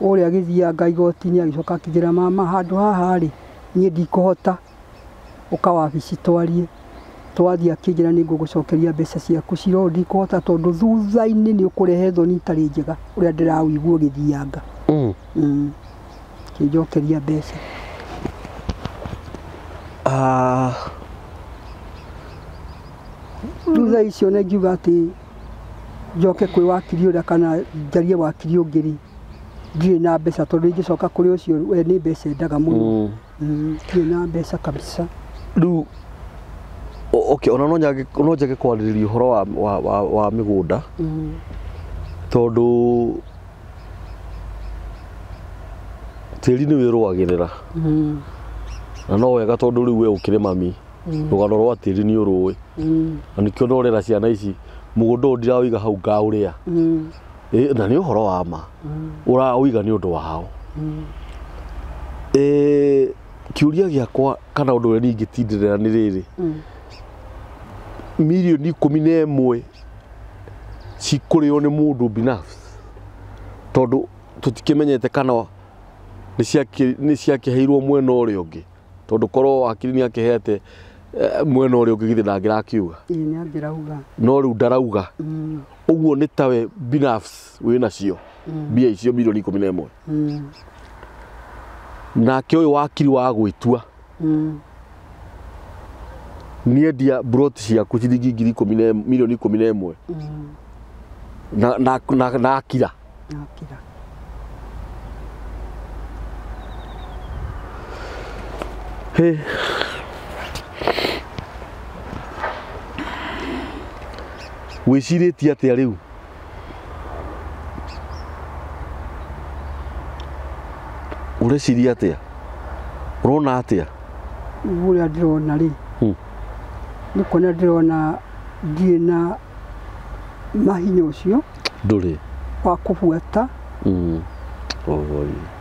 Ũrĩa agĩthianga igoti-inĩ agĩcoka akĩnjĩra mama, handũ haha rĩ, niĩ ndikũhota, ũka wabici twarie. Twathiĩ akĩnjĩra nĩ ngũgũcokeria mbeca ciaku cira ũyũ ndikũhota tondũ thutha-inĩ nĩ ũkũrehe thoni itarĩ njega ũrĩa ndĩrawĩigua ũgĩthianga. Akĩnjokeria mbeca. Thutha icio nĩ ngiuga atĩ njoke kwĩ wakiri ũrĩa kana njarie wakiri ũngĩ rĩ, ndirĩ na mbeca tondũ ingĩcoka kũrĩ ũcio we nĩ mbeca endaga mũno. Ndirĩ na mbeca kabisa. Rĩu okay, ona no njage kwarĩrĩria ũhoro wa mĩgũnda tondũ tĩri nĩ wĩrũagĩrĩra na no wega tondũ rĩu we ũkĩrĩ mami, rũgano rwa tĩri nĩ ũrũĩ, na nĩkĩo ndorera ciana ici mũgũnda ũyũ ndiraũiga hau ngaũrĩa, na nĩ ũhoro wa ma ũraũiga nĩ ũndũ wao. Kĩũria gĩakwa kana ũndũ ũrĩa ingĩtindĩrĩra nĩ rĩrĩ, 11,000,000 cikũrĩo nĩ mũndũ binafsi tondũ tũtikĩmenyete kana nĩ ciakĩheirwo mwena ũrĩa ũngĩ, tondũ korwo wakiri nĩ akĩhete mwena ũrĩa ũngĩ githĩ ndangĩrakiuga? Ĩĩ nĩ angĩrauga. No rĩu ndarauga. Ũguo nĩ tawe binafsi wĩnacio mbia icio 11,000,000. Nake ũyũ wakiri wa gwĩtua nĩendia broti ciaku ciringi 11,000,000 na akira. He. Wĩcirĩtie atĩa rĩu? Ũreciria atĩa? Ũrona atĩa? Ũrĩa ndĩrona rĩ, nĩ kuona ndĩrona ndirĩ na mahinya ũcio ndũrĩ wa kũbuata.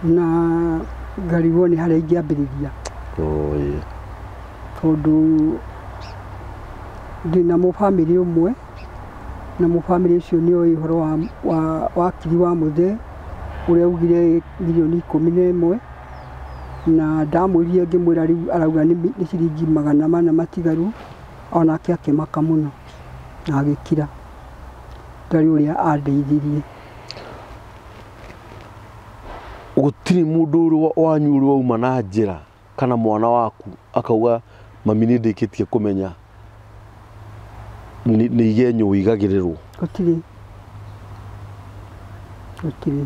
Na ngarigwo nĩ harĩa ingĩambĩrĩria. Tondũ ndĩna mũbamĩrĩ ũmwe, na mũbamĩrĩ ũcio nĩ oĩ ũhoro wa wakiri wa mũthee ũrĩa augire mirioni 11, na ndamwĩrire ngĩmwĩra rĩu arauga nĩ ciringi 400 matigaru, onake akĩmaka mũno na agĩkira. Ndarĩ ũrĩa andeithirie. Gũtirĩ mũndũ wanyu ũrĩ wauma na njĩra kana mwana waku akauga mami nĩ ndĩkĩtie kũmenya nĩ igenyo ũigagĩrĩrwo? Gũtirĩ. Gũtirĩ.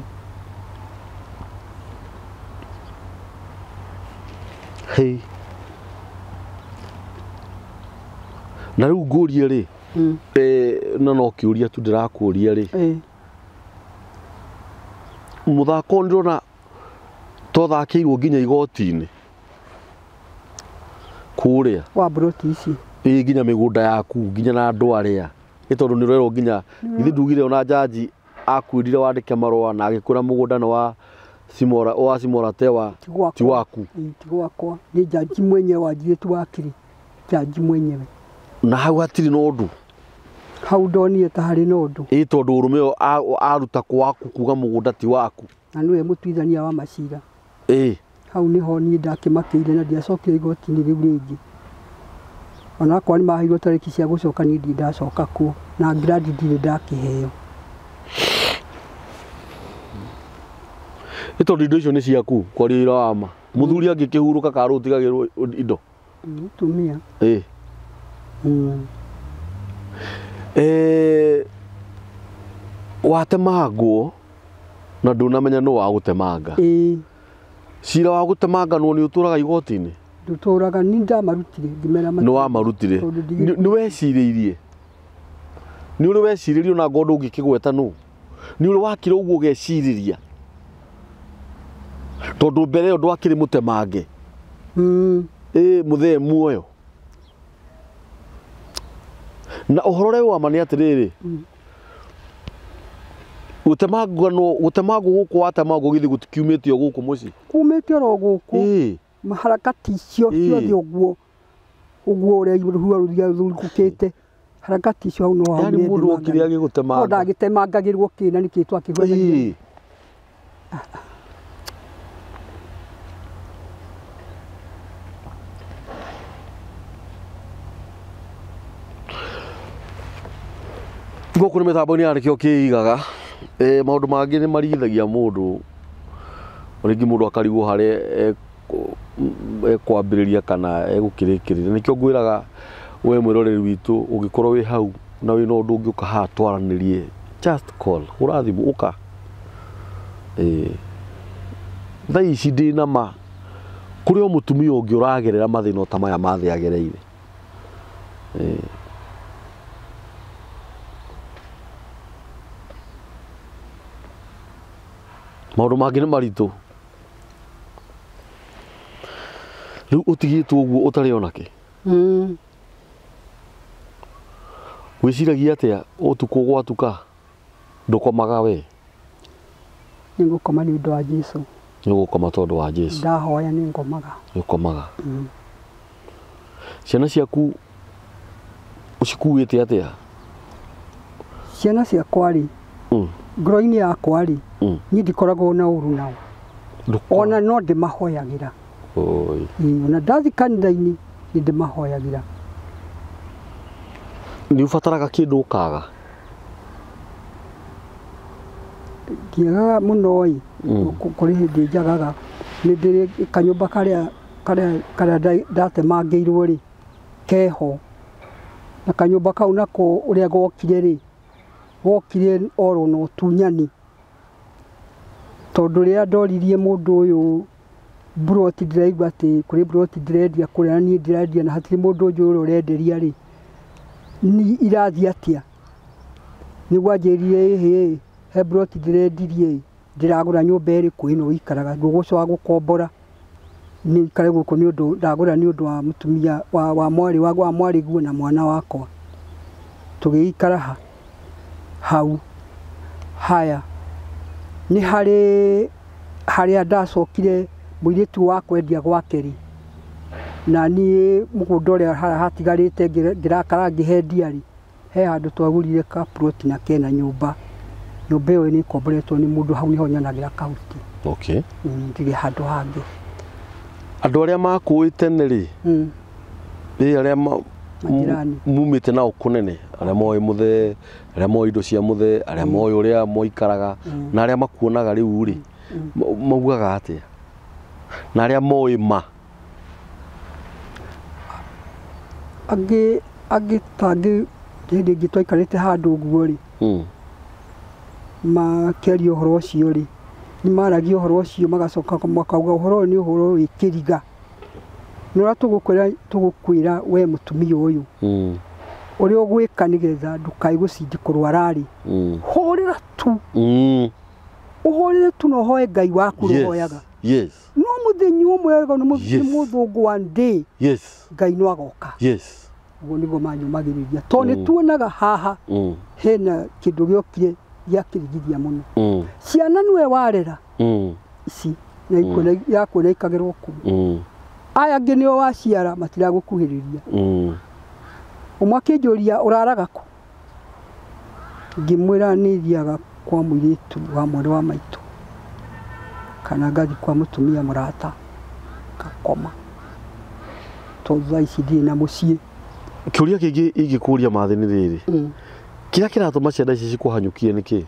Hey. Na rĩu ngũrie rĩ, na no kĩũria tu ndĩrakũria rĩ, mũthako ndĩrona tothakĩirwo nginya igoti-inĩ kũrĩa wa broti ici, ĩ nginya mĩgũnda yaku nginya na andũ arĩa, ĩ tondũ nĩ ũrerwo nginya githĩ ndugire ona jaji akwĩrire wandĩke marũa na agĩkwĩra mũgũnda nĩ wa Simora, wa Simora Tewa ti waku. Ti gwakwa, nĩ jaji mwenyewe wanjire tu wakiri, jaji mwenyewe. Na hau hatirĩ na ũndũ? Hau ndonire ta harĩ na ũndũ. Ĩ tondũ ũrũme ũyũ aruta kwaku kuga mũgũnda ti waku. Na nĩwe mũtuithania wa macira. Ĩ. Hau nĩho niĩ ndakĩmakĩire na ndiacokire igoti-inĩ rĩu rĩngĩ. Onakorwo nĩ maheirwo tarĩki cia gũcoka niĩ ndirĩ ndacoka kuo, na grandi ndirĩ ndakĩheo. Ĩ tondũ indo icio nĩ ciaku kwaria ũira wa ma. Mũthuri angĩkĩhurũka karũ ũtigagĩrwo indo? Mũtumia. Ĩ. Watemangwo na ndũnamenya nũ wa gũtemanga. Ĩ. Cira wa gũtemanganwo nĩ ũtũraga igoti-inĩ? Ndũtũraga, nĩ ndamarutire ngĩmera Nĩ wamarutire. Nĩ wecirĩirie? Nĩ ũrĩ wecirĩirie ona ngorwo ndũngĩkĩgweta nũ? Nĩ ũrĩ wakira ũguo ũgecirĩria? Tondũ mbere ĩyo ndwakĩrĩ mũtemange. Ĩ mũthee muoyo. Na ũhoro ũrĩa wa ma nĩ atĩrĩrĩ, gũtemangwo gũkũ watemangwo githĩ gũtikiumĩte o gũkũ mũciĩ? Kumĩte oro gũkũ. Harakati icio ciothe ũguo ũguo ũrĩa rũhua rũthiaga rũthurũkĩte, harakati icio hau no Yaani haumire mũndũ okire agĩgũtemanga. No ndagĩtemangagĩrwo kĩ na nĩkĩ twakĩhũthagĩra. Gũkũ nĩ mĩtambo-inĩ ya nĩkĩo kĩigaga. Maũndũ mangĩ nĩ marigithagia mũndũ, rĩngĩ mũndũ akarigwo harĩa ekwambĩrĩria kana egũkĩrĩkĩrĩria. Nĩkĩo ngwĩraga we mwĩroreri witũ, ũngĩkorwo wĩ hau na wĩna ũndũ ũngĩũka haha twaranĩrie, just call, hũra thimũ ũka. Thaa ici ndĩna ma kũrĩ o mũtumia ũngĩ ũragerera mathĩna ta maya mathĩ agereire. Maũndũ mangĩ nĩ maritũ. Rĩu ũtigĩtwo ũguo ũtarĩ onake? Wĩciragia atĩa ũtukũ gwatuka? Ndũkomaga we? Nĩ ngũkoma nĩ ũndũ wa Jesũ. Nĩ ũgũkoma tondũ wa Jesũ. Ndahoya nĩ ngomaga. Nĩ ũkomaga. Ciana ciaku ũcikuĩte atĩa? Ciana ciakwa rĩ, ngoro-inĩ yakwa rĩ, niĩ ndikoragwo na ũru nao. Ona no ndĩmahoyagĩra. Ona ndathi kanitha-inĩ nĩ ndĩmahoyagĩra. Nĩ ũbataraga kĩndũ ũkaga? Ndiagaga mũno ĩ, kũrĩ hĩndĩ njagaga. Nĩ ndĩrĩ kanyũmba karĩa karĩa ndatemangĩirwo rĩ, keho. Na kanyũmba kau nako ũrĩa gokire rĩ, gokire oro na ũtunyani. Tondũ rĩrĩa ndoririe mũndũ ũyũ broti, ndĩraigua atĩ kũrĩ broti ndĩrendia kũrĩa na niĩ ndĩrendia na hatirĩ mũndũ ũnjũĩ ũrĩa ũrenderia rĩ, ni irathiĩ atĩa? Nĩguo anjĩrire ĩhĩ, he broti ndĩrendirie ĩ, Ndĩragũra nyũmba ĩrĩkũ ĩno ũikaraga ndũgũcoka gũkombora nĩ ikare gũkũ nĩ ũndũ ndagũra nĩ ũndũ wa mũtumia wa mwarĩ wa mwarĩguo na mwana wakwa. Tũgĩikara hau. Haya nĩ harĩ harĩa ndacokire mũirĩtu wa kwendia gwake rĩ, na niĩ mũgũnda ũrĩa hatigarĩte ngĩrakara ngĩhendia rĩ, he handũ twagũrire ka plot na kena nyũmba. Nyũmba ĩyo nĩ ĩkomboretwo nĩ mũndũ, hau nĩho nyonagĩra kahuti. Okay. Ndirĩ handũ hangĩ. Andũ arĩa makũĩ tene rĩ, ĩ arĩa mumĩte nao kũnene, arĩa moĩ mũthee, arĩa moĩ indo cia mũthee, arĩa moĩ ũrĩa moikaraga, na arĩa makuonaga rĩu rĩ, maugaga atĩa? Na arĩa moĩ ma? Angĩ tangĩ hĩndĩ ĩngĩ twaikarĩte handũ ũguo rĩ, makĩaria ũhoro ũcio rĩ, nĩ maragia ũhoro ũcio magacoka makauga ũhoro ũyũ nĩ ũhoro wĩ kĩriga. Nĩ ũrĩa tũgũkwĩra we mũtumia ũyũ, ũrĩa ũgwĩka nĩgetha ndũkae gũcindi kũrwara rĩ, hũrĩra tu. Ũhũrĩre tu na ũhoe Ngai waku ũhoyaga. Yes. No mũthenya ũmwe nĩ mũthũngũ one day. Yes. Ngai no agoka. Yes. Ũguo nĩguo manyũmagĩrĩria. Tondũ nĩ tuonaga haha hena kĩndũ gĩokire gĩakĩrigithia mũno. Ciana nĩwe warera ici na yakuona ikagĩrwo kũu. Aya angĩ nĩo waciara matiragũkuhĩrĩria. Ũmwe akĩnjũria ũraraga kũ? Ngĩmwĩra nĩ thiaga kwa mũirĩtu wa mwarĩ wa maitũ kana ngathiĩ kwa mũtumia mũrata ngakoma, tondũ thaa ici ndirĩ na mũciĩ. Kĩũria kĩngĩ ingĩkũria Mathĩ nĩ rĩrĩ, kĩrĩa kĩratũma ciana ici cikũhanyũkie nĩ kĩĩ?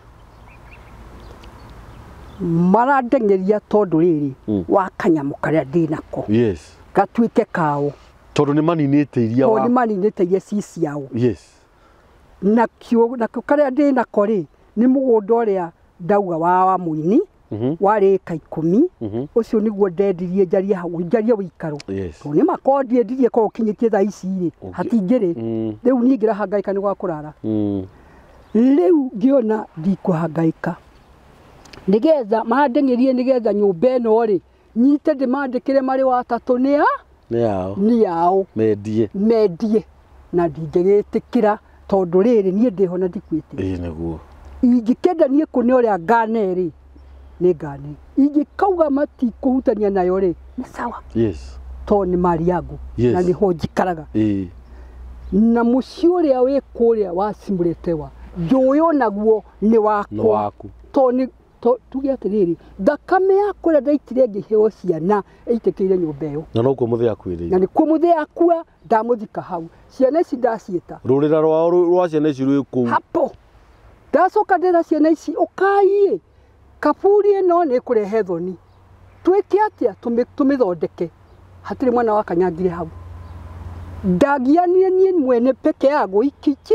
Marandeng'eria tondũ rĩrĩ wa kanyamũ karĩa ndĩ nako. Yes. Gatuĩke kao. Tondũ nĩ maninĩte iria wa. Tondũ nĩ maninĩte iria ci ciao. Yes. Nakĩo karĩa ndĩ nako rĩ, nĩ mũgũnda ũrĩa ndauga wa mũini warĩ ĩka 10, ũcio nĩguo ndendirie njarie hau, njarie ũikaro. Yes. Tondũ nĩ makondi endirie korwo ũkinyĩtie thaa ici rĩ, hatingĩrĩ. Rĩu niĩ ngĩrahangaĩka nĩ gwa kũrara. Rĩu ngĩona ndikũhangaĩka nĩgetha mandeng'erie nĩgetha nyũmba ĩno rĩ nyite ndĩmandĩkĩre marĩ wa atatũ nĩ ao mendie na ndingĩgĩtĩkĩra tondũ rĩrĩ niĩ ndĩho na ndikuĩte. Ĩĩ nĩguo. Ingĩkenda niĩ kũne ũrĩa ngane rĩ, nĩ ngane. Ingĩkauga matikũhutania nayo rĩ, nĩ sawa. Yes. Tondũ nĩ mali yangu na nĩho njikaraga. Ĩĩ. Na mũciĩ ũrĩa wĩ kũrĩa wa Simuletewa njũĩ onaguo nĩ wakwa. Tondũ tuge atĩrĩrĩ, thakame yakwa ĩrĩa ndaitire ngĩheo ciana ĩitĩkĩire nyũmba ĩyo. Na nokuo mũthee akuĩrĩire. Na nĩkuo mũthee akua, ndamũthika hau. Ciana ici ndaciĩta. Rũrĩra rwao rwa ciana ici rwĩ kũu. Hapo. Ndacoka ndĩra ciana ici ũkai kaburi ĩno nĩ ĩkũrehe thoni. Twĩke atĩa tũmĩthondeke. Hatirĩ mwana wakanyangire hau. Ndagianire niĩ mwene peke yangu ikichi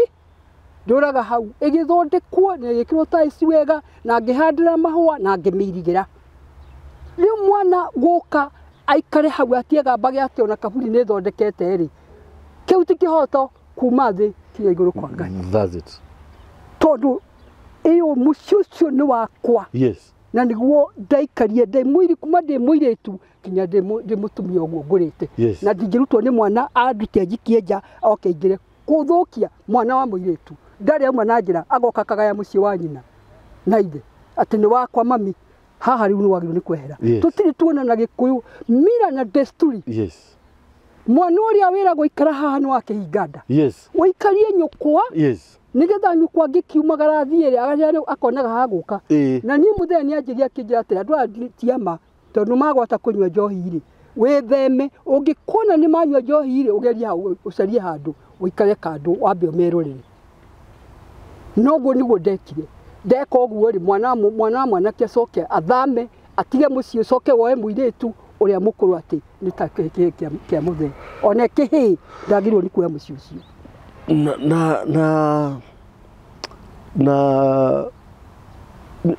ndũraga hau ĩgĩthondekwo na ĩgĩkĩrwo tiles wega na ngĩhandĩra mahũa na ngĩmĩirigĩra. Rĩu mwana gũka aikare hau atiegambage atĩ ona kaburi nĩ thondekete rĩ, kĩu ti kĩhoto kuma thĩ kinya igũrũ kwa Ngai. That's it. Tondũ ĩyo mũciĩ ũcio nĩ wakwa. Yes. Na nĩguo ndaikarie ndĩ mũiri kuma ndĩ mũirĩtu kinya ndĩ mũtumia ũguo ngũrĩte. Yes. Na ndingĩrutwo nĩ mwana andute njikie nja oke aingĩre kũthũkia mwana wa mũirĩtu. Ndarĩ auma na njĩra agoka akagaya mũciĩ wa nyina na ithe atĩ nĩ wakwa mami, haha rĩu nĩ wagĩrĩirwo nĩ kwehera. Tũtirĩ tuona na Gĩkũyũ mira na desturi. Yes. Mwana ũrĩa wĩragwo ikara haha nĩ wa kĩhinga nda. Yes. Ũikarie nyũkwa. Yes. Nĩgetha nyũkwa angĩkiumagara athiĩ rĩ, akonaga ha gũka. Na niĩ mũthenya nĩ anjĩria akĩnjĩra atĩrĩ, andũ aya ti ama tondũ magwata kũnyua njohi rĩ, wĩtheme. Ũngĩkona nĩ manyua njohi rĩ, ũgerie hau ũcarie handũ ũikare kando wambe ũmerorere. Noguo nĩguo ndekire. Ndeka ũguo rĩ, mwana wa mwanake acoke athame atige mũciĩ, ũcoke woe mũirĩtu ũrĩa mũkũrũ atĩ nĩ ta kĩhĩĩ kĩa mũthee. Ona kĩhĩĩ ndagĩrĩirwo nĩ kuoya mũciĩ ũcio. Na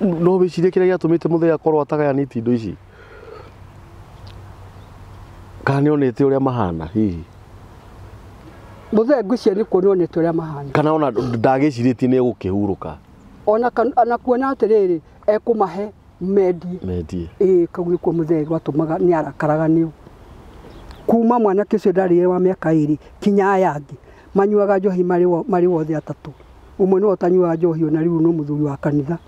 no wĩcirie kĩrĩa gĩatũmĩte mũthee akorwo atagayanĩtie indo ici? Kana nĩonete ũrĩa mahana hihi? Mũthee ngwĩciria nĩ kuona onete ũrĩa mahana. Kana ona ndagĩcirĩtie nĩ egũkĩhurũka. Ona kuona atĩrĩrĩ, ekũmahe Mendie. Mendie. Ĩĩ kau nĩkuo mũthee gwatũmaga nĩ arakaraga nĩo. Kuma mwanake ũcio ndarĩ wa mĩaka 2 kinya aya angĩ manyuaga njohi marĩ wothe atatũ. Ũmwe nĩwe ũtanyuaga njohi ona rĩu no mũthuri wa kanitha.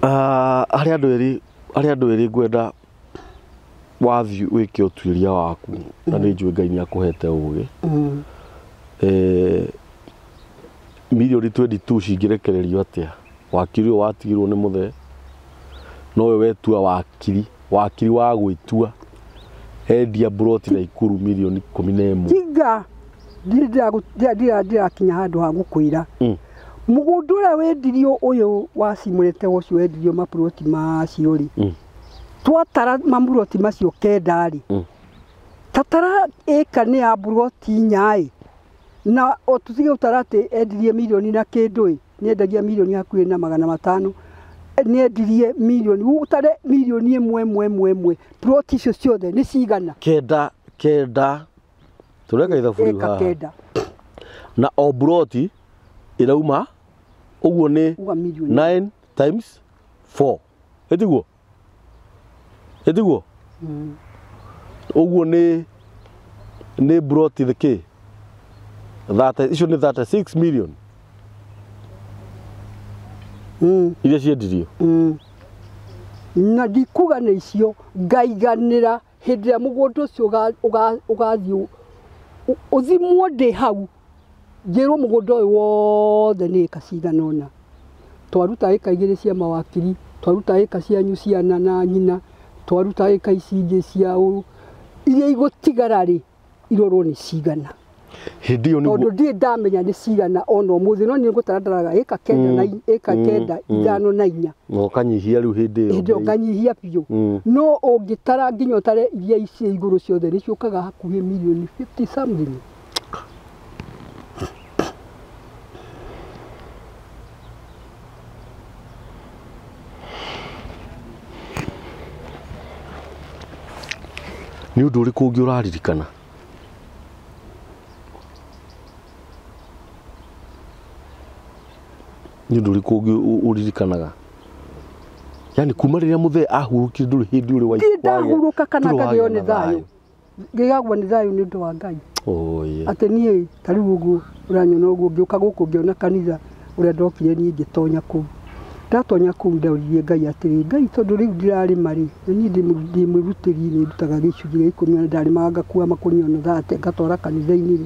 Harĩ andũ erĩ ngwenda wathiĩ wĩke ũtuĩria waku na nĩ njũĩ Ngai nĩ akũhete ũgĩ. Mirioni 22 cingĩrekererio atĩa? Wakiri ũyũ watigirwo nĩ mũthee nowe wetua wakiri wa gwĩtua endia mburoti Naikuru mirioni 11. Tiga ndirakinya handũ ha gũkwĩra. Mũgũnda ũrĩa wendirio ũyũ wacimũrĩte ũcio wendirio mapuroti macio rĩ, twatara mamburoti macio 9 rĩ, tatara ĩka nĩ ya mburoti 4 ĩ, na tũtige gũtara atĩ endirie mirioni na kĩndũ ĩ, nĩendagia mirioni hakuhĩ na 500, nĩendirie mirioni ũtare mirioni 1.1 ploti icio ciothe nĩ cigana? 9 tũreka ithabu rĩu haha. 9 Na o mburoti ĩrauma ũguo nĩ 9 times 4 ĩtiguo? Ĩtiguo? Ũguo nĩ mburoti thikĩ icio nĩ 36 million. Iria ciendirio. Na ndikuga nĩ icio ngaiganĩra hĩndĩ ĩrĩa mũgũnda ũcio ũgathiĩ ũthimwo ndĩ hau njĩrwo mũgũnda ũyũ wothe nĩ ĩka cigana ũna. Twaruta ĩka 2 cia mawakiri, twaruta ĩka cianyu ciana na nyina, twaruta ĩka ici ingĩ cia ũũ, iria igũtigara rĩ irorwo nĩ cigana. Hĩndĩ ĩyo nĩguo tondũ ndirĩ ndamenya nĩ cigana ona ũmũthĩ, no niĩ ngũtara ndaraga ĩka 9 na ĩka 9 5 na 4. Na ũkanyihia rĩu hĩndĩ ĩyo. Hĩndĩ ĩyo nganyihia biũ. No ũngĩtara nginya ũtare iria ici igũrũ ciothe nĩ ciũkaga hakuhĩ mirioni 50 something. Nĩ ũndũ ũrĩkũ ũngĩ ũraririkana? Nĩ ũndũ ũrĩkũ ũngĩ ũririkanaga? Yani kuma rĩrĩa mũthee ahurũkire ndũrĩ hĩndĩ ũrĩ Ndirĩ ndahurũka kana ngagĩo nĩ thayũ. Ngĩgagwo nĩ thayũ nĩ ũndũ wa Ngai. Atĩ niĩ ta rĩu ũguo ũranyona ũguo ngĩũka gũkũ ngĩona kanitha ũrĩa ndokire niĩ ngĩtonya kũu. Ndatonya kũu ndaũririe Ngai atĩrĩ, Ngai tondũ rĩu ndirarĩma rĩ, na niĩ ndĩ mwĩrutĩri nĩ ndutaga gĩcunjĩ gĩa 10 na ndarĩmaga ngakua makũnia ona 30 ngatwara kanitha-inĩ rĩ,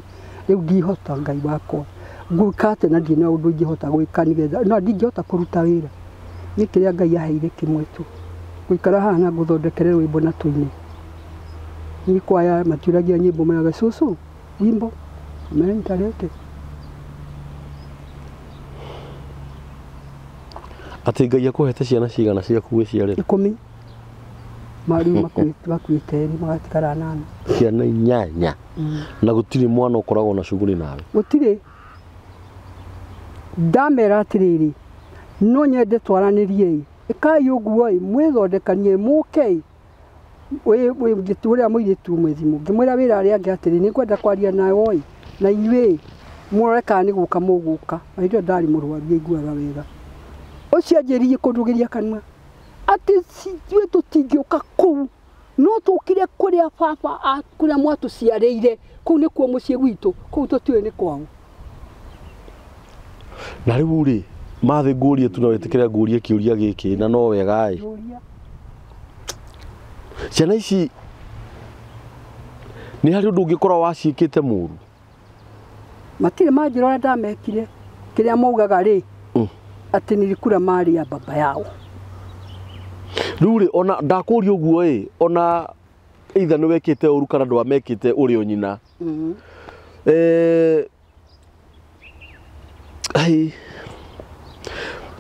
rĩu ndihota Ngai wakwa. Ngwĩka atĩa na ndirĩ na ũndũ ingĩhota gwĩka nĩgetha no ndingĩhota kũruta wĩra. Nĩ kĩrĩa Ngai aheire kĩmwe tu. Gũikara haha na ngũthondekere rwĩmbo na tũine. Niĩ kwaya matiũragia nyĩmbo meraga cũcũ wimbo menitarete. Atĩ Ngai akũhete ciana cigana ciaku gwĩciarĩra? 10. Marĩu makuĩte erĩ magatigara 8. Ciana 8. Na gũtirĩ mwana ũkoragwo na shughuli nawe? Gũtirĩ. Ndamera atĩrĩrĩ, no nyende twaranĩrie ĩ, ĩkai ũguo ĩ, mwĩthondekanie mũke ĩ, ũrĩa mũirĩtu mwĩ thimũ ngĩmwĩra wĩra arĩa angĩ atĩrĩ, nĩ ngwenda kwaria nawe ĩ, na inyuĩ mũrore kana nĩ gũka mũgũka. Na hĩndĩ ĩyo ndarĩ mũrwaru ndiaiguaga wega. Ũcio anjĩrire kũndũgĩria kanua atĩ ithuĩ tũtingĩũka kũu, no tũkire kũrĩa baba kũrĩa mwatũciarĩire, kũu nĩkuo mũciĩ gwitũ, kũu tũtiũĩ nĩ kwao. Na rĩu rĩ mathĩ ngũrie tu no wĩtĩkĩre ngũrie kĩũria gĩkĩ na no wega ĩ. Ciana ici nĩ harĩ ũndũ ũngĩkorwo waciĩkĩte mũru? Matirĩ manjĩra ũrĩa ndamekire, kĩrĩa maugaga rĩ atĩ nilikula mali ya baba yao. Rĩu rĩ ona ndakũria ũguo ĩ, ona either nĩ wekĩte ũru kana ndwamekĩte ũrĩ o nyina.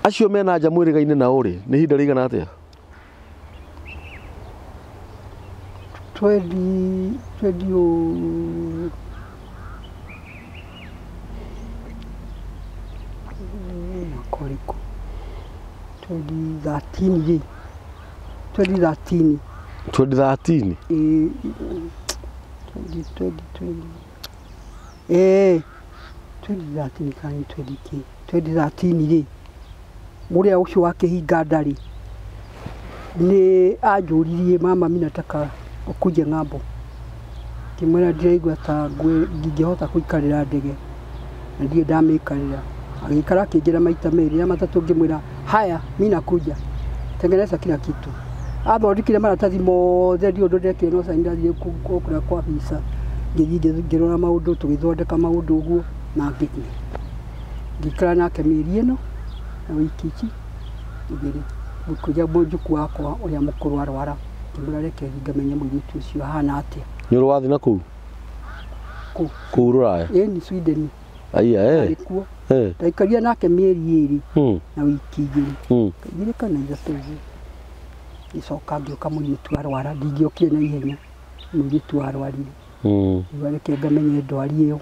Acio mena nja mwĩrĩga-inĩ nao rĩ, nĩ ihinda rĩigana atĩa? 20 mwaka ũrĩkũ? 2013 rĩ. 2013. 2013? Ĩĩ, 2020. 2013 kana 20 kĩ? 2013 rĩ. Ũrĩa ũcio wa kĩhinga ndarĩ nĩ anjũririe, mama, mimi nataka ukuje ng'ambo. Ngĩmwĩra ndĩraigua ta ngingĩhota kũikarĩra ndege na ndirĩ ndamĩikarĩra. Agĩikara akĩnjĩra maita merĩ na matatũ, ngĩmwĩra haya, mimi nakuja, tengeneza kila kitu. Athondekire maratathi mothe, ndirĩ ũndũ ndekire, no saini ndathire kũrĩa kwa visa, ngĩthiĩ ngĩrora maũndũ, tũgĩthondeka maũndũ ũguo na ngĩthiĩ. Ngĩikara nake mĩeri ĩno na wiki ici igĩrĩ. Gũkũja mũjukuu wakwa ũrĩa mũkũrũ arwara, ngĩmwĩra reke thiĩ ngamenye mũirĩtu ũcio ahana atĩa. Nĩ ũrĩ wathiĩ na kũu? Kũ? Kũu Rũraya? Ĩni, Sweden. Aiya, eh. Arĩ kuo. Eh. Ndaikarire nake mĩeri 2 na wiki 2. 2 kana 3 ũguo. Ngĩcoka ngĩũka mũirĩtu arwara, ndingĩokire na ihenya. Mũirĩtu arwarire. Ngĩuga reke ngamenye ndwari ĩyo.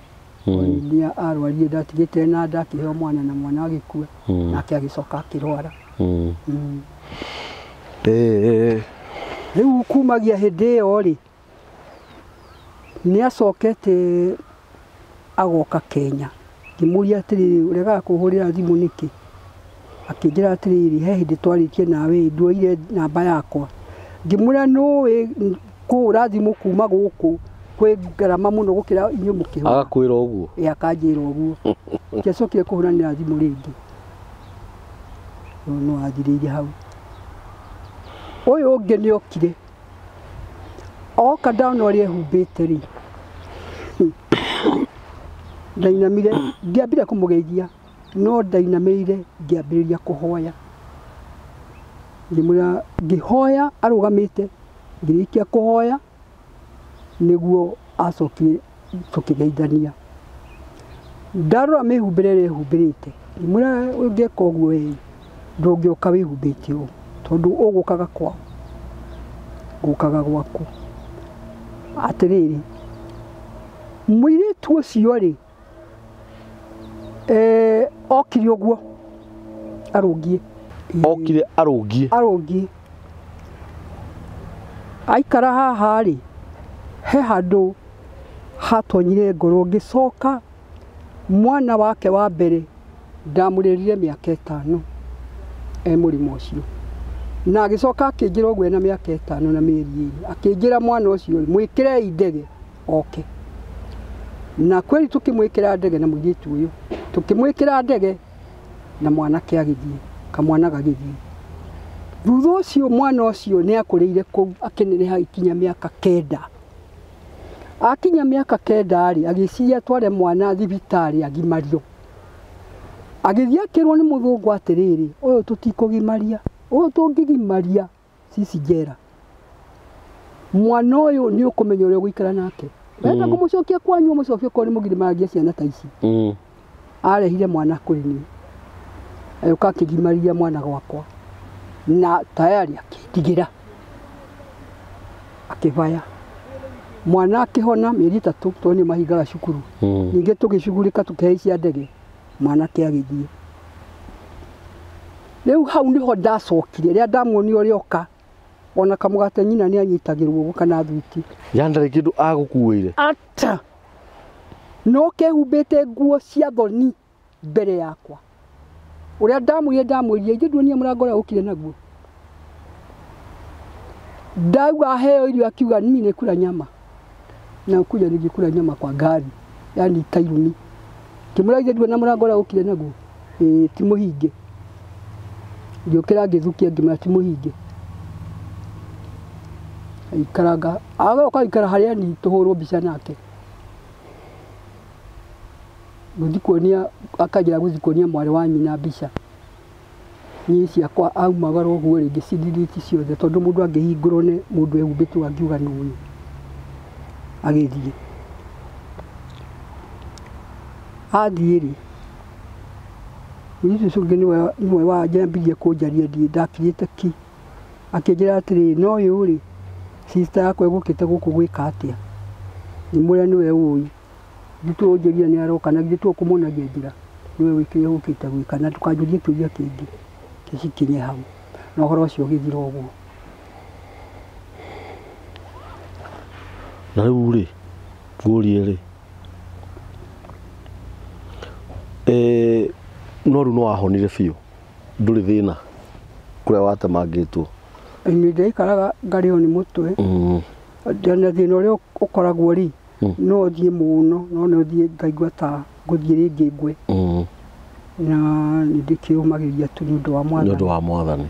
Nĩ arwarire, ndatigĩte na ndakĩheo mwana na mwana agĩkua. Nake agĩcoka akĩrwara. Rĩu kumagia hĩndĩ ĩyo rĩ, nĩ acokete agoka Kenya. Ngĩmũria atĩrĩrĩ, ũregaga kũhũrĩra thimũ nĩkĩ? Akĩnjĩra atĩrĩrĩ, he hĩndĩ twarĩtie nawe, nduoire namba yakwa. Ngĩmwĩra nũĩ kũhũra thimũ kuma gũkũ kwĩ ngarama mũno gũkĩra inyuĩ mũkĩhũra. Agakwĩra ũguo? Ĩ, akanjĩra ũguo. Ndiacokire kũhũranĩra thimũ rĩngĩ. Rĩu no athirĩire hau. Ũyũ ũngĩ nĩ okire. Oka ndona ũrĩa ehumbĩte rĩ, ndainamire, ndiambire kũmũgeithia, no ndainamĩrĩire ngĩambĩrĩria kũhoya. Ngĩmwĩra, ngĩhoya arũgamĩte, ngĩrĩkia kũhoya nĩguo acokire tũkĩgeithania. Ndarora mĩhumbĩre ĩrĩa ehumbĩrĩte, ngĩmwĩra ũngĩka ũguo ĩ, ndũngĩũka wĩhumbĩte ũũ, tondũ ũgũkaga kwao, ngũkaga gwaku. Atĩrĩrĩ, mũirĩtu ũcio rĩ, okire ũguo arũngiĩ. Okire arũngiĩ? Arũngiĩ. Aikara haha rĩ, he handũ hatonyire ngoro, ngĩcoka mwana wake wa mbere ndamũrerire mĩaka 5 e mũrimũ ũcio. Na agĩcoka akĩnjĩra ũguo ena mĩaka 5 na mĩeri 2, akĩnjĩra mwana ũcio mwĩkĩrei ndege oke. Na kweli tũkĩmwĩkĩra ndege na mũirĩtu ũyũ, tũkĩmwĩkĩra ndege na mwanake agĩthiĩ, kamwana gagĩthiĩ. Thutha ũcio mwana ũcio nĩ akũrĩire kũu akĩneneha ikinya mĩaka 9. Akinya mĩaka 9 rĩ, agĩciria atware mwana thibitarĩ agimario. Agĩthiĩ akĩrwo nĩ mũthũngũ atĩrĩrĩ, ũyũ tũtikũgimaria, ũyũ tũngĩgimaria cici njera. Mwana ũyũ nĩ ũkũmenya ũrĩa ũgũikara nake. Wenda kũmũcokia kwanyu, ũmũcokie korwo nĩ mũgimaragia ciana ta ici. Arehire mwana kũrĩ niĩ. Agĩũka akĩgimaria mwana gwakwa. Na tayari akĩndigĩra. Akĩbaya. Mwana akĩhona mĩeri 3 tondũ nĩ mahingaga cukuru. Ningĩ tũgĩcugurĩka tũkĩhaicia ndege, mwanake agĩthiĩ. Rĩu hau nĩho ndacokire, rĩrĩa ndamuonire ũrĩa oka, ona kamũgate nyina nĩ anyitagĩrwo ũguo kana thwiti. Ya ndarĩ kĩndũ agũkuĩire? Ata. No kehumbĩte nguo cia thoni mbere yakwa. Ũrĩa ndamwĩrire, ndamwĩrire, ithuĩ nduonia mũrango ũrĩa ũkire naguo. Ndauga aheo irio akiuga mimi nĩkura nyama. Na kuja ningĩkura nyama kwa ngari, yani tairumi. Ngĩmwĩra ithuĩ nduona mũrango ũrĩa ũkire naguo. Ĩĩ ti mũhinge. Ngĩũkĩra ngĩthukia ngĩmwĩra ti mũhinge. Aikaranga, agoka aikara harĩa ni tũhũrwo mbica nake. Gũthiĩ kuonia, akanjĩra gũthiĩ kuonia mwarĩ wa nyina mbica. Niĩ ciakwa aumagara ũguo rĩ, ngĩcidelete ciothe tondũ mũndũ angĩhingũrwo nĩ mũndũ ehumbĩte angiuga nũ ũyũ. Agĩthiĩ. Athiĩ rĩ, mũirĩtu ũcio ũngĩ nĩwe wanjambirie kũnjaria ndiĩ ndakirĩte ki. Akĩnjĩra atĩrĩrĩ, no ũyũ rĩ, sister yakwa ĩgũkĩte gũkũ gwĩka atĩa? Ngĩmwĩra nĩwe ũĩ. Githĩ ũnjĩrire nĩ aroka na githĩ to ũkũmuonagia njĩra? Nĩwe wĩkĩre ũkĩte gwĩka na ndũkanjũrie kĩũria kĩngĩ. Gĩcikinye hau. Na ũhoro ũcio ũgĩthira ũguo. Na rĩu rĩ, ngũrie rĩ, no rĩu no wahonire biũ? Ndũrĩ thĩna kũrĩa watemangĩtwo. Nĩ ndaikaraga ngarĩo nĩ mũtwe. Na thĩna ũrĩa ũkoragwo rĩ, no thiĩ mũno, no no thiĩ ngaigua ta ngũthiĩ rĩngĩ ngwe. Na nĩ ndĩkĩũmagĩrĩria tu nĩ ũndũ wa Mwathani. Nĩ ũndũ wa Mwathani.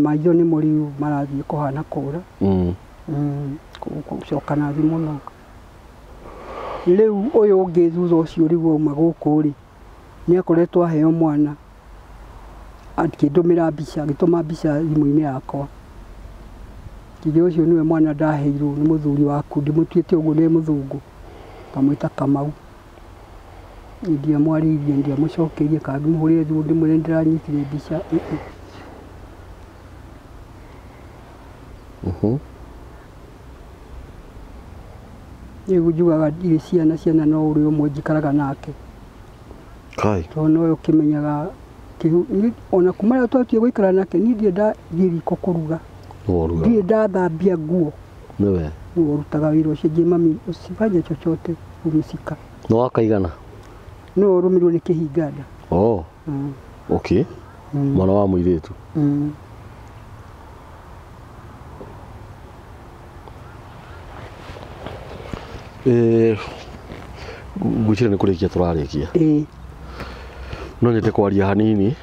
Maitho nĩmo rĩu marathiĩ kũhana kũra. Gũcoka na thĩ mũno. Rĩu ũyũ ũngĩ thutha ũcio rĩu auma gũkũ rĩ, nĩ akoretwo aheo mwana. Akĩndũmĩra mbica, agĩtũma mbica thimũ-inĩ yakwa. Nginya ũcio nĩwe mwana ndaheirwo nĩ mũthuri waku, ndĩmũtuĩte ũguo nĩ mũthũngũ. Ngamwĩta Kamau. Ndiamwarĩirie, ndiamũcokeirie kana ngĩmũhũrĩre thimũ ndĩmwĩre nĩndĩranyitire mbica. Rĩu njugaga ndirĩ ciana, ciana no ũrĩa ũmwe njikaraga nake. Kai. Tondũ nowe ũkĩmenyaga ona kuma rĩrĩa twatuire gũikara nake, niĩ ndirĩ ndathiĩ riko kũruga. Ndirĩ ndathambia nguo. Nĩwe. Nĩwe ũrutaga wĩra ũcio. Njĩĩ mami usifanye chochote pumzika. Nĩ wakaigana? Nĩwe ũrũmĩrĩirwo nĩ kĩhinga nda. Oh. Okay. Mwana wa mũirĩtu. Ngwĩciria nĩ kũrĩkia tũrarĩkia. No nyende kwaria hanini.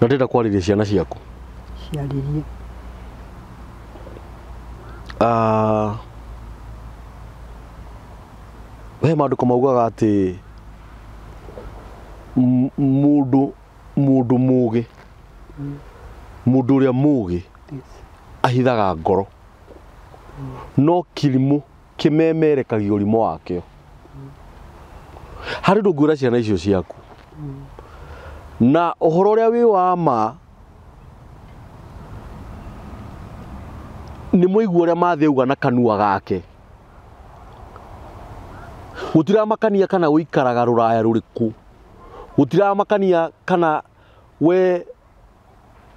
Na ndĩrenda kwarĩria ciana ciaku. Ciarĩrie. He maandĩko maugaga atĩ mũndũ mũgĩ, mũndũ ũrĩa mũgĩ ahithaga ngoro, no kĩrimũ kĩmemerekagia ũrimũ wakĩo. Harĩ ũndũ ngwĩra ciana icio ciaku, na ũhoro ũrĩa wĩ wa ma nĩ mũigua ũrĩa Mathĩ auga na kanua gake. Gũtiramakania kana ũikaraga rũraya rũrĩkũ, gũtiramakania kana we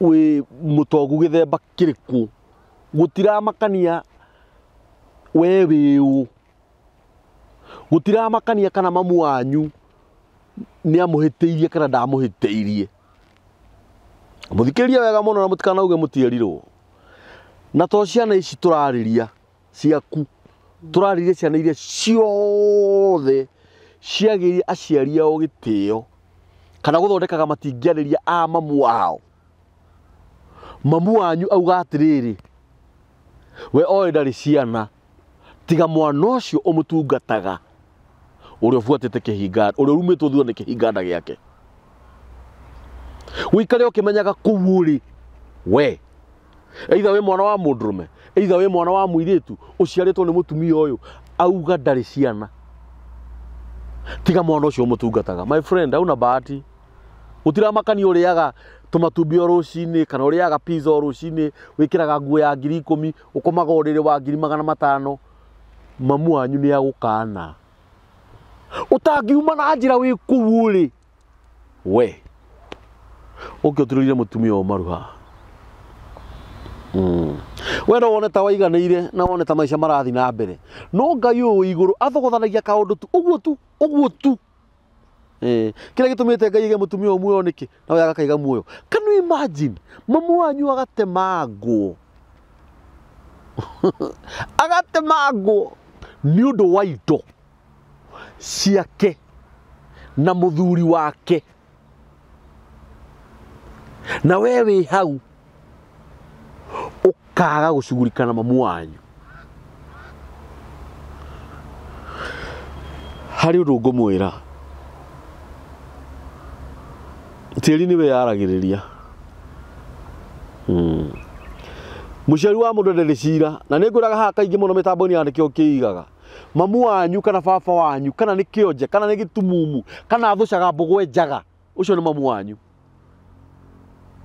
wĩ mũtongu gĩthemba kĩrĩkũ, gũtiramakania we wĩ ũ, gũtiramakania kana mamu wanyu nĩ amũhĩtĩirie kana ndamũhĩtĩirie. Mũthikĩrĩrie wega mũno na mũtikanauge mũtierirwo. Na to ciana ici tũrarĩria ciaku, tũrarĩria ciana iria ciothe ciagĩire aciari ao gĩtĩo kana gũthondekaga matingĩarĩria a mamu wao. Mamu wanyu auga atĩrĩrĩ, we oĩ ndarĩ ciana, tiga mwana ũcio ũmũtungataga, ũrĩa ũbuatĩte kĩhinga, ũrĩa ũrumĩtwo thutha nĩ kĩhinga nda gĩake. Ũikare ũkĩmenyaga kũu ũrĩ we, either wĩ mwana wa mũndũrũme, either wĩ mwana wa mũirĩtu ũciarĩtwo nĩ mũtumia ũyũ, auga ndarĩ ciana, tiga mwana ũcio ũmũtungataga. My friend, hauna bahati. Gũtiramakania ũrĩaga tũmatumbĩ o rũcinĩ kana ũrĩaga pizza o rũcinĩ, wĩkĩraga nguo ya 10,000, ũkomaga ũrĩrĩ wa 500,000. Mamu wanyu nĩ agũkana. Ũtangiuma na njĩra wĩ kũu ũrĩ we, ũke ũturĩire mũtumia ũyũ maru haha. We no wone ta waiganĩire na wone ta maica marathiĩ na mbere, no Ngai ũyũ wĩ igũrũ athogothanagia kaũndũ tu ũguo tu ũguo tu. Kĩrĩa gĩtũmĩte Ngai aige mũtumia ũyũ muoyo nĩkĩ na we agakaiga muoyo? Can you imagine mamu wanyu agatemangwo agatemangwo nĩ ũndũ wa indo ciake na mũthuri wake, na we wĩ hau ũkaga gũcugurika na mamu wanyu. Harĩ ũndũ ngũmwĩra, tĩri nĩwe yaragĩrĩria. Mũciari wa mũndũ ndarĩ cira, na nĩ ngwĩraga haha kaingĩ mũno mĩtambo-inĩ ya nĩkĩo kĩigaga. Mamu wanyu kana baba wanyu kana nĩ kĩonje kana nĩ gĩtumumu kana athũcaga mbũgũ njaga, ũcio nĩ mamu wanyu.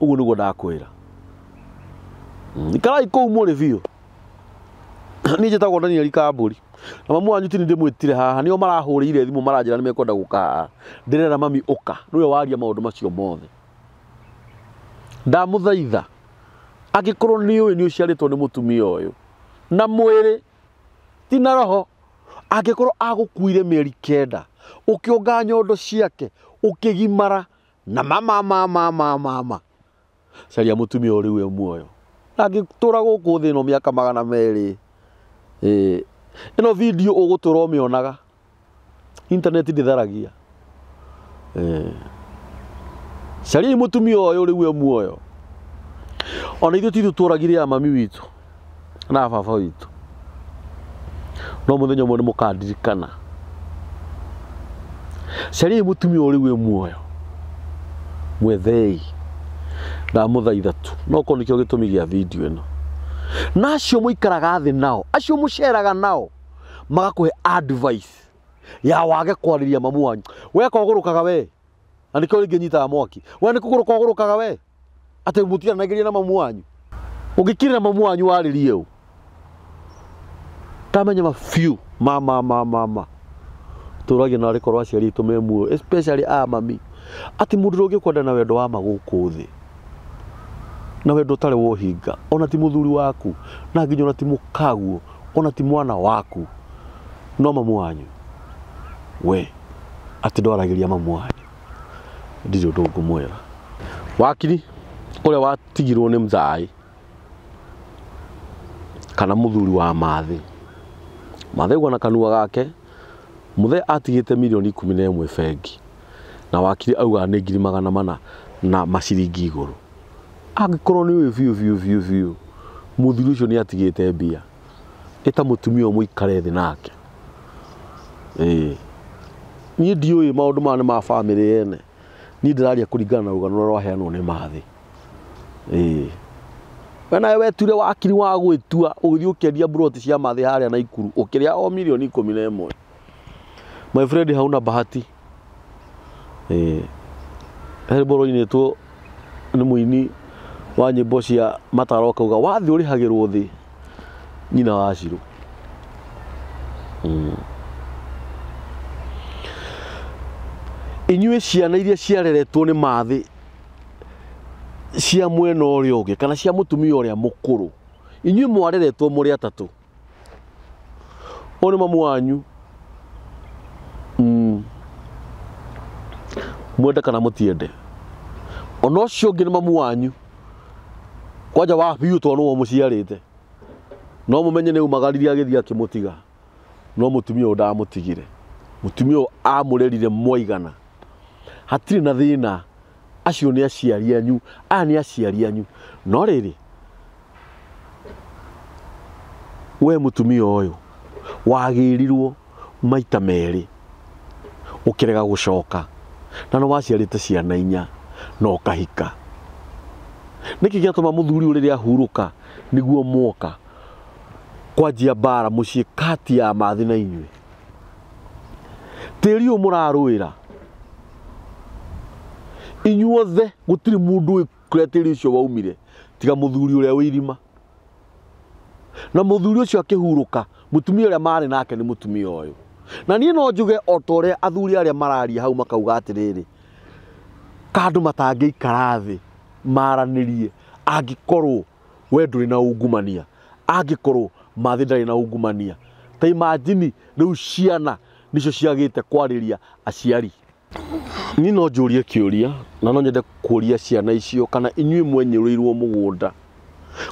Ũguo nĩguo ndakwĩra. Ikarai kũu mũrĩ biũ. Niĩ njĩtagwo Daniel Kambũri, na mamu wanyu ti niĩ ndĩmwĩtire haha, nĩo marahũrĩire thimũ maranjĩra nĩ mekwenda gũka haha. Ndĩrera mami ũka, nĩwe waria maũndũ macio mothe. Ndamũthaitha, angĩkorwo nĩ ũĩ nĩ ũciarĩtwo nĩ mũtumia ũyũ na mwĩrĩ ti na roho, angĩkorwo agũkuire mĩeri 9 Ũkĩonga nyondo ciake, ũkĩgimara na mama mama mama mama. Caria mũtumia ũrĩ we muoyo. Na angĩtũra gũkũ thĩ ĩno mĩaka 200. Ĩno video ũgũtũra ũmĩonaga. Internet ndĩtharagia. Caria mũtumia ũyũ ũrĩ we muoyo. Ona ithuĩ ti ithuĩ tũragire ya mami witũ na baba witũ. No mũthenya ũmwe nĩ mũkandirikana. Caria mũtumia ũrĩ we muoyo. Mwethei. Ndamũthaitha tu. No korwo nĩkĩo gĩtũmi gĩa video ĩno. Na acio mũikaraga thĩ nao, acio mũceraga nao, magakũhe advice ya wage kwarĩria mamu wanyu. We kogũrũkaga we. Na nĩkĩo rĩngĩ nyitaga mwaki. We nĩ kũgũrũka ũgũrũkaga we. Atĩ mũtiaranagĩria na mamu wanyu. Ũngĩkirĩra mamu wanyu warĩrie ũ. Tamenya ma biũ ma ma ma ma. Tũragia na rĩkorwo aciari aitũ me muoyo, especially a mami. Atĩ mũndũ ũrĩa ũngĩkwenda na wendo wa ma gũkũ thĩ. Na wendo ũtarĩ wa ũhinga, ona ti mũthuri waku, na nginya ona ti mũkaguo, ona ti mwana waku, no mamu wanyu. We atĩ ndwaragĩria mamu wanyu. Ndirĩ ũndũ ngũmwĩra. Wakiri ũrĩa watigirwo nĩ mzai kana mũthuri wa Mathĩ. Mathĩ auga na kanua gake mũthee atigĩte milioni 11 bengi na wakiri auga nĩ 400,000 na maciringi igũrũ. Angĩkorwo nĩ ũĩ biũ biũ biũ biũ mũthuri ũcio nĩ atigĩte mbia, ĩta mũtumia ũyũ mũikare thĩ nake. Niĩ ndiũĩ maũndũ maya nĩ ma bamĩrĩ ene. Niĩ ndĩraria kũringana na rũgano rũrĩa rwaheanwo nĩ Mathĩ. We nawe weture wakiri wa gwĩtua ũgĩthiĩ ũkĩendia mburoti cia Mathĩ harĩa Naikuru ũkĩrĩa o milioni 11. My friend, hauna bahati. He rwĩmbo rũinĩtwo nĩ mũini wa nyĩmbo cia mataro akauga wathiĩ ũrĩhagĩrwo thĩ nyina wa Shirũ. Inyuĩ ciana iria ciareretwo nĩ Mathĩ cia mwena ũrĩa ũngĩ kana cia mũtumia ũrĩa mũkũrũ, inyuĩ mwareretwo mũrĩ atatũ. Ũyũ nĩ mamu wanyu. Mwende kana mũtiende. Ona ũcio ũngĩ nĩ mamu wanyu. Kwanja wa biũ tondũ nĩwe ũmũciarĩte. No mũmenye nĩ aumagaririe agĩthiĩ akĩmũtiga. No mũtumia ũyũ ndamũtigire. Mũtumia ũyũ amũrerire mwaigana. Hatirĩ na thĩna. Acio nĩ aciari anyu, aya nĩ aciari anyu. No rĩrĩ, we mũtumia ũyũ wagĩrirwo maita merĩ ũkĩrega gũcoka na nĩ waciarĩte ciana inya na ũkahika. Nĩkĩ gĩatũma mũthuri ũyũ rĩrĩa ahurũka nĩguo mwoka kwanjia mbara mũciĩ kati ya Mathĩ na inyuĩ? Tĩri ũyũ mũrarũĩra inyuothe gũtirĩ mũndũ ũĩ kũrĩa tĩri ũcio waumire tiga mũthuri ũrĩa wĩ irima. Na mũthuri ũcio akĩhurũka, mũtumia ũrĩa marĩ nake nĩ mũtumia ũyũ. Na niĩ no njuge o ta ũrĩa athuri arĩa mararia hau makauga atĩrĩrĩ, kandũ matangĩikara thĩ maranĩrie angĩkorwo we ndũrĩ na ungumania, angĩkorwo Mathĩ ndarĩ na ungumania. Ta imagine rĩu ciana nicio ciagĩte kwarĩria aciari. Niĩ no njũrie kĩũria na no nyende kũria ciana icio kana inyuĩ mwenyũrĩirwo mũgũnda.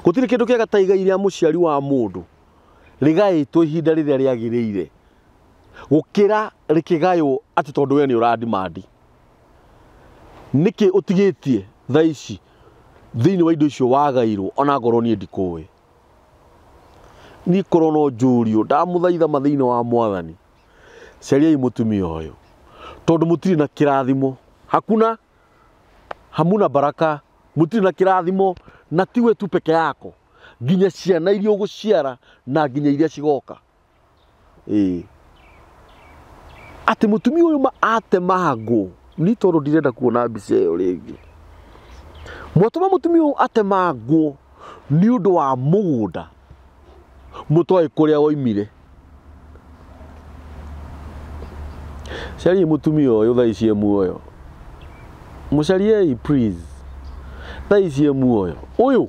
Gũtirĩ kĩndũ kĩega ta igai rĩa mũciari wa mũndũ rĩgaĩtwo ihinda rĩrĩa rĩagĩrĩire gũkĩra rĩkĩgaywo atĩ tondũ we nĩ ũrandimandi. Nĩkĩ ũtigĩtie thaa ici thĩinĩ wa indo icio wagairwo ona ngorwo niĩ ndikũĩ? Niĩ korwo no njũrio ndamũthaitha ma thĩinĩ wa mwathani, cariai mũtumia ũyũ tondũ mũtirĩ na kĩrathimo. Hakuna hamuna baraka, mũtirĩ na kĩrathimo na tiwe tu peke yako, nginya ciana iria ũgũciara na nginya iria cigoka. Atĩ mũtumia ũyũ ma atemangwo, ni tondũ ndirenda kuona mbica ĩyo rĩngĩ. Mwatũma mũtumia ũyũ atemangwo nĩ ũndũ wa mũgũnda mũtoĩ kũrĩa woimire. Cariai mũtumia ũyũ thaa ici e muoyo. Mũcariei please. Thaa ici e muoyo. Ũyũ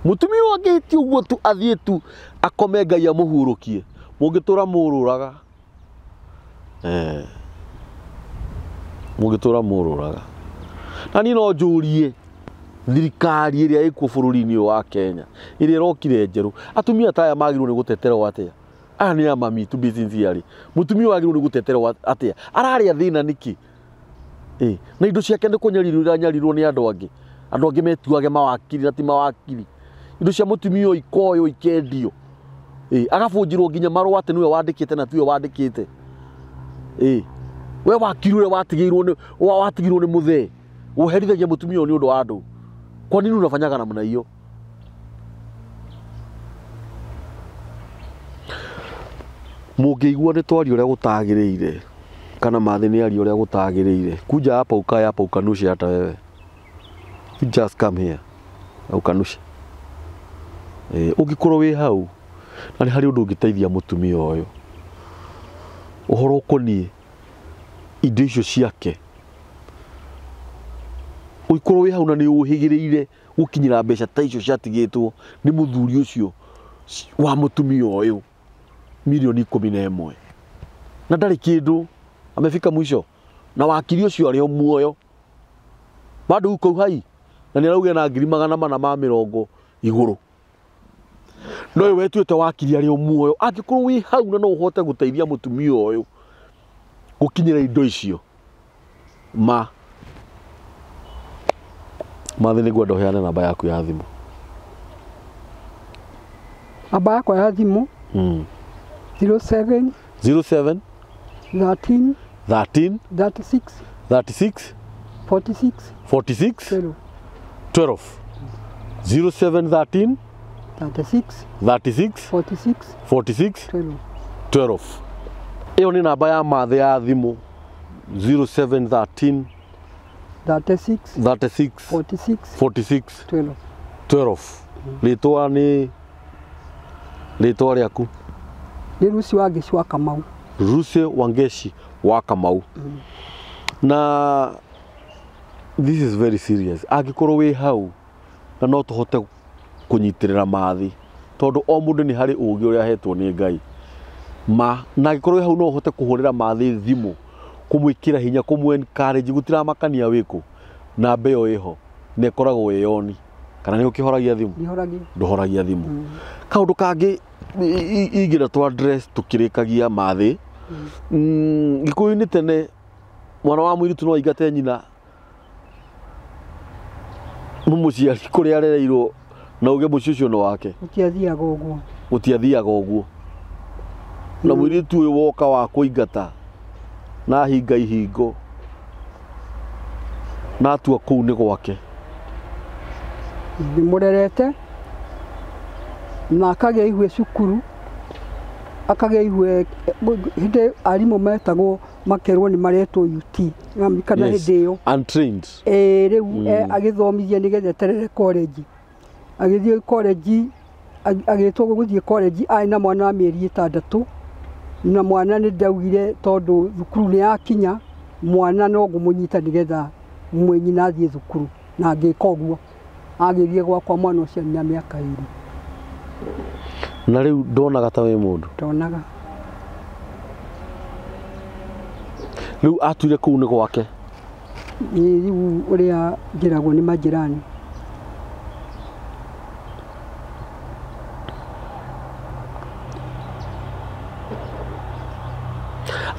mũtumia ũyũ angĩhĩtia ũguo tu athiĩ tu akome Ngai amũhurũkie, mũngĩtũra mũrũraga. Mũngĩtũra mũrũraga. Na niĩ no njũrie thirikari ĩrĩa ĩkuo bũrũri-inĩ ũyũ wa Kenya, ĩrĩa ĩrokire njerũ, atumia ta aya magĩrĩirwo nĩ gũteterwo atĩa? Aya nĩ a mami to be sincere. Mũtumia ũyũ agĩrĩirwo nĩ gũteterwo atĩa? Ararĩa thĩna nĩkĩ? Na indo ciake nĩ kũnyarirwo iranyarirwo nĩ andũ angĩ. Andũ angĩ metuage mawakiri na ti mawakiri. Indo cia mũtumia ũyũ ikoywo ikendio. Agabunjirwo nginya marũa atĩ nĩwe wandĩkĩte na tiwe wandĩkĩte. We wakiri ũrĩa watigirwo nĩ mũthee. Ũherithagia mũtumia ũyũ nĩ ũndũ wa andũ. Kwa nini unafanyaga namna hiyo? Mũngĩigua nĩ twaria ũrĩa gũtagĩrĩire kana mathĩ nĩ aria ũrĩa gũtagĩrĩire, kuja hapa ukae hapa ukanushe hata wewe. You just come here ukanushe. Ũngĩkorwo wĩ hau na nĩ harĩ ũndũ ũngĩteithia mũtumia ũyũ ũhoro ũkoniĩ indo icio ciake, ũngĩkorwo wĩ hau na nĩ ũhĩgĩrĩire gũkinyĩra mbeca ta icio ciatigĩtwo nĩ mũthuri ũcio wa mũtumia ũyũ milioni 11 na ndarĩ kĩndũ, amefika mwisho na wakiri ũcio arĩ o muoyo bado uko uhai na nĩ arauga na 420,000 igũrũ. No ũyũ wetuĩte wakiri arĩ o muoyo, angĩkorwo wĩ hau na no ũhote gũteithia mũtumia ũyũ gũkinyĩra indo icio, ma mathĩ nĩ ngwenda ũheane namba yaku ya thimũ. Namba yakwa ya thimũ 07 07 13 13 36 36 46 46 12 07 13 36 36 46 46 12. 12. Ĩyo nĩ namba ya mathĩ ya thimũ 07 13 36 36 46 46 12. 12. Rĩtwa nĩ rĩtwa rĩaku? Nĩ Lucy Wangeci wa Kamau. Lucy Wangeci wa Kamau. Na this is very serious. Angĩkorwo wĩ hau na no tũhote kũnyitĩrĩra mathĩ, tondũ o mũndũ nĩ harĩ ũũgĩ ũrĩa ahetwo nĩ Ngai. Ma na angĩkorwo wĩ hau no ũhote kũhũrĩra mathĩ thimũ, kũmwĩkĩra hinya, kũmũ encourage, gũtiramakania wĩkũ, namba ĩyo ĩho na ĩkoragwo ĩ on. Kana nĩ ũkĩhoragia thimũ? Ndihoragia. Ndũhoragia thimũ. Kaũndũ kangĩ ingĩenda tũ address tũkĩrĩkagia mathĩ. Gĩkũyũ-inĩ tene mwana wa mũirĩtu no aingate nyina mũmũciari kũrĩa arereirwo na uge mũciĩ ũcio nĩ wake. Gũtiathiaga ũguo. Gũtiathiaga ũguo. Na mũirĩtu ũyũ woka wa kũingata na ahinga ihingo na atua kũu nĩ gwake. Ndĩmũrerete na akagĩa ihue cukuru, akagĩa ihue hĩndĩ arimũ metagwo makerwo nĩ maretwo UT kana hĩndĩ ĩyo untrained. Rĩu agĩthomithia nĩgetha eterere college. Agĩthiĩ college, agĩtwo gũthiĩ college arĩ na mwana wa mĩeri 6, na mwana nĩ ndaugire tondũ thukuru nĩ yakinya, mwana no ngũmũnyita nĩgetha mwĩ nyina athiĩ thukuru, na ngĩka ũguo. Agĩthiĩ gwakwa mwana ũcio na mĩaka 2. Na rĩu ndonaga ta wĩ mũndũ? Ndonaga. Rĩu atuire kũu nĩ gwake? Rĩu ũrĩa njĩragwo nĩ majirani.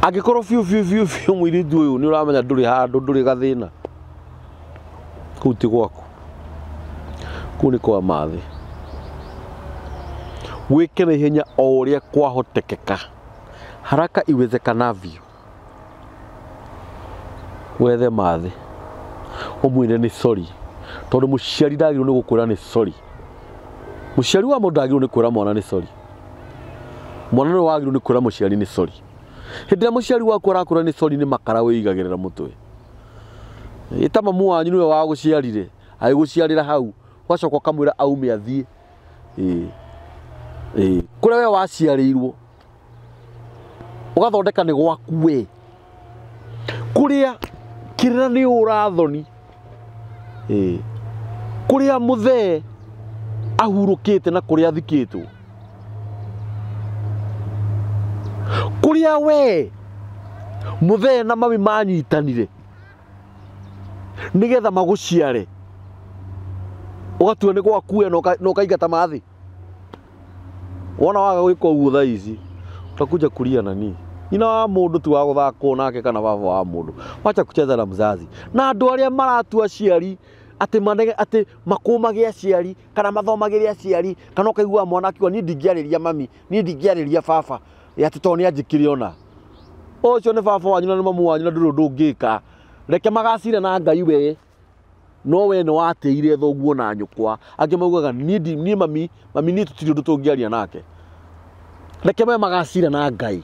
Angĩkorwo biũ biũ biũ biũ mũirĩtu ũyũ nĩ ũramenya ndũrĩ handũ, ndũrĩ gathĩna, kũu ti gwaku, kũu nĩ kwa mathĩ. Wĩke na ihenya o ũrĩa kwahotekeka, haraka iwezekanavyo, wethe mathĩ ũmwĩre nĩ sorry, tondũ mũciari ndagĩrĩirwo nĩ gũkwĩra nĩ sorry. Mũciari wa mũndũ ndagĩrĩirwo nĩ kwĩra mwana nĩ sorry. Mwana nĩwe wagĩrĩirwo nĩ kwĩra mũciari nĩ sorry. Hĩndĩ ĩrĩa mũciari waku arakwĩra nĩ sorry nĩ makara wĩigagĩrĩra mũtwe. Ĩta mamu wanyu nĩwe wagũciarire, agĩgũciarĩra hau, ũgacoka ũkamwĩra aume athiĩ. Kũrĩa we waciarĩirwo ũgathondeka nĩ gwaku we, kũrĩa kĩrĩra nĩ ũrathoni, kũrĩa mũthee ahurũkĩte na kũrĩa athikĩtwo, kũrĩa we Muthee na mami manyitanire nigetha maguciare ugatua ni gwaku na ukaingata mathi. Wona waga gwika uguo thaa ici utakuja kuria nani? Nyina wa mundu ti wa guthakwo nake kana baba wa mundu. Wacha kucheza na mzazi. Na andu aria maratua aciari ati manege ati makumage aciari kana mathomagire aciari kana ukaigua mwana akiuga ni ndingiarĩria mami, ni ndingiarĩria baba ati to ni anjikire ona ucio ni baba wanyu na ni mamu wanyu na nduri undu ungika. Reke magacire na Ngai we no we ni wateire thoguo na nyukwa. Angi maugaga ni mami mami ni tutiri undu tungiaria nake. Reke me magacire na Ngai.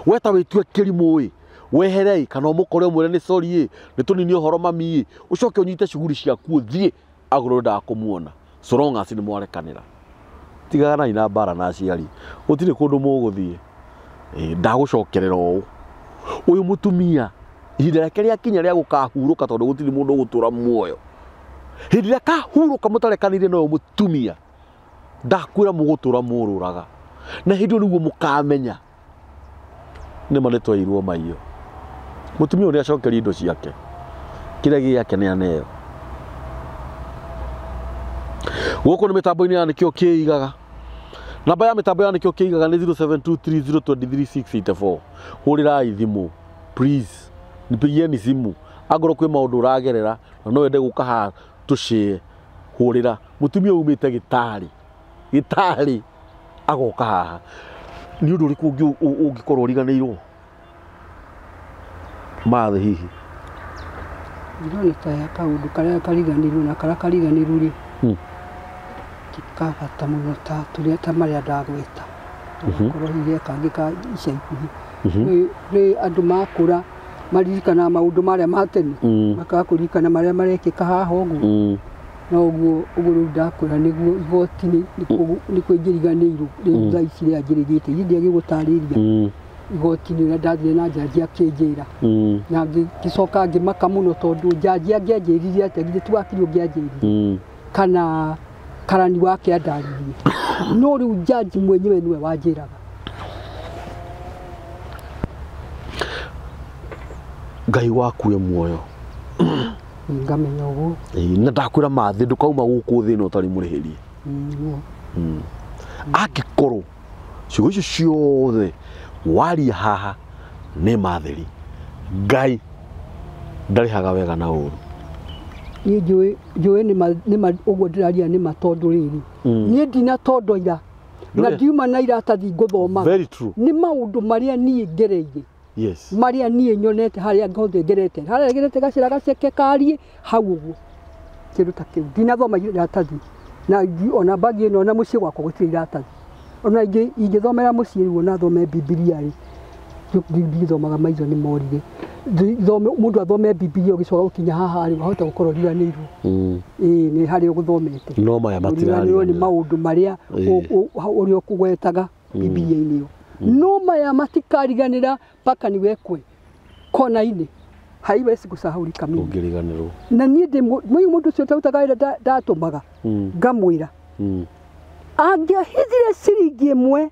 We ta witue kirimu ĩ weherei kana umukore umwire ni sorry ĩ ni tunini uhoro mami ĩ ucoke unyite shughuli ciaku uthie agorwo ndakumuona so long as ni mwarekanira. Tiganai na mbara na aciari gutiri kundu muguthie. Ndagucokerera ũũ uyu mutumia ihinda rĩake rĩakinya rĩa gũkahuruka tondu gutiri mundu ugutura muoyo. Hindi rĩa kahuruka mutarekanire na uyu mutumia ndakwira mugutura mururaga na hindi niguo mukamenya nĩ ma nĩtwairwo maiyo. Mutumia ũrĩa acokeria indo ciake kĩrĩa gĩake nĩ aneo. Gũkũ nĩ mĩtambo-inĩ ya Nĩkĩo Kĩigaga. Namba ya mĩtambo ya Nĩkĩo Kĩigaga nĩ 0723023684. Hũrĩrai thimũ please, nipigieni simu angorwo kwĩ maũndũ ũragerera na no wende gũka haha tũcĩe, hũrĩra. Mũtumia umĩte gĩtarĩ gĩtarĩ agoka haha. Nĩ ũndũ ũrĩkũ ũngĩ ũngĩkorwo ũriganĩirwo mathĩ hihi? Ndĩrona ta ya kaũndũ karĩa kariganĩirwo na karĩa kariganĩirwo rĩ ti ka bata mũno ta tũrĩa ta marĩa ndagweta. Korwo hihi kangĩ ka ica ikuhĩ. Nĩ andũ makũra maririkanaga maũndũ marĩa ma tene makaga kũririkana marĩa marekĩka haha ũguo. No ũguo ũguo rĩu ndakũra nĩguo igoti nĩkuo ingĩriganĩirwo rĩu thaa ici rĩrĩa njĩrĩgĩte ingĩagĩgũtarĩria igoti-inĩ ũrĩa ndathire na njanji akĩnjĩra na ngĩcoka ngĩmaka mũno tondũ njanji angĩanjĩrire atĩa githĩ ti wakiri ũngĩanjĩrire kana karani wake andaririe no rĩu njanji mwenyewe nĩwe wanjĩraga. Ngai waku e muoyo ngamenya ũguo. Na ndakwĩra mathĩ ndũkauma gũkũ thĩ ĩno ũtarĩ mũrĩhĩrie. Angĩkorwo ciugo icio ciothe waria haha nĩ matheri, Ngai ndarĩhaga wega na ũru. Niĩ njũĩ nĩ ũguo ndĩraria nĩ ma tondũ rĩrĩ niĩ ndinatondwo ira na ndiuma na iratathi ngũthomaga. Very true. Nĩ maũndũ marĩa niĩ ngereire. Yes. Marĩa niĩ nyonete harĩa ngothe ngerete harĩa ngerete gacĩra gaceke kariĩ hau ũguo kĩndũ ta kĩu ndinathoma iratathi na ona bagi ĩno ona mũciĩ gwakwa gũtirĩ iratathi ona ingĩthomera mũciĩ rĩu ona thome Bibilia rĩ ndithomaga maitho nĩ morire. Mũndũ athome Bibilia ũgĩcoka gũkinya haha rĩ wahota gũkorwo ũriganĩirwo. Ĩĩ nĩ harĩa ũgũthomete no maya matirariganĩrwo nĩ maũndũ marĩa ũrĩa ũkũgwetaga Bibilia-inĩ ĩyo. No maya matikariganĩra mpaka niwekwe kona-inĩ haiwezi kusahaulika mimi. Ũngĩriganĩrwo. Na niĩ ndĩ mũndũ ũcio ũtarutaga wĩra ndatũmaga ngamwĩra angĩahithire ciringi ĩmwe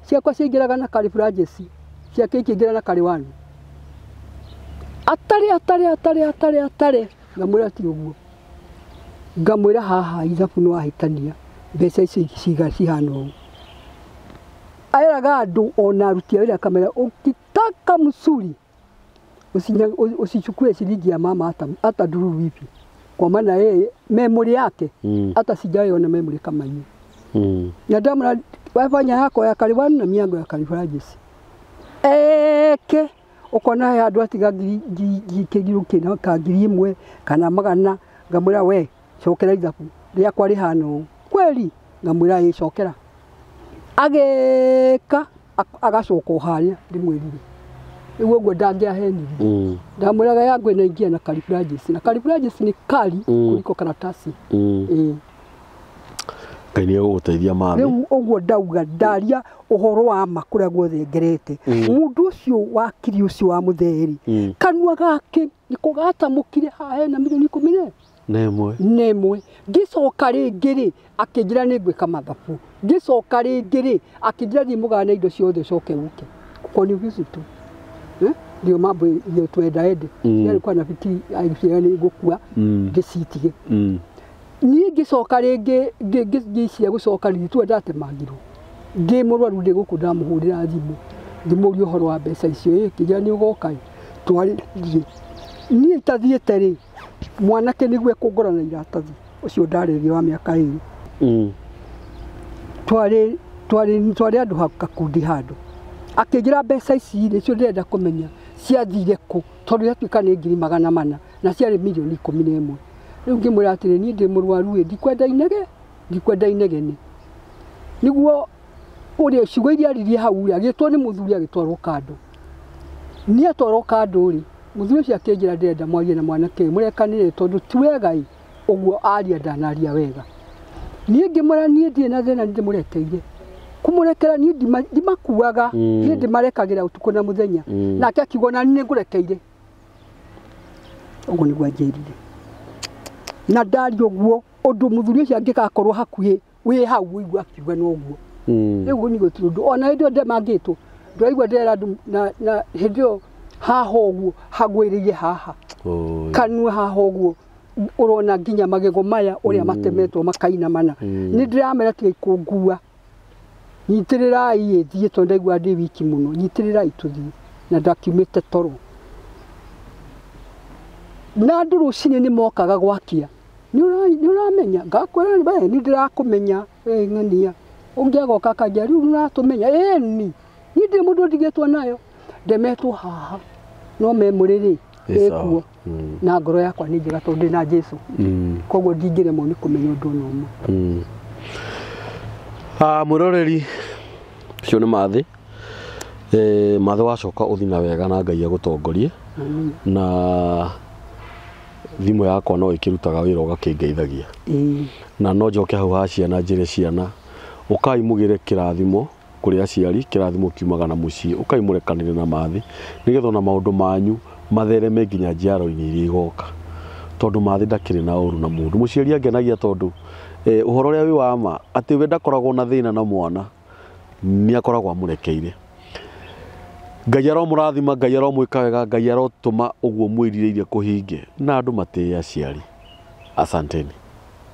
ciakwa ciaingĩraga na karibranjeci ciake ikĩingĩra na kariwani atarĩ atarĩ atarĩ atarĩ atarĩ ngamwĩra ti ũguo ngamwĩra haha ithabu nĩ wahĩtania mbeca ici cihana ũũ. Aeraga andũ ona aruti a wĩra akamera ukitaka msuri usichukue shilingi ya mama hata ndururu hivi kwa maana yeye memory yake hata sijaiona memory kama hiyo. Na ndamra wafanya yako ya kariwani na miango ya karifrajisi eke ukona he andu atiga ngiri kina ka ngiri imwe kana magana ngamwira we cokera ithabu riakwa rihana ũũ kweli ngamwira ĩ cokera ageka agacoka harĩa ndimwĩrire rĩu ũguo ndangĩahenirie ndamwĩraga yangu ĩnaingia na karifrajisi na karifrajisi ni kali kuliko karatasi. Ngai nĩ egũgũteithia mathĩ. Rĩu ũguo ndauga ndaria ũhoro wa ma kũrĩa guothe ngerete. Mũndũ ũcio wakiri ũcio wa mũtheri kanua gake nĩko gatamũkire haha hena milioni 11 na ĩmwe na ĩmwe. Ngĩcoka rĩngĩ rĩ akĩnjĩra nĩ ngwĩka mathabu. Ngĩcoka rĩngĩ rĩ akĩnjĩra thiĩ mũgane indo ciothe ũcoke ũke. Kwa ni visit tu. Ndio mambo ya twenda ende. Nilikuwa nafikiri ai ni gukua ngĩcitige. Niĩ ngĩcoka rĩngĩ ngĩciria gũcoka rĩngĩ tu ndatemangirwo. Ndĩ mũrwaru ndĩ gũkũ ndamũhũrĩra thimũ. Ngĩmũria ũhoro wa mbeca icio ĩ kĩrĩa nĩ ũgoka twarĩrie. Niĩ itathiĩte rĩ mwanake nĩguo ekũngora na iratathi ũcio ndarĩria wa mĩaka 2. Twarĩ andũ gakundi handũ. Akĩnjĩra mbeca ici rĩ cio ndĩrenda kũmenya ciathire kũ tondũ yatuĩka nĩ 400,000 na ciarĩ mirioni 11. Rĩu ngĩmwĩra atĩrĩ niĩ ndĩ mũrwaru ĩ ndikwenda inege ndikwenda inegene. Nĩguo ũrĩa ciugo iria aririe hau rĩ agĩtwo nĩ mũthuri agĩtwarwo kando. Niĩ atwarwo kando rĩ mũthuri ũcio akĩnjĩra ndĩrenda mwarie na mwanake ũyũ mũrekanĩre tondũ ti wega ĩ ũguo aria ndanaria wega. Niĩ ngĩmwĩra niĩ ndirĩ na thĩna nĩ ndĩmũrekeire. Kũmũrekera niĩ ndimakuaga niĩ ndĩmarekagĩra ũtukũ na mũthenya. Nake akiuga na niĩ nĩngũrekeire. Ũguo nĩguo anjĩrire. Na ndaria ũguo ũndũ mũthuri ũcio angĩgakorwo hakuhĩ wĩ hau ũigua akiuga no ũguo. Rĩu nĩ gũtirĩ ũndũ ona hĩndĩ ĩyo ndemangĩtwo ndĩraigua ndĩrera andũ na hĩndĩ ĩyo haha ũguo hagwĩrĩire haha kanua haha ũguo ũrona nginya magego maya ũrĩa matemetwo makainamana. Nĩ ndĩramera tiga kũngua nyitĩrĩrai ĩthiĩ tondũ ndaigua ndĩ wiki mũno nyitĩrĩrai tũthiĩ na ndakiumĩte toro. Na andũ rũcinĩ nĩ mokaga gwakia nĩ ũramenya ngakwĩra we nĩ ndĩrakũmenya we ng'ania ũngĩ agoka akanjĩra rĩu nĩũratũmenya ĩni niĩ ndirĩ mũndũ ndigĩtwo nayo ndemetwo haha no memory rĩ ĩkuo na ngoro yakwa nĩ njega tondũ ndĩ na Jesũ. Koguo ndingĩremwo nĩ kũmenya ũndũ ona ũmwe. Mwĩroreri ũcio nĩ Mathĩ. Mathĩ wacoka ũthi na wega na Ngai agũtongorie. Na thimũ yakwa no ĩkĩrutaga wĩra ũgakĩngeithagia. Na no njoke hau ha ciana njĩre ciana ũkai mũgĩre kĩrathimo kũrĩ aciari kĩrathimo kiumaga na mũciĩ ũkai mũrekanĩre na Mathĩ nĩgetha ona maũndũ manyu mathereme nginya njiaro-inĩ iria igoka tondũ Mathĩ ndakĩrĩ na ũru na mũndũ. Mũciari angenagia tondũ ũhoro ũrĩa wĩ wa ma atĩ we ndakoragwo na thĩna na mwana nĩ akoragwo amũrekeire. Ngai aromũrathima, Ngai aromwĩka wega, Ngai arotũma ũguo mwĩrirĩirie kũhinge na andũ matĩe aciari. Asanteni.